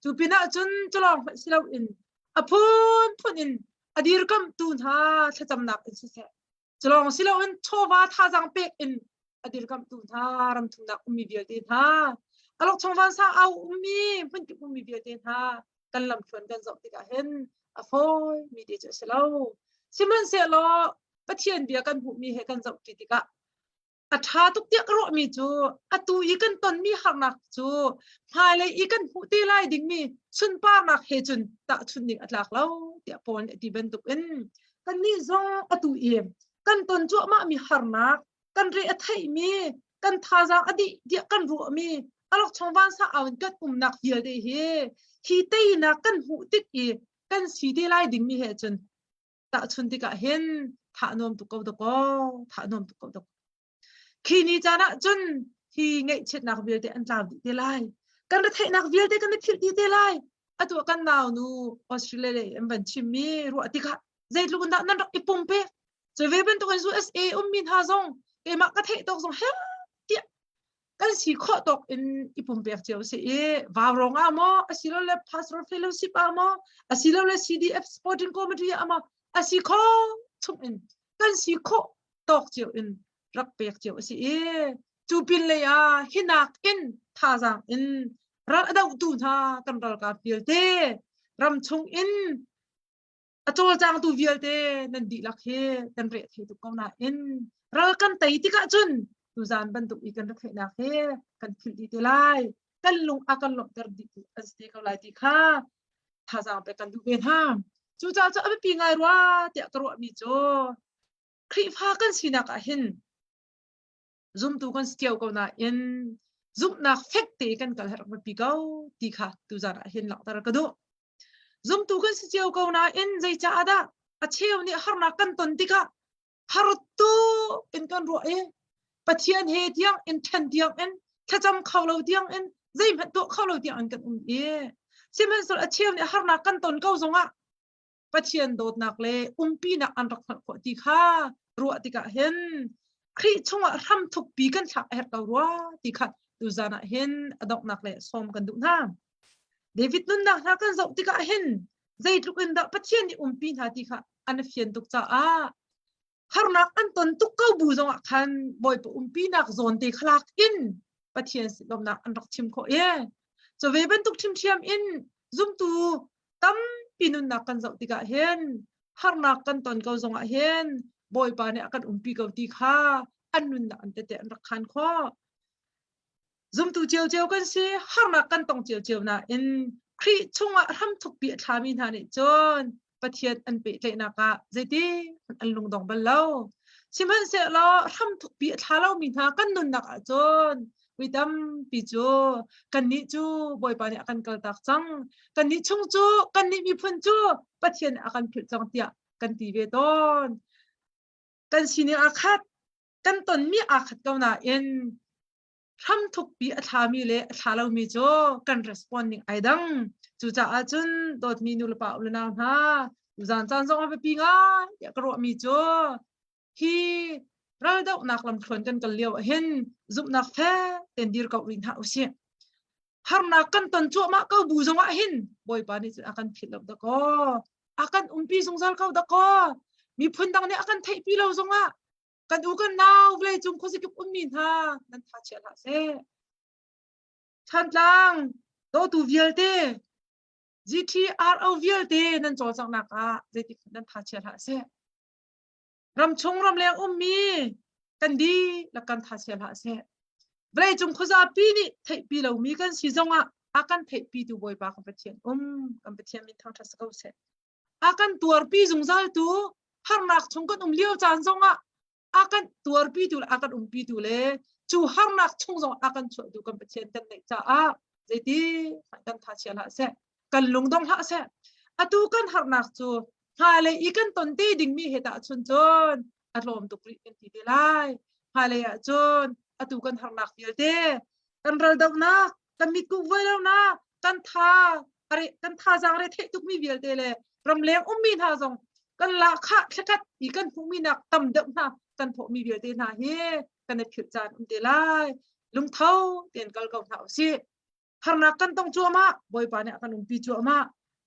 Cu pinah cun culawng hmanh si loin a phunphun in a dirkamhtu hna thlacamnak in siseh, culawng si loin chawva thazaang pek in a dirkamhtu hna ramthumnak ummi vialte hna, alokchong vansang au ummi hmunkip ummi vialte hna kan lamthluan kan zoh tikah hin a fawimi te cu a si lo. Sihmanhsehlaw Pathian bia kan hmuhmi he kan zohṭi tikah a ṭha tuk tiah ka ruahmi cu atu i kan tonmi harnak cu hmailei i kan hmuh te lai dingmi sunparnak he cun tahchunh ding a tlak lo tiah Paul nih a ti bantukin kannih zong atu i kan ton cuahmahmi harnak kan re a theihmi kan thazaang a dih tiah kan ruahmi alokchong vansa au in kan umnak vialte hi hi teinak kan hmuh tik i kan si te lai dingmi he cun tahchun tikah hin thah nuam tuk ko dakaw thah nuam tuk ko dakaw khi ni caan ah cun hi ngaihchiatnak vialte an tlau dih te lai kan retheihnak vialte kan i philh dih te lai atu kan nau nu Australia lei an van chimmi ruah tikah zeitluk in dah nan rak i pumpe cu ve bantukin USA ummi hna zong keimah ka theih tawk zong he tiah kan si khawh tawk in i pumpek cio si i vaurong ah maw asilole pastoral fellowship ah maw asilole CDF sporting committee ah maw asi kho chung in kan si khawh tawk cio in rak pek cio a si i cu pin lei ah hinak in thazaang in ral a dohtu hna kan ralkap vialte ram chung in a cawlcangtu vialte nan dihlak hi kan reh thei tuk ko nain ral kan tei tikah cun tuzan bantuk i kan rak theihnak hi kan philh dih te lai kan lung a kan lawmhter dih tu an si te ko lai ti kha thazaang pek kan duh ve hna cucaah cu a biapi ngai rua tiah ka ruahmi cu Khrihfa kan sinak ah hin zumtu kan si cio ko nain zumhnak fek te kan kal herh biapi ko ti kha tuzan ah hin langhter ka duh Zumtu kan si cio ko nain zeicaah dah a cheu nih harnak kan ton tikah har tuk in kan ruah i Pathian he tiang in ṭhen tiang in thlacam kho lo tiang in zeihmanh tuah kho lo tiang in kan um i sihmanhsehlaw a cheu nih harnak kan ton ko zongah Pathian dawtnak le umpinak an rak hngalh khawh ti kha ruah tikah hin Khrih chungah hram thukpi kan thlak a herh ko rua ti kha tuzan ah hin a donghnak le sawm kan duh hna. David nunnak hna kan zoh tikah hin zeitluk in dah Pathian nih umpi hna ti kha an fian tuk caah harnak an ton tuk ko bu zongah khan Bawipa umpinak zawn te khalak in Pathian lawmnak an rak chim khawh i cu ve bantuk ṭhimṭhiam in zumtu tampi nunnak kan zoh tikah hin harnak kan ton ko zongah hin Bawipa nih a kan umpi ko ti kha an nunnak an tete an rak khan khawh. Zumtu ciocio kan si, harnak kan tong ciocio nain Khrih chungah hramthukpi a thlami hna nih cun Pathian an pehtlaihnak ah zeiti an lungdong bal lo. Sihmanhsehlaw hramthukpi a thla lomi hna kan nunnak ah cun mi tampi cu kannih cu Bawipa nih a kan kaltak cang. Kannih chung cu kannih miphun cu Pathian nih a kan philh cang tiah kan ti ve tawn. Kan sining aa khat, kan tonmi aa khat ko nain hramthukpi a thlami le a thla lomi cu kan respond ning ai dang. Cucaah cun dawtmi nulepa u le nau hna, tuzaan caan zong a biapi ngai tiah ka ruahmi cu hi raldohnak lamthluan kan kal lio ahhin zumhnak fek tein dir ko rih hna usih. Harnak kan ton cuahmah ko bu zongah hin Bawipa nih cun a kan philh lo dakaw. A kan umpi zungzal ko dakaw. Miphun dang nih a kan theihpi lo zongah kan u kan nau vawlei cung khuazakip ummi hna nan tha chia hlah seh. Thantlang dawtu vialte GTRO vialte nan cawlcanghnak ah zeitik nan tha chia hlah seh. Ramchung ramleng ummi kan dihlak kan tha chia hlah seh. Vawlei cung khuazapi nih theihpi lomi kan si zongah a kan theihpitu Bawipa kan Pathian um kan Pathian min thangṭhat si ko seh. A kan tuarpi zungzal tu harnak chung kan um lio caan zongah a kan tuarpitu le a kan umpitu le cu harnak chung zong a kan chuahtu kan Pathian kan neih caah zeiti kan tha chia hlah seh kan lungdong hlah seh atu kan harnak cu hmailei i kan ton te dingmi he tahchun cun a tlawm tuk rih kan ti te lai hmailei ah cun atu kan harnak vialte kan raldohnak kan mitkuh vuai lonak kan tha kan thazaang re theih tukmi vialte le ramleng ummi hna zong kan lahkhah thlakhat i kan hmuhmi nak tam deuh hna kan thawhmi vialte hna hi kan i philh caan um te lai lungtho tein kal ko hna usih harnak kan tong cuahmah bawipa nih a kan umpi cuahmah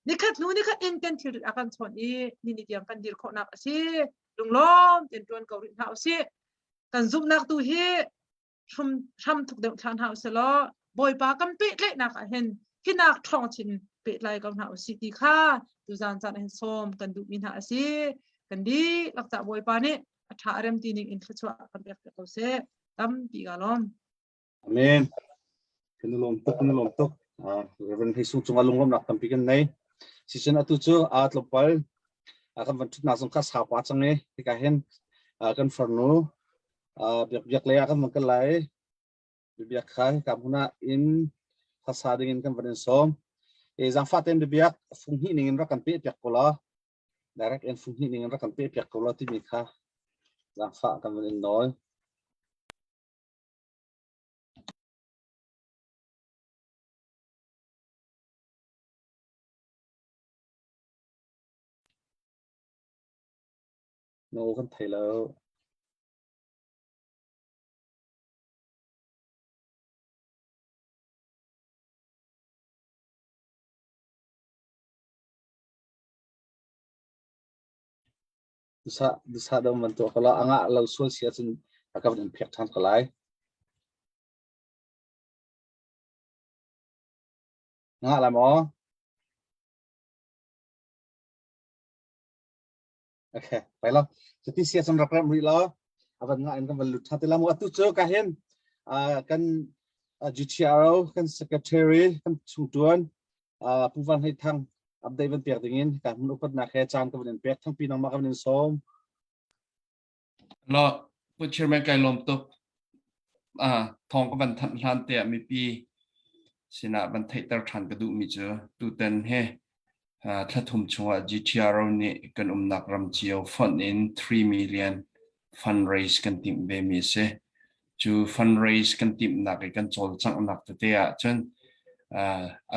nikhat hnu nikhat in kan thilrit a kan chawnh i ni ni tiang kan dir khawhnak a si lunglawm tein ṭuan ko rih hna usih kan zumhnak tu hi hram hram thuk deuh thla hna usih law bawipa kan pehtlaihnak ah hin hinak ṭhawng chin pehtlai ko hna usih ti kha tuzan caan hin sawm kan duhmi hna a si. Kan dihlak cah Bawipa nih a ṭha a rem ti ning in thluachuah kan pek piak ko seh. Tampi ka lawm. Amen. Kan lawm tuk, kan lawm tuk. Uh, Reverend Hei Sung cungah lunglawmnak tampi kan nei. Sicun atu cu aa tlawmpal uh, kan van ṭhutnak zong kha sau pa cang i hika hin uh, kan farnu uh, biak biak lei ah kan van kal lai. Biak kha hika hmun ah in hlasa ding in kan van in sawm. E zaangfah tein biak fung hnih ning in rak kan pe piak ko law. Direct in fung hnih ning in rak kan pe piak ko law timi kha zaangfah kan van in nawl. Na aw kan thei lo. Dusa dusa dong man tuah ko la anga lo sual si ahcun a ka van in phek ṭhan ko lai. Nga la maw? Okay, pai lo. Cuti si ahcun rak rem rih lo. A van nga in kan van lut ṭhan te la mu. Atu cu ka hin kan GTRO kan secretary kan chungṭuan Pu Van Hlei Thang update van pek ding in ka hmun upatnak he caan ka van in pek thangpi nangmah ka van in sawm. Lo Pu Chairman kai lawm tuk. Ah thong ka van thanh hlan te ah mipi sinah van theihter ṭhan ka duhmi cu tutan he thla thum chungah GTRO nih kan umnak ram cio fonh in 3 million fundraise kan timh ve mi a si. Cu fundraise kan timhnak i kan cawlcanghnak tete ah cun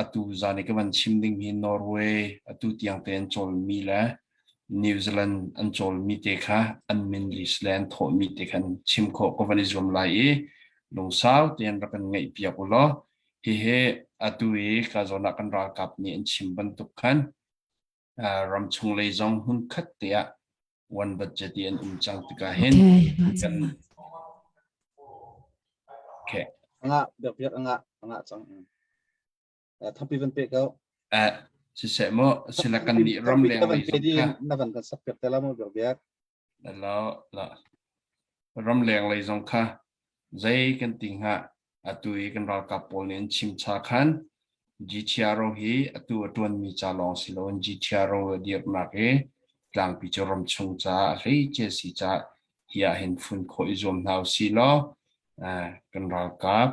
atu zan i ka van chim ding hi Norway atu tiang te an cawlmi le New Zealand an cawlmi te kha an min list le an thawhmi te khan chim khawh ka van i zuam lai i lungsau tein rak kan ngaih piak u law hihi atu i ka zawn ah kan ralkap nih an chim bantuk khan ramchung lei zong hmun khat te ah one budget i an um cang tikah hin kan okay anga biak biak anga anga cang thapi van pe ko eh siseh mo sila kan nih ram leng lei zong kha na van kan sak piak te la mo biak biak la la ram leng lei zong kha zei kan ti hnga Atu i kan ralkap pawl nih an chim cha khan GTRO hi atu a ṭuanmi ca lawng si loin GTRO a dirhnak hi tlangpi cu ramchung caah a hleice si caah hi ah hin fun khawh i zuam hna usih law kan ralkap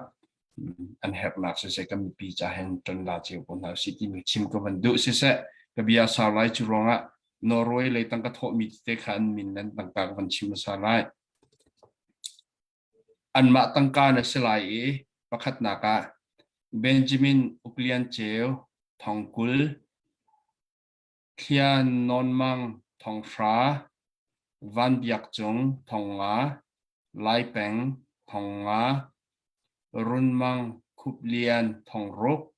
an herhnak siseh kan mipi ca hin ṭan la cio ko hna usih timi chim ka van duh siseh ka bia sau lai cu ruangah Norway lei tang ka thawhmi tete kha an min le an tangka ka van chim hmasa lai. Anmah tangka na si lai i pakhatnak ah Benjamin Uk Lian Ceu 20,000, Thlia Nawn Mang 5,000, Van Biak Cung 5,000, Lai Peng 5,000, Run Mang Khup Lian 6,000,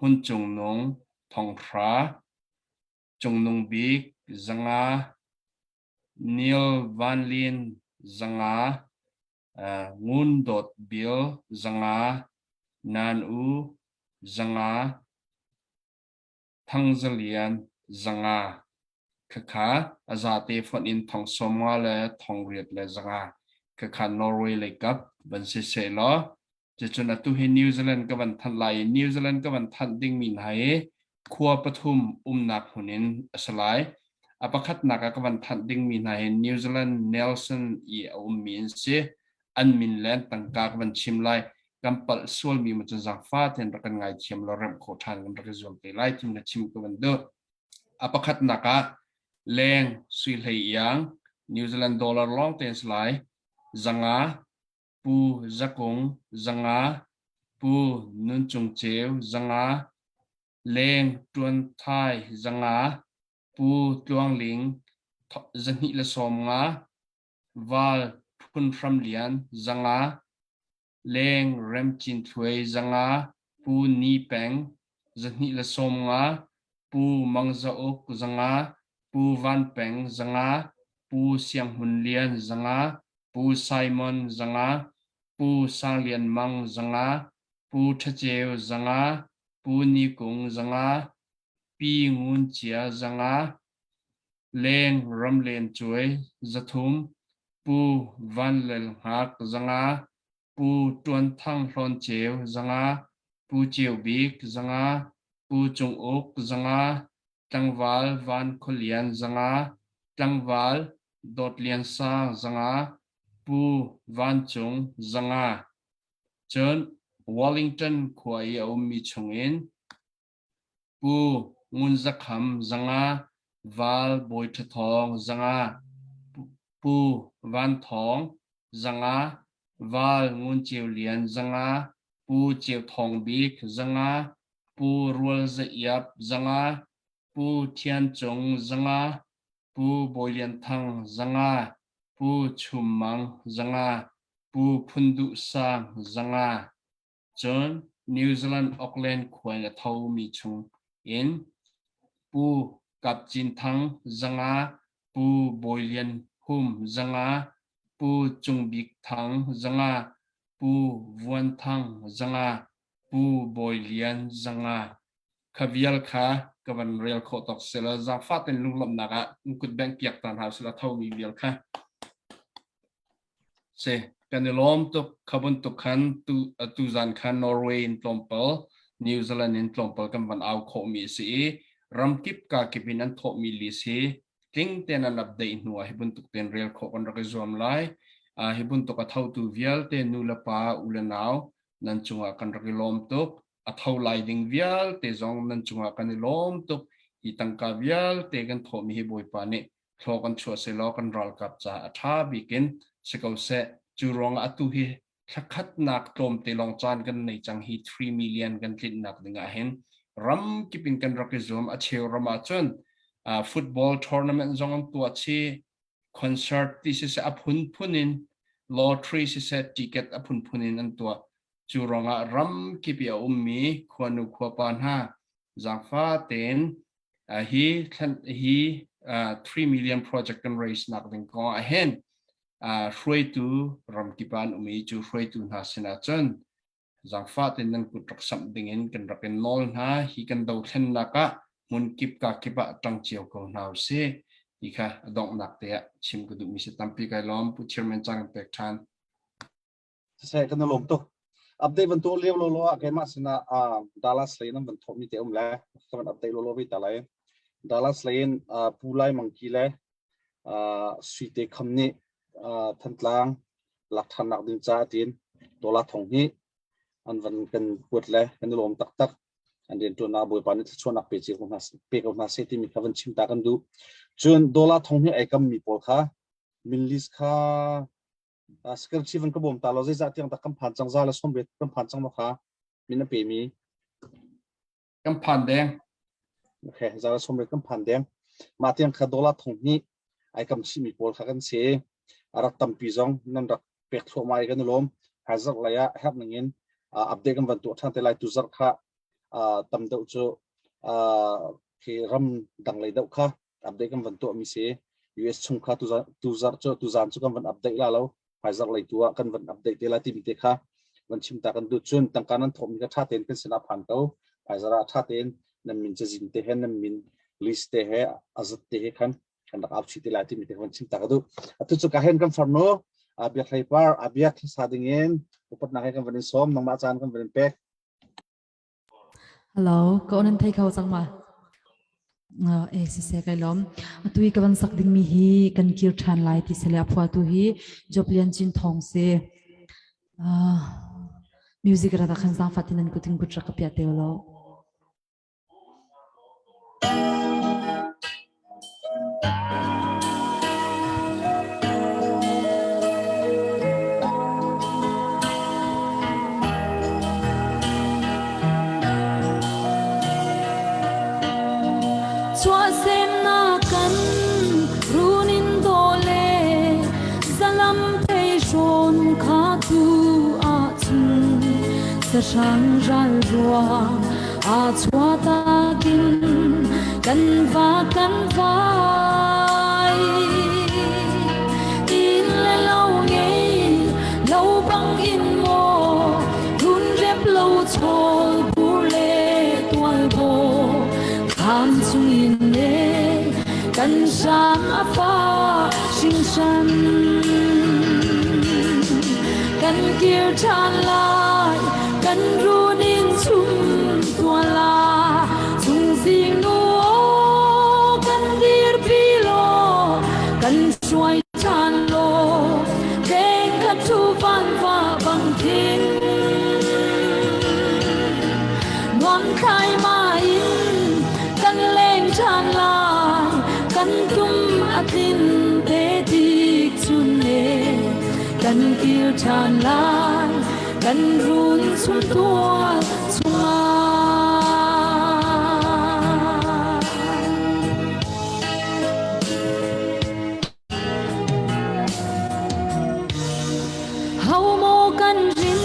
Hmun Cung Nung 5,000, Cung Nung Bik 500, Neil Van Lin 500, Ngun Dawt Bil 500, Nan U 500, Thang Za Lian 500. Khakha a zate fonh in thong 50 le thong riat le 500. Khakha Norway lei kap van si seh law Cucun atu hi New Zealand ka van thanh lai i New Zealand ka van thanh dingmi hna hi khua pathum umnak hmun in a si lai. A pakhatnak ah ka van thanh dingmi hna hi New Zealand Nelson i a ummi an si. An min le an tangka ka van chim lai. Kan palh sualmi ma cun zaangfa tein rak kan ngaithiam law remh khawh ṭhan kan rak i zuam te lai tim na chim ka van duh. A pakhatnak ah leng sui hlei iang New Zealand dollar lawng tein si lai. 500 Pu Za Kung 500, Pu Nun Cung Ceu 500, Leng Ṭuan Thai 500, Pu Tluang Ling 250, Val Phun Hram Lian 500, Leng Rem Cin Thluai 500, Pu Ni Peng 250, Pu Mang Za Uk 500, Pu Van Peng 500, Pu Siang Hmun Lian 500, Pu Simon 500, Pu Sang Lian Mang 500, Pu Ṭha Ceu 500, Pu Ni Kung 500, Pi Ngun Cia 500. Leng Ram Len Cuai 300, Pu Van Lel Hngak 500, Pu Ṭuan Thang Hlawn Ceu 500, Pu Ceu Bik 500, Pu Cung Uk 500, Tlangval Van Khua Lian 500, Tlangval Dawt Lian Sang 500, Pu Van Cung 500. Cun Wellington khua i a ummi chungin Pu Ngun Za Kham 500, Val Bawi Ṭha Thawng 500, Pu Van Thawng 500, Val Ngun Ceu Lian 500, Pu Ceu Thawng Bik 500, Pu Rual Za Iap 500, Pu Thian Cung 500, Pu Bawi Lian Thang 500, Pu Chum Mang 500, Pu Phun Duh Sang 500. Cun New Zealand Auckland khua in a thomi chung in Pu Kap Cin Thang 500, Pu Bawi Lian Hum 500, Pu Cung Bik Thang 500, Pu Vuan Thang 500, Pu Bawi Lian 500. Kha vial kha ka van rel khawh tawk sila zaangfah tein lunglawmhnak ah kut bengh piak ta hna usih la thomi vial kha. Si, kan i lawm tuk. Kha bantuk khan tu tuzan khan Norway in tlawmpal, New Zealand in tlawmpal kan van au khawhmi a si i ramkip kakip in an thawhmi list hi tling tein an update hnu ah hi bantuk tein rel khawh kan rak i zuam lai. Hi bantuk a thotu vialte nu le pa, u le nau nan cungah kan rak i lawm tuk. A tho lai ding vialte zong nan cungah kan i lawm tuk. Hi tangka vialte kan thawhmi hi Bawipa nih thlaw kan chuah selaw kan ralkap caah a ṭha bik in si ko seh. Cu ruangah atu hi thlakhatnak tlawmte lawng caan kan nei cang hi 3 million kan tlinhnak ding ah hin ram kip in kan rak i zuam. A cheu ram ah cun football tournament zong an tuah chih, concert ti siseh a phunphun in lottery siseh ticket a phunphun in an tuah. Cu ruangah ram kip i a ummi khuanu khuapa hna zaangfa tein hi hi 3 million project kan raise nak ding kong ah hin hruaitu ramkip ah an um i cu hruaitu hna sinah cun zaangfah tein nan kut rak samh ding in kan rak in nawl hna hi kan dothlennak ah hmun kip ka kip ah ṭang cio ko hna usih ti kha a donghnak te ah chim ka duhmi si tampi kai lawm pu chairman cang pek ṭhan Siseh kan i lawm tuk. Update van tuah lio lawlaw ah keimah sinah Dallas lei in an van thawhmi te um le ka van update lawlaw ve ta lai. Dallas lei in Pu Lai Mangki le Suite Kham nih Thantlang lak ṭhannak ding caah tiin dollar thong hnih an van kan kuat le kan i lawm taktak. An rianṭuannak Bawipa nih thluachuahnak pe cio ko hna pe ko hna seh timi kha van chim ta kan duh. Cun dollar thong hnih ai kammi pawl kha min list kha Secretary van ka bawm ta law zeizah tiang dah kan phan cang za le 80 kan phan cang maw kha min a pemi Kan phan deng. Okay, za le 80 kan phan deng. Mah tiang kha dollar thong hnih ai kam chihmi pawl kha kan si. A rak tampi zong nan rak pek thluahmah i kan i lawm. Hai zarh lei ah herh ning in update kan van tuah ṭhan te lai tu zarh kha tam deuh cu khi ram dang lei deuh kha update kan van tuah mi si US chung kha tu zarh cu tu zan cu kan van update la lo hmaizarh lei tu ah kan van update te la timi te kha van chim ta kan duh cun tangka nan thawh mi kha tha tein kan sinah phan ko hmaizarh ah tha tein nan min cazin te he nan min list te he azat te he khan kan rak au chih te lai timi te van chim ta ka duh atu cu ka hen kan farnu biak hlei par abiak sa ding in upatnak he kan van in sawm nangmah caan kan van in pek Hello, ka on an thei kho cang ma? E siseh kai lawm. Atu i ka van sak dingmi hi kan kir ṭhan lai ti sele a phuahtu hi Job Lian Cin Thawng si. Uh, music ra khan zaangfah tin an kutin kut rak ka piah te lo. Chuahsemnak kan runin daw le zalam thei hrawn kha tu ahcun sahrang ral ruang aa chuahtak in kan va kan vai. Inn le lo ngei lo bang in maw run rep lo chawl bur le tual bo thlam chung in ne kan. Kan hram a fak hringhran. Kan kir ṭhan lai, kan run in chum tuan la. Chungzing nu aw, kan dirpi law, kan hruai ṭhan law. Tleng khat thu van va bang thin. Nuam thlai ma in kan leng ṭhan lai, kan tum a tlin te tik chun le kan kir ṭhan lai, kan run chum tual chungah. Ho maw kan rin,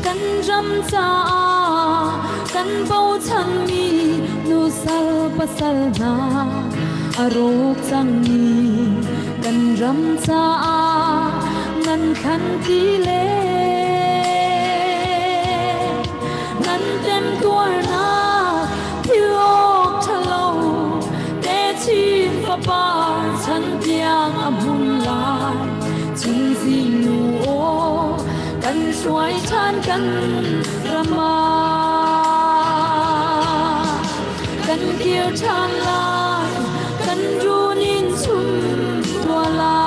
kan ram caah kan bochanmi nusal pasal hna a rawk cangmi kan ram caah nan thlan ti le nan temtuarnak thil awk ṭhalo Techin fapa chan tiang a hmun lai chungzing nu aw kan hruai ṭhan kan ram ah kan kir ṭhan lai kan run in chum tua la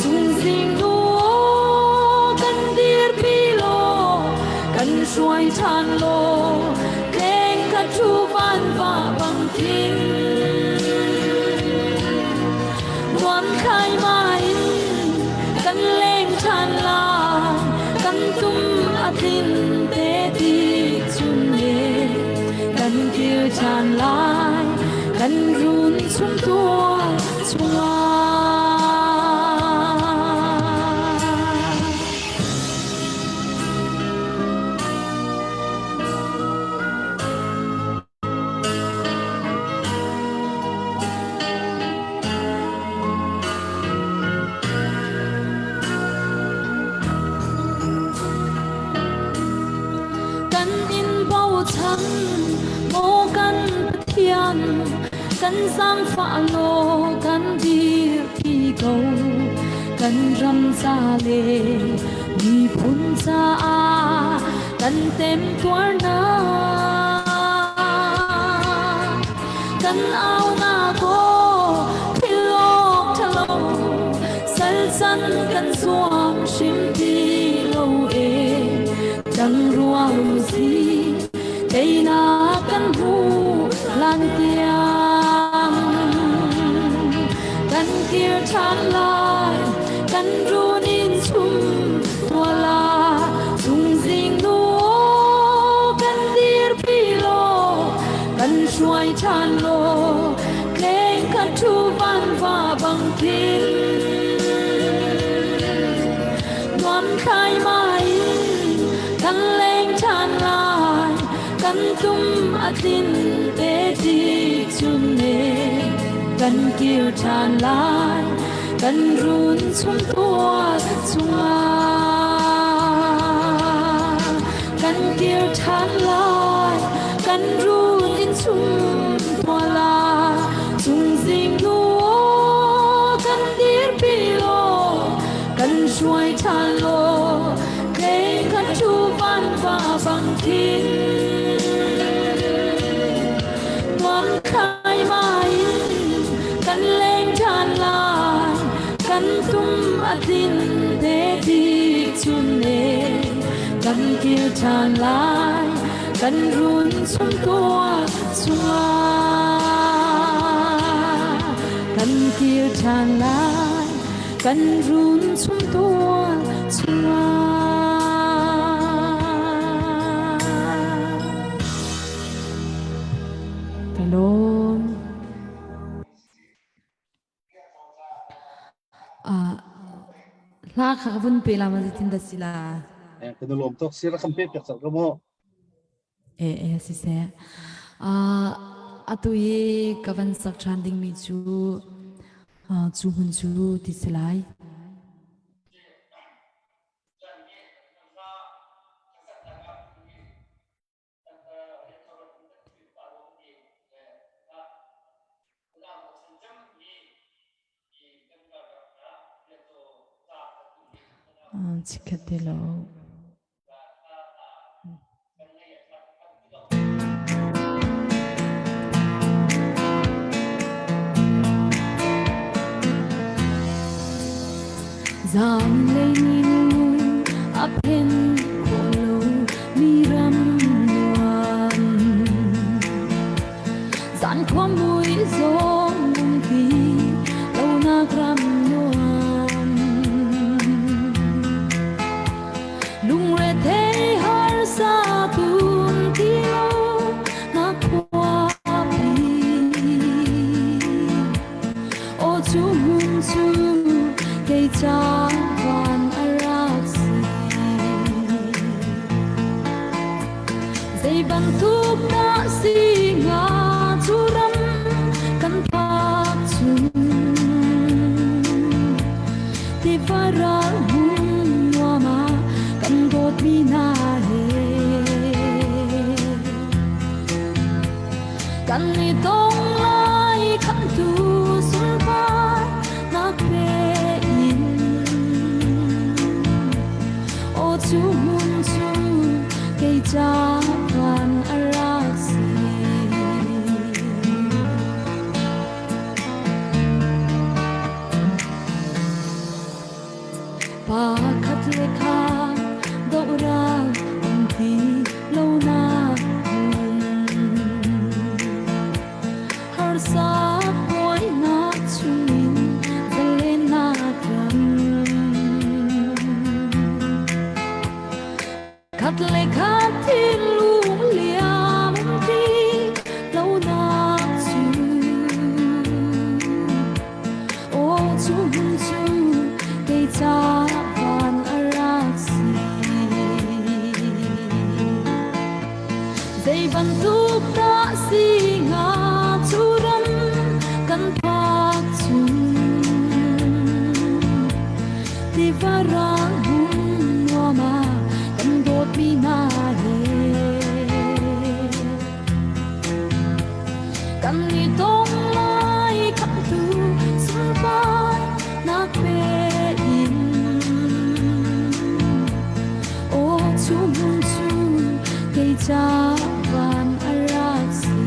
chungzing nu aw kan dirpi law kan hruai ṭhan law tleng kha thu van va bang thin nuam thlai ma in kan leng ṭhan lai kan tum a tlin te tik chun le kan kir ṭhan lai kan run chung tual chungah Kan in bochan maw kan Pathian kan zaangfah law kan dirpi ko kan ram ca le miphun caah kan temtuarnak kan aunak aw philh awk ṭhalo sal can kan zuam hrim ti lo e cang ruang si teinak kan hmu hlan tiang kan kir ṭhan lai kan run in chum tuala chungzing nu kan dirpi law kan hruai ṭhan law tleng khat thu van va bang khin nuam thlai mai in kan leng ṭhan lai kan tum a tlin te tik chun ne kan kir ṭhan lai kan run chung tual chungah kan kir ṭhan lai kan run in chung tual ah chungzing nu kan dirpi law kan hruai ṭhan law tlei kan ṭhu van va bang khin nuam thlai mai in kan leng ṭhan lai kan tum a tlin te tik chun ne kan kir ṭhan lai kan run chung tuah chungah kan kir ṭhan lai kan run chung tuah chungah Ka lawm. Hla kha ka vun pe la ma zeitin dah si la? Eh, kan lawm tuk sir kan pe piak cang ko mu. Eh eh siseh. Uh, atu i ka van sak ṭhan dingmi cu uh, cu hmun cu ti si lai. Chikkhat te lo. Zanlei ni a phen khawh lo mi ram nuam. Zan khua mui zong um ti lo nak ram nuam. Lungre thei harsa tum ti lo na khua pi. Aw cu hmun cu kei ca van a rak si. Zei bantuk dah si hnga cu ram kan phak chung. Tiva ral hmun nuam ah kan dawtmi hna he. Kan i tong lai khamtu sunpar nak pe in. Aw cu hmun cu kei ca van a rak si. Pakhat le kha doral um ti lo nak hmun. Harsa buainak chungin zalennak ram. Khat le khat thinlung liam ti lonak cu. Aw cu hmun cu kei ca van a rak si. Zei bantuk dah si hnga cu ram kan phak chung. Tiva ral hmun nuam ah kan dawtmi hna he. Kan i tong lai khamtu sunpar nak pe in. Aw cu hmun cu kei ca van a rak si.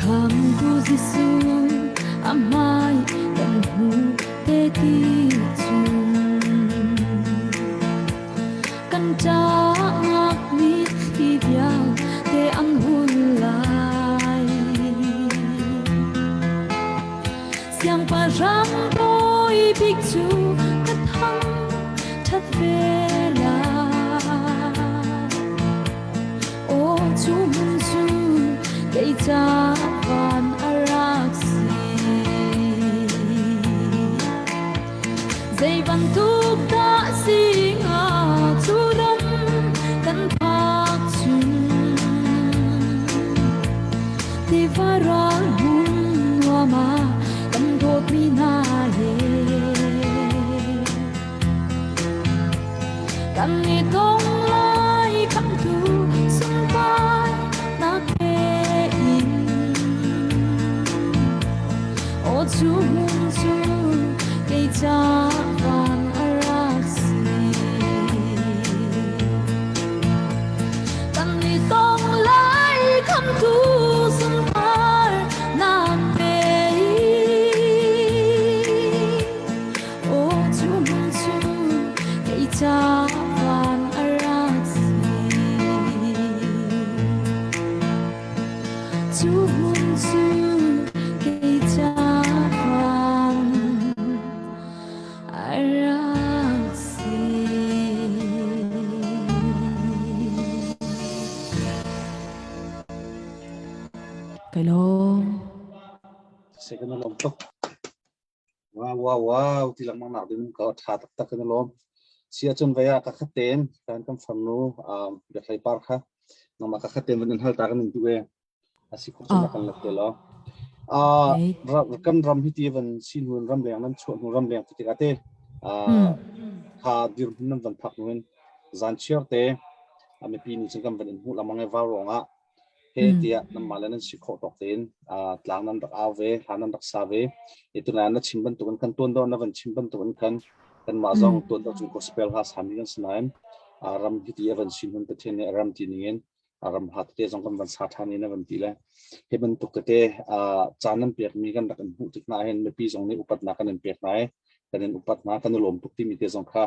Khamtu Jesuh a hmai kan hmuh te ti chung. Kan caah mitthli vialte an hun lai. Siangpahrang bawi bik cu ka thang ṭhat ve lai. Aw cu hmun cu kei ca van a rak si. Zei bantuk dah si hnga cu ram kan phak chung. Tiva ral hmun nuam ah kan dawtmi hna he. Kan i tong lai khamtu sunpar nak he in. Aw cu hmun cu kei ca van a rak si. Kan i tong lai khamtu sunpar nak pe Aw cu hmun cu kei ca van a rak si. Cu hmun cu kei ca van a rak si. Kai lawm. Second lawm tuk. Wow, wow, wow, ti lengmang nak ding ka tha taktak kan lawm. Si ahcun vei ah ka khat tein kan kan farnu biahlei par kha nangmah ka khat tein van in hal ta kan in duh e. A si khawh cun kan let te law. Kan ram hi ti van si hnu ram leng nan chuah hnu ram leng ti tikah te. Kha dirhmun nan van phak nuin zan chiar te mipi nih cun kan van in hmuh lengmang i vau ruangah he tiah nanmah le nan si khawh tawk tein tlang nan rak au ve, hla nan rak sa ve. Tuna na chim bantukin kan tuan dawh na van chim bantukin khan kanmah zong tuan dawh cung gospel hla sami kan si nain ram hiti a van sin hun Pathian nih a ram ti ningin ram hla tete zong kan van sa ṭhan in a van ti le hi bantuk tete caan nan pekmi kan rak in hmuh tik hna hin mipi zong nih upatnak kan in pek hna i kan in upat hna kan i lawm tuk timi te zong kha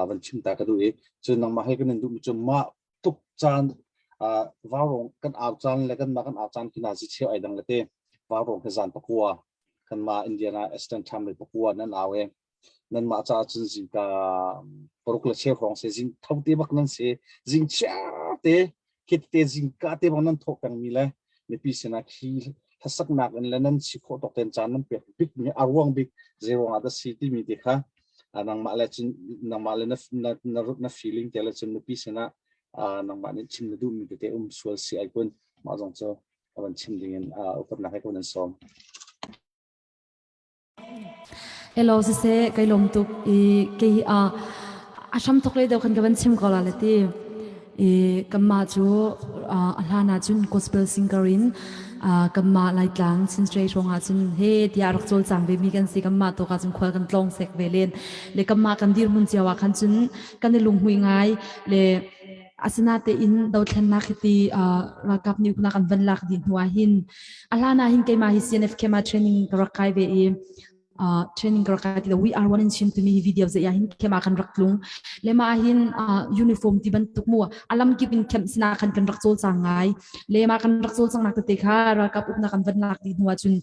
van chim ta ka duh i cun nangmah he kan in duhmi cu mah tuk caan vaurong kan au caan le kan mah kan au caan kina zi cheu ai dang le te vaurong ke zan pakua kan ma Indiana Eastern Time le pakua nan au e nan mah ca cun zingka paruk le cheu hrawng se zing tho te bak nan se zing chia te khit te zingka te bang nan thawk peng mi le mipi sinah khi hlasaknak in le nan si khawh tawk ten caan nan pek bik mi a ruang bik zei ruang ah dah si timi te kha nangmah le cun nangmah le na na na feeling te le cun mipi sinah nangmah nih chim na duhmi tete um sual si ai kun mah zong cu van chim ding in upatnak he ko nan sawm. Hello siseh kai lawm tuk i kei a a hram thok le deuh khan ka van chim ko la le ti i kanmah cu a hlan ah cun gospel singer in kanmah Laitlang Chin State hrawng ah cun he tiah rak cawlcang ve mi kan si kanmah tawk ah cun khual kan tlawng sek ve len le kanmah kan dirhmun cio ah khan cun kan i lunghmui ngai le asinatein dothlennak hiti ralkap nih uknak an van lak dih hnu ah hin a hlan ah hin keimah hi CNF Khema training ka rak kai ve i uh, training ka rak kai ti we are one in Chin timi video ze ya hin khema kan rak tlung le ma hin uh, uniform ti bantuk mu alam kip in camp sina khan kan rak chol chang ngai le ma kan rak chol chang nak te kha ralkap uknak kan van lak di hnu ah cun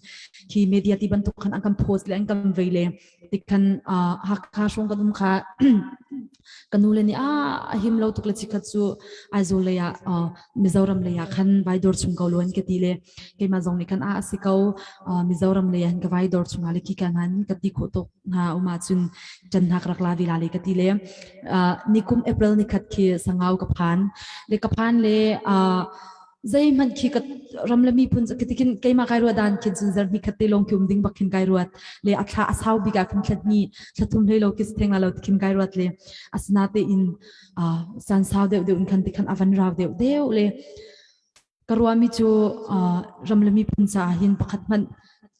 khi media ti bantuk khan an kan post le an kan vei le tikhan uh, Hakha hrawng kan um kha ka nu le nih a a him lo tuk le chikhat cu Aizawl lei ah uh, Mizoram lei ah khan vai dawr chung ko lo an ka ti le keimah zong nih khan a a si ko uh, Mizoram lei ah hin ka vai dawr chung ah le khi ka han ka ti khawh tuk hna um ahcun ṭan hna ka rak la ve la le ka ti le uh, nikum April ni khat khi Sangau ka phan le ka phan le uh, zeihmanh khi ka ram le miphun kitikin keimah kai ruat dan khin cun zarhni khat te lawng khi um ding bak khin kai ruat le a thla a sau bik ah khin thla hni thla thum hlei lo kis theng la lo khin kai ruat le asina te in san sau deuh deuh in khan ti khan avan rau deuh deuh le ka ruami cu ram le miphun caah hin pakhat hmanh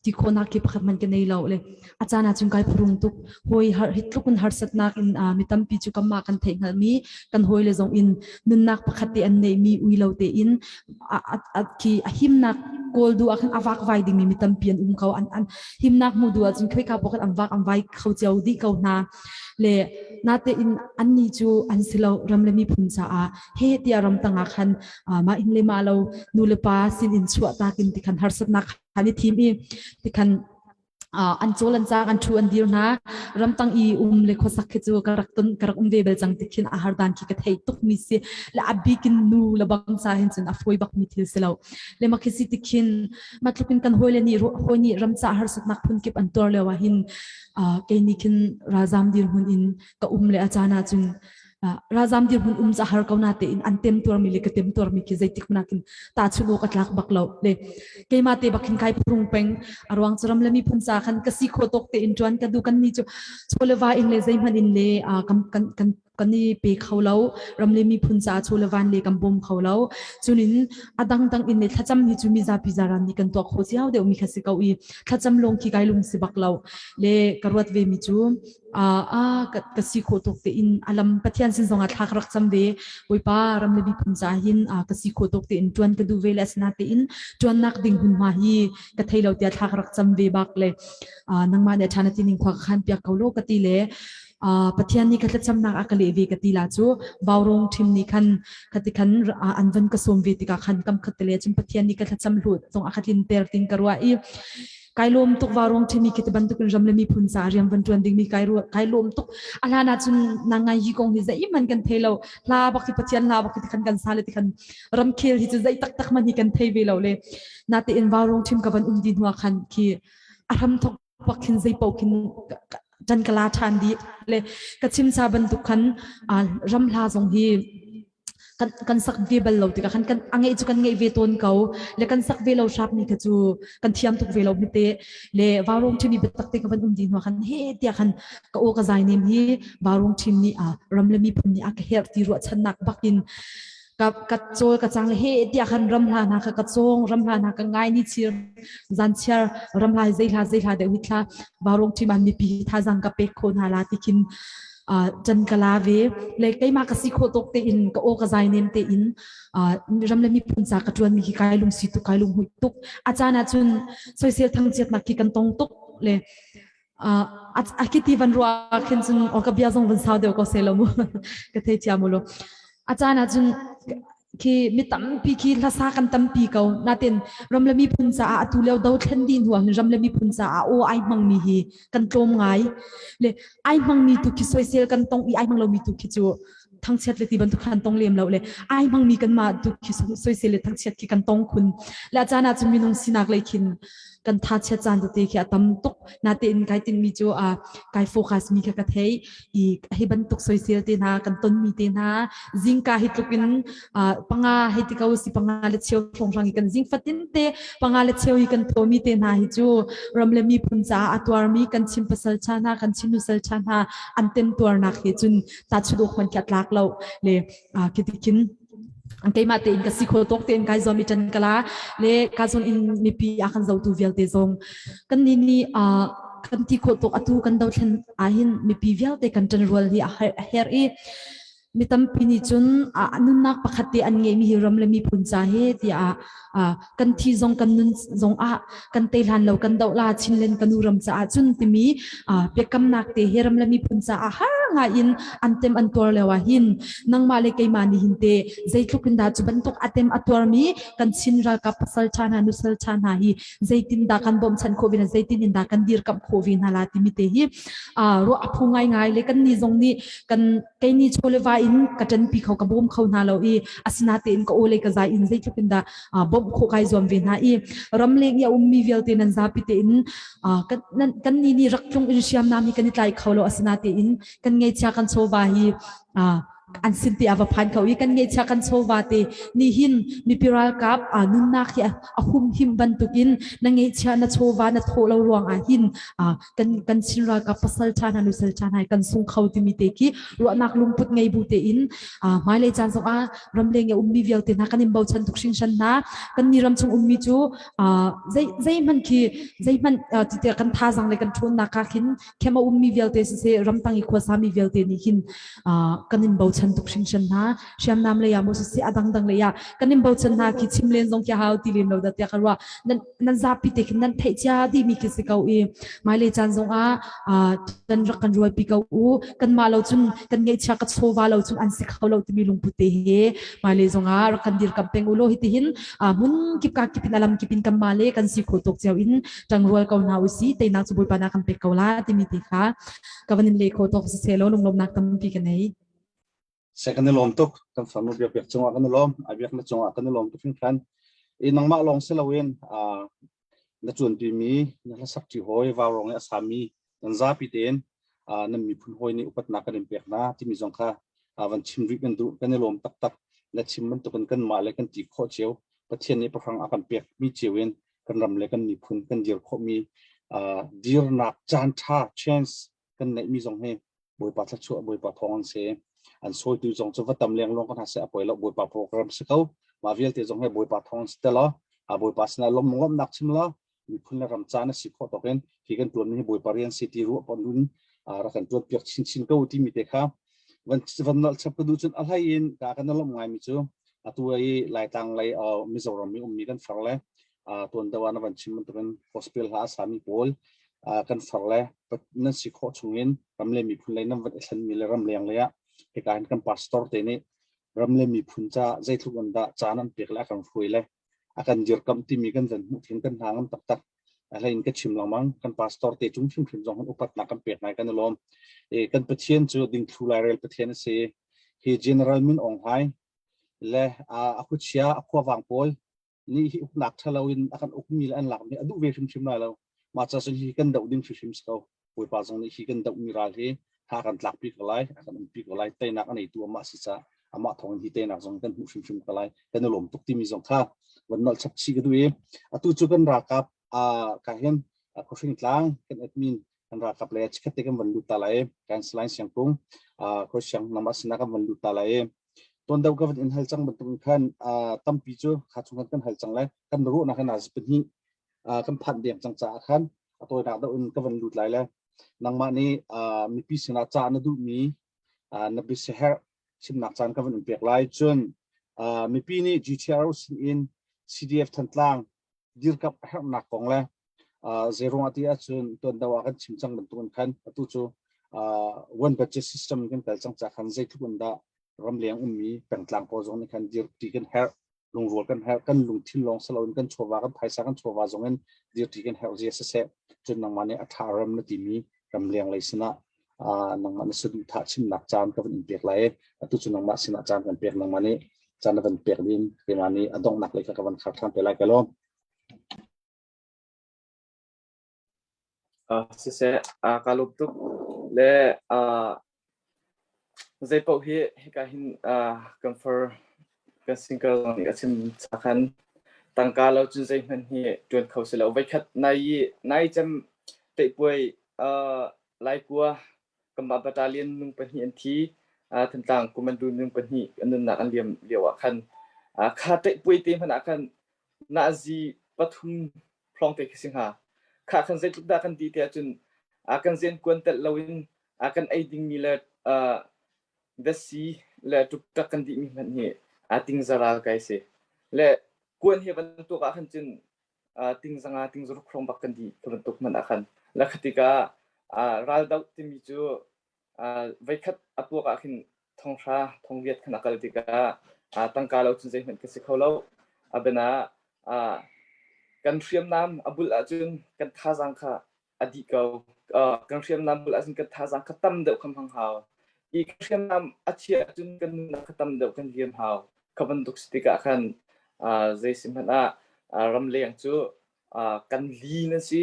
ti khawhnak khi pakhat hmanh ka nei lo le a caan ah cun kai phurung tuk hawi har hi tluk in harsatnak in mi tampi cu kanmah kan theih hngalhmi kan hawi le zong in nunnak pakhat te an neihmi ui lo te in khi a himnak kawl du ah khan a vak vai dingmi mi tampi an um ko an an himnak hmu du ah cun khoika pawh khan an vak an vai kho cio dih ko hna le nate in an ni cu an si lo ram le miphun caah he tiah ram tangah khan mah in le mah lo nu le pa sin in chuah takin ti khan harsatnak an i thim i tikhan an cawl an cang an thu an dir hna ramtang i um le khuasak khi cu ka rak ton ka rak um ve bel cang ti khin a har dan khi ka thei tuk mi si le a bikin nu le bang cha hin cun a foi bak mi thil si lo le ma khi si ti khin ma tlukin kan hoi le ni hoi ni ram cha harsatnak phun kip an tuar leo ah hin kei ni khin ralzam dir hmun in ka um le a caan ah cun ralzam dirhmun um ca har ko na tein an tem tuarmi le ka tem tuarmi khi zeitik hmanh khin ta chun awk a tlak bak lo le keimah te bak hin kai phurung peng a ruang cu ram le miphun ca khan ka si kho tawk tein tuan ka du kan ni cu chawleva in le zeihmanh in le kan kan kan kan i pe kho lo ram le miphun ca chawlevan le kan bawm kho lo cunin a dangdang in le thlacam hi cu mizapi zaran nih kan tuah kho cio deuh mi kha si ko i thlacam lawng khi kai lung si bak lo le ka ruat ve mi cu a ka si khawh tuk tein alam Pathian sin zongah thla ka rak cam ve Bawipa ram le miphun ca hin ka si khawh tuk tein tuan ka duh ve le asina tein tuannak ding hmunhma hi ka thei lo tiah thla ka rak cam ve bak le nangmah nih a ṭha na ti ning khua ka khan piak ko lo ka ti le Pathian nih ka thlacamnak a ka leh ve ka ti la cu Vaurong ṭhim nih khan khati khan an van ka sawm ve tikah khan kam khat te le cun Pathian nih ka thlacam hlut zong a ka tlin ter ting ka ruah i Kai lawm tuk varuang ṭhimi khi ti bantukin ram le miphun caah rian van ṭuan dingmi kai ruah kai lawm tuk. A hlan ah cun na ngai hi kong hi zeihmanh kan thei lo. Hla bak hi Pathian hla bak hi tikhan kan sa le tikhan ramkhel hi cu zei taktak man hi kan thei ve lo le natein varuang ṭhim ka van um di hnu ah khan khi a hram thok bak khin zei paoh khin ṭan ka la ṭhan dih le ka chim sa bantuk khan ram hla zong hi. Kan kan sak ve bal lo tikah khan kan a ngeih cu kan ngeih ve tawn ko le kan sak ve lo hrap mi kha cu kan thiam tuk ve lo mi te le vaurawng ṭhim i biatak te ka van um di hnu khan he tiah khan ka aw ka zai nem hi vaurawng ṭhim nih a ram le miphun nih a ka herh ti ruahchannak bakin ka ka cawl ka cang le he tiah khan ram hla hna kha ka cawng ram hla hna ka ngai ni chir zan chiar ram hla zei hla zei hla deuh hi thla vaurawng ṭhim an mipi thazang ka pek kho hna la ti khin ṭan ka la ve le keimah ka si khawh tawk tein ka aw ka zai nem tein ram le miphun ca ka ṭuanmi hi kai lungsi tuk kai lunghui tuk a caan ah cun soisel thangchiatnak khi kan tong tuk le a khiti van ruah khin cun o ka bia zong van sau deuh ko se lo mu ka thei thiam mu lo a caan ah cun khi mi tampi khi hlasa kan tampi ko natin ram le miphun caah atu lio dothlen dih hnu ah ram le miphun caah aw ai hmangmi hi kan tlawm ngai le ai hmangmi tu khi soisel kan tong i ai hmang lomi tu khi cu thangchiat le ti bantuk khan tong lem lo le ai hmangmi kan mah tu khi soisel le thangchiat khi kan tong khun le a caan ah cun minung sinak lei khin kan tha chiat caan tete khi a tam tuk natein kai tinmi cu a kai focus mi kha ka thei i hi bantuk soisel te hna kan ton mi te hna zingka hi tluk in panga hei ti ko si panga le cheu hrawnghrang i kan zing fatin te panga le cheu i kan thomi te hna hi cu ram le miphun caah a tuarmi kan chim pasal cha hna kan chin nusal cha hna an tem tuarnak he cun ta chuduk hman khi a tlak lo le khitikhin keimah tein ka si kho tawk tein kai zuam i ṭan kala le ka zon in mipi a kan zotu vialte zong kan ni nih kan ti khawh tuk atu kan dothlen ahhin mipi vialte kan ṭan rual hi a herh i mi tampi nih cun nunnak pakhat te an ngeihmi hi ram le miphun ca he tiah kan thi zong kan nun zong ah kan tei hlan lo kan doh la Chinland ka nu ram caah cun timi biakamnak te hi ram le miphun caah har ngai in an tem an tuar lio ah hin nangmah le keimah nih hin te zeitluk in dah cu bantuk a tem a tuarmi kan Chin ralkap pasal ṭha hna nusal ṭha hna hi zeitin dah kan bawmchan khawh ve hna zeitin in dah kan dirkamh khawh ve hna la timi te hi ruah a phu ngaingai le kan nih zong nih kan kei nih chaw le va in ka ṭanpi kho ka bawm kho hna lo i asinatein ka aw le ka zai in zeitluk in dah bawmh khawh kai zuam ve hna i ramleng i a ummi vialte nan zapi tein kan ni nih rak tlung in hriamnam hi kan i tlai kho lo asinatein kan ngeihchia kan chawva hi an sin te a va phan kho i kan ngeihchia kan chawva te nih hin mipi ralkap nunnak hi a humhim bantukin na ngeihchia na chawva na thawh lo ruang ah hin kan kan Chin ralkap pasal ṭha hna nusal ṭha hna kan sung kho timi te khi ruahnak lungput ngei bu tein hmailei caan zong ah ramleng i ummi vialte hna kan in bochan tuk hringhran hna. Kan ni ram chung ummi cu zei zeihmanh khi zeihmanh ti kan thazang le kan ṭhawnnak ka khin khem a ummi vialte siseh ramtang i khuasami vialte nih hin kan in bochan tuk hringhran hna. Hriamnam lei ah maw siseh a dangdang lei ah kan in bochan hna khi chim len zong khi hau ti lem lo dah tiah ka ruah. Nan nan zapi te khin nan theih cia dihmi khi si ko i hmailei caan zong ah kan rak kan rualpi ko u kanmah lo cun kan ngeihchia ka chawva lo cun an si kho lo timi lungput te he hmailei zong ah rak kan dirkamh peng u law hitihin hmun kip ka kip in alam kip in kanmah le kan si kho tuk cio in ṭangrual ko hna u si teinak cu Bawipa na kan pek ko la timi te kha ka van in le kho tawk si seh law lunglawmnak tampi ka nei. Se kan i lawm tuk kan farnu biakbiak cungah kan i lawm a biakna cungah kan i lawm tuk hringhran i nangmah lawng si loin na ṭuanpimi na hlasak ṭi hawi vaurong i a sami nan zapi tein nan miphun hawi nih upatnak kan in pek hna timi zong kha van chim rih kan duh kan i lawm taktak na chim bantukin kanmah le kan ti khawh cio Pathian nih pahrang a kan pek mi cio in kan ram le kan miphun kan dir khawhmi dirnak caan ṭha chance kan neihmi zong hi Bawipa thluachuah Bawipa thawng an si. An sawitu zong cu va tam lengluang kan hna seh a poi lo Bawipa program si ko. Mah vialte zong he Bawipa thawng si te law a Bawipa sinah lawm lawmnak chim law miphun le ram caan a si khawh tawk in hi kan tuanmi hi Bawipa rian si ti ruah pon in rak kan tuan piak chinchin ko timi te kha van van nolh chap ka duh cun a hlei in ka kan lawmh ngaimi cu atu i Laitlang lei Mizoram i ummi kan far le tuan deuh ah na van chim bantukin gospel hla a sami pawl kan far le nan si khawh chungin ram le miphun lei nan van i thlenmi le ramleng lei ah hika hin kan pastor te nih ram le miphun ca zeitluk in dah caan an pek le a kan hruai le a kan dirkamh timi kan van hmuh thin kan hna ngam taktak a hlei in ka chim lengmang kan pastor te cung hrimhrim zong upatnak kan pek ngai kan i lawm e kan pathian cu dingthlu lairel pathian a si hi general Min Aung Hlaing le a khuachia a khuavang pawl nih hi uknak ṭhalo in a kan ukmi le an lakmi a duh ve hrimhrim lai lo. Mah ca cun hi kan doh ding hrimhrim si ko. Bawipa zong nih hi kan dohmi ral hi tha kan tlakpi ko lai, a kan umpi ko lai, teinak a neitu amah si caah. Amah thawng in hi tenak zong kan hmuh hrimhrim ko lai. Kan i lawm tuk timi zong kha van nolh chap chih ka duh i atu cu kan ralkap ka hin khuahring tlang kan admin kan ralkap le chikhat te kan van lut ta lai kan Salai Siang Kung khuasiang nama sinah kan van lut ta lai tuan deuh ka van in hal cang bantuk khan tampi cu kha chung kan hal cang lai kan ruahnak kan az pahnih kan phanh deng cang caah khan a tawinak deuh in ka van lut lai le nangmah nih mipi sinah ca na duhmi na biaherh chimnak caan ka van in pek lai cun mipi nih GTRO sin in CDF Thantlang dirkap herhnak kong le zeiruang ah ti ahcun tuan do ah kan chim cang bantuk in khan atu cu one budget system kan kal cang ca khan zeitluk in dah ramleng ummi pengtlang pawl zong nih khan dirti kan herh lungrual kan herh kan lungthin lawng saloin kan chawva kan phaisa kan chawva zong in dirti kan herh zia siseh cun nangmah nih a ṭha rem na timi ramleng lei sinah nangmah na saduhthah chimnak caan ka van in pek lai atu cu nangmah sinah caan kan pek nangmah nih caan na van pek ding keimah nih a donghnak lei kha ka van khar ṭhan te lai ka lawm. Siseh, kaa lawm tuk. Le zeipaoh hi hika hin kan far kan single zong nih a chim cha khan tangka lo cun zeihmanh hi ṭuan kho si lo. Voikhat nai i nai cem teihpuai Laikua kanmah battalion nung pahnih an thi. Thantlang commando nung pahnih an nunnak an liam lio ah khan kha teihpuai te hmanh ah khan nazi pathum hrawng te khi si hnga. Kha khan zeitluk dah kan dih ti ahcun kan zen kuan telh loin kan ei dingmi le datsi le ṭukṭak kan dihmi hmanh hi tingzaral kai si. Le kuan hi bantuk ah khan cun tingzanga tingzaruk hrawng bak kan dih ka bantuk hmanh ah khan. Le kha tikah raldoh timi cu Voikhat a puak ah khin thonghra thongriat khan a kal tikah tangka lo cun zeihmanh ka si kho lo. A biana ah kan hriamnam a bulh ahcun kan thazaang kha a dih ko. Kan hriamnam bulh ahcun kan thazaang kha tam deuh kha hmang hau. I kan hriamnam a chiah ahcun kan nunnak kha tam deuh kan liam hau. Kha bantuk si tikah khan zei si hmanh ah ramleng cu kan li nan si,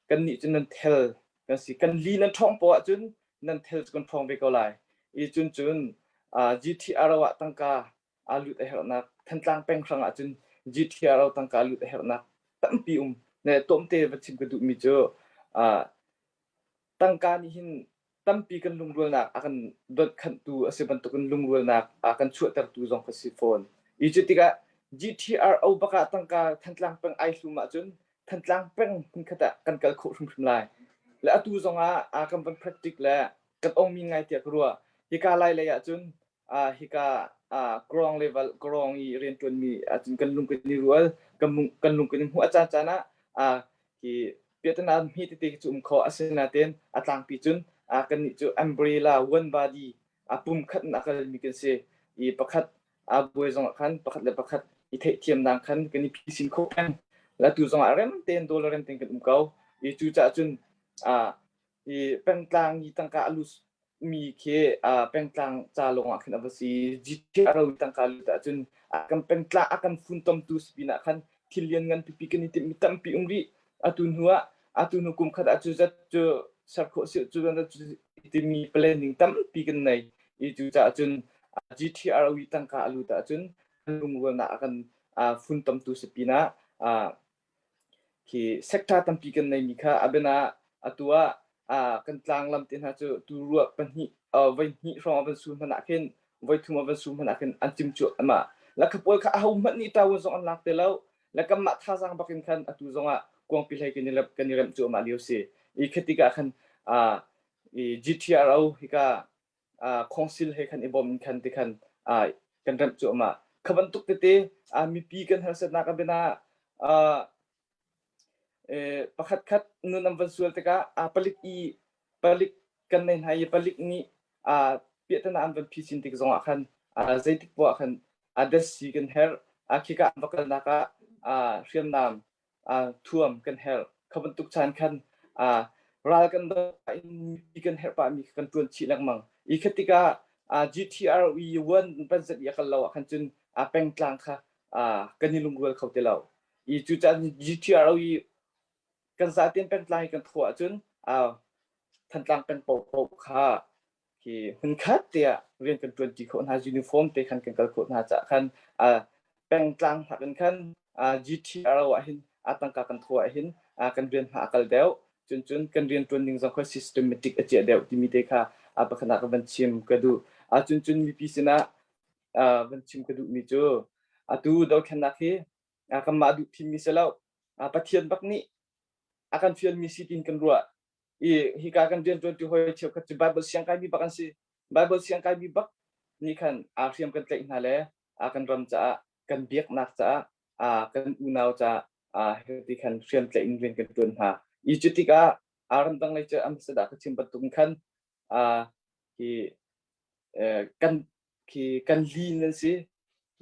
kannih cu nan thel kan si kan li nan ṭhawng poah ahcun nan thel cu kan ṭhawng ve ko lai i cun cun GTRO ah tangka aa lut a herhnak Thantlang peng hrang ahcun GTRO tangka lut a herhnak tampi um ne tomte va chim ka duhmi cu tangka nih hin tampi kan lungrualnak a kan donhkhanhtu a si bantukin lungrualnak a kan chuahtertu zong ka si fawn. I cu tikah GTRO bak ah tangka Thantlang peng ai hlum ahcun Thantlang peng hmunkhat ah kan kal khawh hrimhrim lai. Le atu zong ah a kan van practic le kan ongmi ngai tiah ka ruah. Hika lai lei ahcun hika ground level ground i rianṭuanmi ahcun kan lung kan i rual kan kan lung kan i hmuh a caan caan ah hi piahtana hmi tete cu um kho asinain a tlangpi cun kannih cu umbrella one body a pum khat in a kalmi kan si i pakhat a buai zong ah khan pakhat le pakhat i theihthiamnak khan kan i phisin kho peng la tu zong ah rem tein dollar rem tein kan um ko i cu caah cun i pengtlang i tangka a lut mi khi pengtlang ca lawng ah khin a va si. GTRO tangka lut ahcun a kan pengtlang a kan funtomtu si pinah khan thil lian ngan pipi kan i timhmi tampi um rih. Atu hnu ah atu hnu kum khat ah cu zat cu ser khawh si cu cu timi planning tampi kan nei. I cu caah cun GTRO tangka a lut ahcun lungrualnak a kan funtomtu si pinah Khi sector tampi kan neimi kha a biana atu ah kan tlanglam te hna cu tu ruah pahnih voi hnih hrawng a van su hmanh ah khin voi thum a van su hmanh ah khin an cim cu ama la kha pawl kha aho hmanh nih tawun zong an lak te lo la kanmah thazaang bakin khan atu zong ah kuangpi hlei kan i kan i remh cu ama lio si i khi tikah khan i GTRO hika council he khan i bawm in khan ti khan kan remh cuahmah. Kha bantuk tete mipi kan harsatnak a biana pakhat khat nun an van sual tikah palik i palik kan nei hna i palik nih piahtana an van phisin tik zongah khan zeitik poah khan datsi kan herh khika an va kalnak ah hriamnam thuam kan herh. Kha bantuk caan khan ral kan doh in mipi kan herh pahmi kha kan ṭuan chih lengmang. I kha tikah GTRE one budget i a kal lo ah khan cun pengtlang kha kan i lungrual kho ti lo. I cucaah GTRE kan zaten pengtlang i kan thawh ahcun Thantlang peng paohpaoh kha. Khi hmunkhat te ah rian kan ṭuanṭi khawh hna, uniform te khan kan kal khawh hna caah khan pengtlang hnak in khan GTRO ah hin tangka kan thawh ah hin kan rian hma a kal deuh. Cun cun kan rian ṭuan ning zong kha systematic a chiah deuh timi te kha pakhat ah ka van chim ka duh. Cun cun mipi sinah van chim ka duhmi cu atu dothlennak hi kanmah duh thimmi si lo. Pathian bak nih a kan fialmi si tiin kan ruah. I hika kan rianṭuanṭi hawi cheukhat cu Bible siang kaimi bak an si. Bible siang kaimi bak nih khan aa hriam kan tlaih hna le a kan ram caah kan biaknak caah a kan unau caah a ti khan hriam tlaih in rian kan ṭuan hna. I cu tikah a ramdang lei cu ambassador ka chim bantuk khan a hi kan khi kan li nan si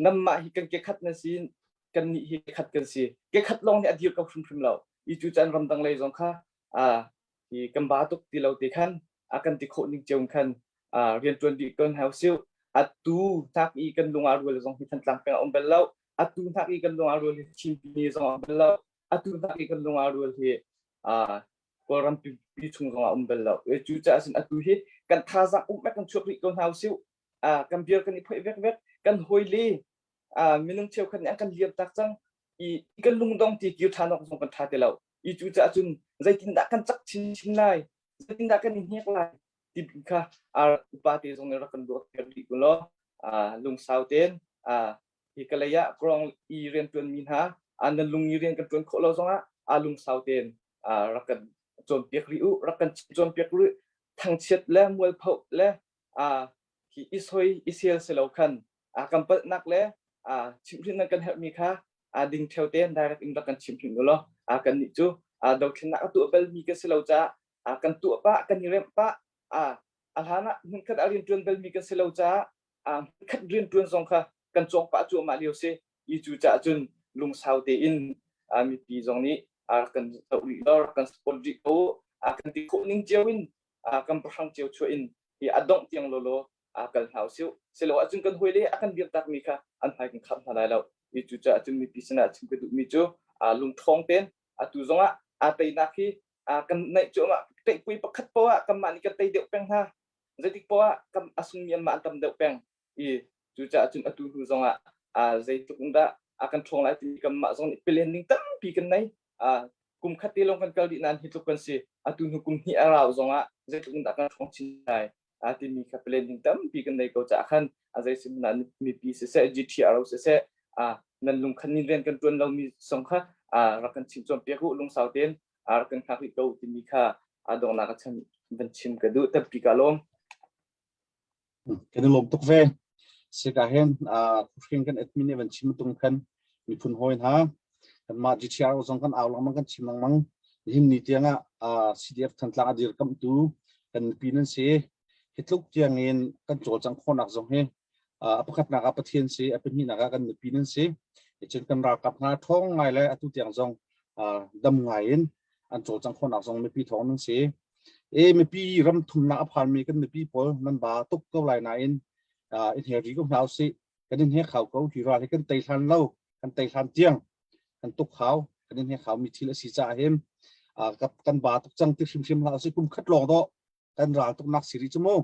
nanmah hi kan ke khat nan si kan nih hi ke khat kan si ke khat lawng nih a dir ko hrimhrim lo i cu caan ramdang lei zong kha a hi kan ba tuk ti lo te khan a kan ti khawh ning cio khan rian ṭuan dih ko hna usih atu hnak i kan lung aa rual zong hi Thantlang peng a um bal lo atu hnak i kan lung aa rual hi Chinpi zong a um bal lo atu hnak i kan lung aa rual hi Kawlram pi chung zong ah um bal lo. Cu caah cun atu hi kan thazaang um kan chuak rih ko hna usih. Kan beer kan i phoih vekvek kan hawile minung cheukhat nih an kan liam tak cang i kan lungdong ti kir ṭhan awk zong kan ṭha ti lo. I cu caah cun zeitindah kan cak chinchin lai, zeitindah kan i hnek lai ti kha upa te zong nih rak kan ruah piak rih u law lungsau tein hi ka lei ah krong i rianṭuan mi hna nan lung i rian kan ṭuan khawh lo zongah a lungsau tein rak kan cawnpiak rih u rak kan cawnpiak rih thangchiat le mualpho le hi i soi i sel si lo khan kan palhnak le chimhhrin nan kan herhmi kha ding theo tein direct in rak kan chimhhrin u law kan nih cu dothlennak a tuah balmi kan si lo caah kan tuah pah kan i remh pah a hlan ah hmunkhat ah rianṭuan balmi kan si lo caah khat rianṭuan zong kha kan cawng pah cuahmah lio si i cu caah cun lungsau tein mipi zong nih rak kan zoh rih law rak kan support rih ko kan ti khawh ning cio in kan pahrang cio chuah in hi a dongh tiang lawlaw kal hna usih silo ahcun kan hawile a kan dirtak mi kha an hmai kan kham hna lai lo i cu caah cun mipi sinah chim ka duhmi cu lungṭhawng tein atu zongah aa teinak hi kan naih cuahmah teihpui pakhat poah kanmah nih kan tei deuh peng hna zeitik poah kam a sungmi anmah an tam deuh peng i cucaah cun atu hnu zongah zeitluk in dah a kan ṭhawng lai timi kanmah zong nih plan ding tampi kan nei kum khat te lawng kan kal dih nain hi tluk kan si atu hnu kum hnih a rau zongah zeitluk in dah kan ṭhawng chin lai a timi kha plan ding tampi kan nei ko caah khan a zei sim na mipi siseh GTRO siseh nan lungkhan nin rian kan ṭuan lomi zong kha rak kan chim cawnpiak u lungsau tein rak kan hngak rih ko timi kha a donghnak a chan van chim ka duh tampi ka lawm Kan i lawm tuk ve. Sika hin khuhring kan admin nih van chim tung khan miphun hawi hna kanmah GTR zong kan au lengmang kan chim lengmang nihin ni tiangah CDF Thantlang a dirkamhtu kan mipi nan si hi tluk tiangin kan cawlcangh khawhnak zong hi a pakhatnak ah Pathian si a pahnihnak ah kan mipi nan si cun kan ralkap hna ṭhawng ngai le atu tiang zong dam ngai in an cawlcangh khawhnak zong mipi thawng nan si e mipi ram thumnak a phanmi kan mipi pawl nan ba tuk ko lai nain in he ri ko hna usih kan in he khau ko hi ral hi kan tei hlan lo kan tei hlan tiang kan tuk hau kan in he khau mi thil a si caah hin kan ba tuk cang ti hrimhrim hlah usih kum khat lawng dawh kan ral tuknak si rih cu mu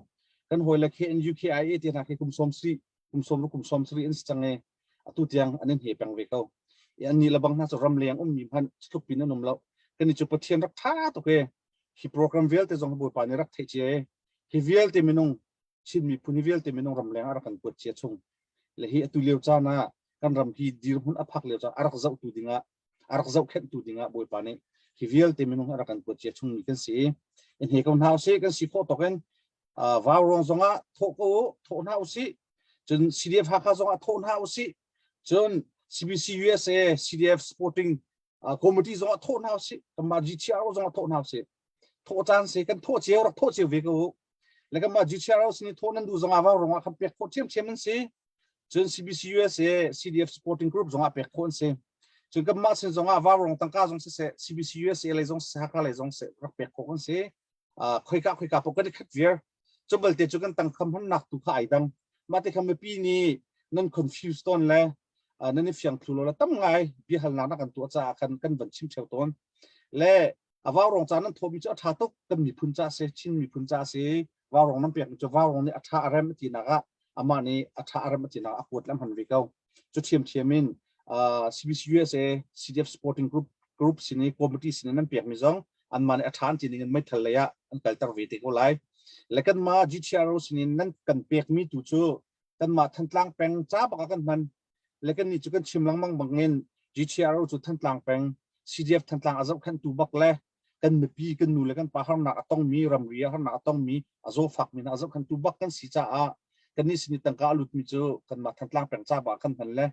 kan hawile KNU KIA te hna khi kum sawm sri kum sawm kum sawm sri in si cang e atu tiang an in he peng ve ko i an ni lebang hna cu ram leng ummi hmanh tluk pin an um lo kan i cu pathian rak tha tuk e hi program vialte zong bawipa nih rak theih cia e hi vialte minung Chin miphun hi vialte minung ram leng ah rak kan kuat cia chung le hi atu lio caan ah kan ram hi dirhmun a phak lio caan a rak zohtu dingah a rak zohkhenhtu dingah Bawipa nih hi vialte minung a rak kan kuat cia chungmi kan si in he ko hna usih kan si khawh tawk in vau ruang zongah thawh ko u thawh hna usih cun CDF Hakha zongah thawh hna usih cun CBC USA CDF Sporting Committee zongah thawh hna usih kanmah GTRO zongah thawh hna usih thawh caan si kan thawh cio rak thawh cio ve ko u le kanmah GTRO sin thawh nan duh zongah vau ruangah kan pek khawh ṭhiamṭhiam an si cun CBC USA CDF Supporting Group zongah pek khawh an si cun kanmah sin zongah vaurong tangka zong siseh CBC USA lei zong siseh Hakha lei zong siseh rak pek khawh an si khoika khoika paoh kan i khat viar cu balte cu kan tangkham hmannak tu kha ai dang mah te kha mipi nih nan confuse tawn le nan i fiang thlu lo le tam ngai biahalnak na kan tuah caah khan kan van chim theo tawn le a vaurong ca nan thawmi cu a ṭha tuk kan miphun ca si Chin miphun ca si. Vaurawng nan pek cu vaurawng nih a tha a rem ti nak ah amah nih a tha a rem ti nak a kuat lam han ve ko. Cu thiamthiam in CBC USA CDF Sporting Group group sin i committee sin nan pek mi zong anmah nih a ṭha an ti ning in meithal lei ah an kalter ve te ko lai. Le kanmah GTRO sin in nan kan pek mi tu cu kanmah Thantlang peng ca bak ah kan hman. Le kan nih cu kan chim lengmang bang in GTRO cu Thantlang peng CDF Thantlang a zohkhenhtu bak le kan mipi kan nu le kan pa harnak a tongmi ramri ah harnak a tongmi a zawfakmi hna a zohkhenhtu bak kan si caah kannih sin i tangka a lutmi cu kanmah Thantlang peng ca bak ah kan hman le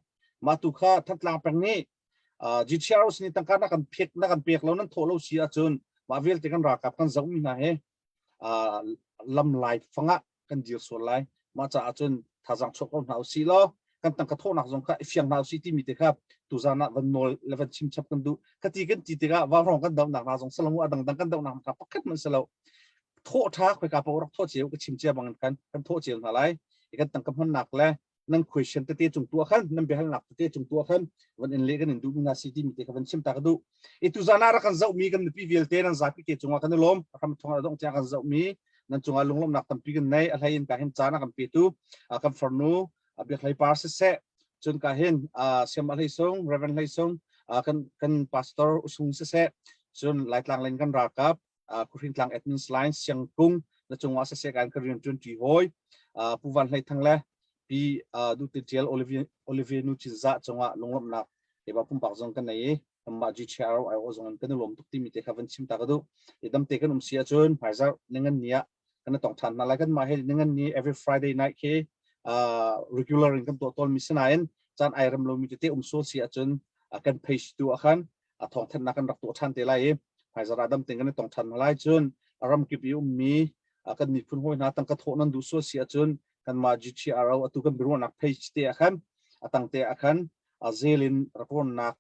mah tu kha Thantlang peng nih GTRO sin i tangka na kan pek na kan pek lo nan thawh lo si ahcun mah vialte kan ralkap kan zohmi hna he lam lai fangah kan dir sual lai. Mah caah cun thazaang chuak ko hna usih law kan tangka thawhnak zong kha i fiang hna usih timi te kha tuzan ah van nawl le van chim chap kan duh. Khati kan ti tikah vaurawng kan dohnak hna zong salo a dangdang kan dohnak hna pakhat man salo thawh tha khoika pa rak thawh cio ka chim cia bang khan kan thawh cio hna lai. Kan tangka hmannak le nan question tete cung tuah khan nan biahalnak tete cung tuah khan van in le kan in duh mi hna si timi te kha van chim ta ka duh. I tuzan ah rak kan zoh mi kan mipi vialte nan zapi te cungah kan i lawm. Ram thong a dong tiang kan zoh mi nan cungah lunglawmhnak tampi kan nei. A hlei in ka hin caan a kan petu kan farnu Biak Hlei Par siseh cun ka hin Siam Hlei Sung Reverend Hlei Sung kan kan pastor Usung siseh cun Laitlang len kan ralkap Khuhrin Tlang admins line Siang Kung na cungah siseh kan ka rian ṭuan ṭi hawi Pu Van Hlei Thang le Pi Duhte Tial Olivier Olivier Nu Cinzah cungah lunglawmhnak eba pumpak zong kan nei i kanmah GTRO IO zong in kan i lawm tuk timi te kha van chim ta ka duh. I damte kan um si ahcun hmaizarh ningan ni ah kan i tong ṭhan hna lai. Kanmah hi ningan ni every Friday night khi uh, regular in kan tuah tawn mi sinain caan ai rem lomi tete um sual si ahcun kan page tu ah khan a thawngthanhnak kan rak tuah ṭhan te lai i hmaizarh ah damte kan i tong ṭhan hna lai. Cun ram kip i ummi kan miphun hawi hna tangka thawh nan duh sual si ahcun kanmah GTRO atu kan biaruahnak page te ah khan a tang te ah khan zel in rawnnak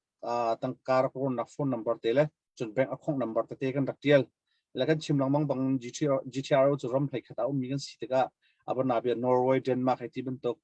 tangka rak rawnnak phone number te le cun bank account number tete kan rak tial le kan chim lengmang bang GTRO cu ram hlei khat a ummi kan si tikah abana bia Norway Denmark hei ti bantuk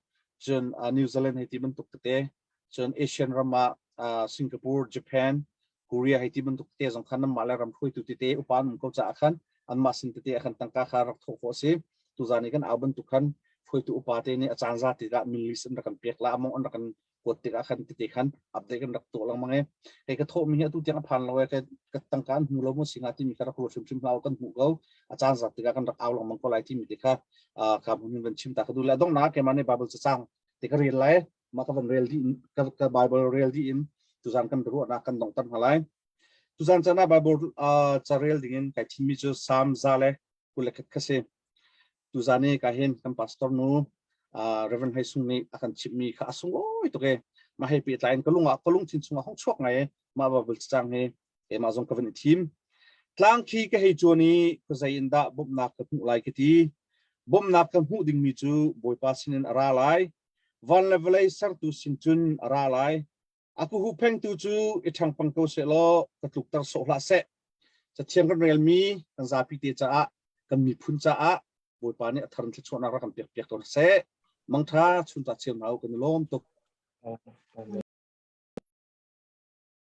cun New Zealand hei ti bantuk tete cun Asian ram ah Singapore Japan Korea hei ti bantuk tete zong khan anmah le ram hruaitu tete upa an um ko caah khan anmah sin tete ah khan tangka kha rak thawh khawh a si tuzan i kan au bantuk khan hruaitu upa te nih a caan za tikah min list an rak kan pek la among an rak kan kuat tikah khan tete khan update kan rak tuah lengmang i kei ka thawhmi hi atu tiang a phan lo e ka tangka an hmu lo maw singa timi kha rak ruat hrimhrim hlah kan hmuh ko a caan zat tikah kan rak au lengmang ko lai timi te kha ka hmun van chim ta ka duh le donghnak keimah nih Bible cacang te ka rel lai mah ka van rel dih ka, ka Bible rel dih in tuzan kan ruahnak kan dongter hna lai tuzan caan ah Bible uh, ca rel ding in kai thimmi cu Psalm za le 21 kha si tuzan i ka hin kan pastor nu uh, Reverend Hei Sung nih a kan chimhmi kha a sunglawi tuk e mah hei pehtlai in ka lung ah ka lungthin chungah hong chuak ngai mah Bible cacang hi keimah zong ka van i thim tlang khi ka hei cuan i khuazei in dah bawmhnak ka hmuh lai ka ti bawmhnak ka hmuh dingmi cu Bawipa sinin a ra lai van le vawlei sertu sin cun a ra lai A ka huhphengtu cu i ṭhangpang ko sehlaw ka tlukter sawh hlah seh. Cathiang kan relmi kan zapi te caah, kan miphun caah Bawipa nih a thar in thluachuahnak rak kan pekpiak ko seh. Mangṭha chunta cheu hna u kan i lawm tuk.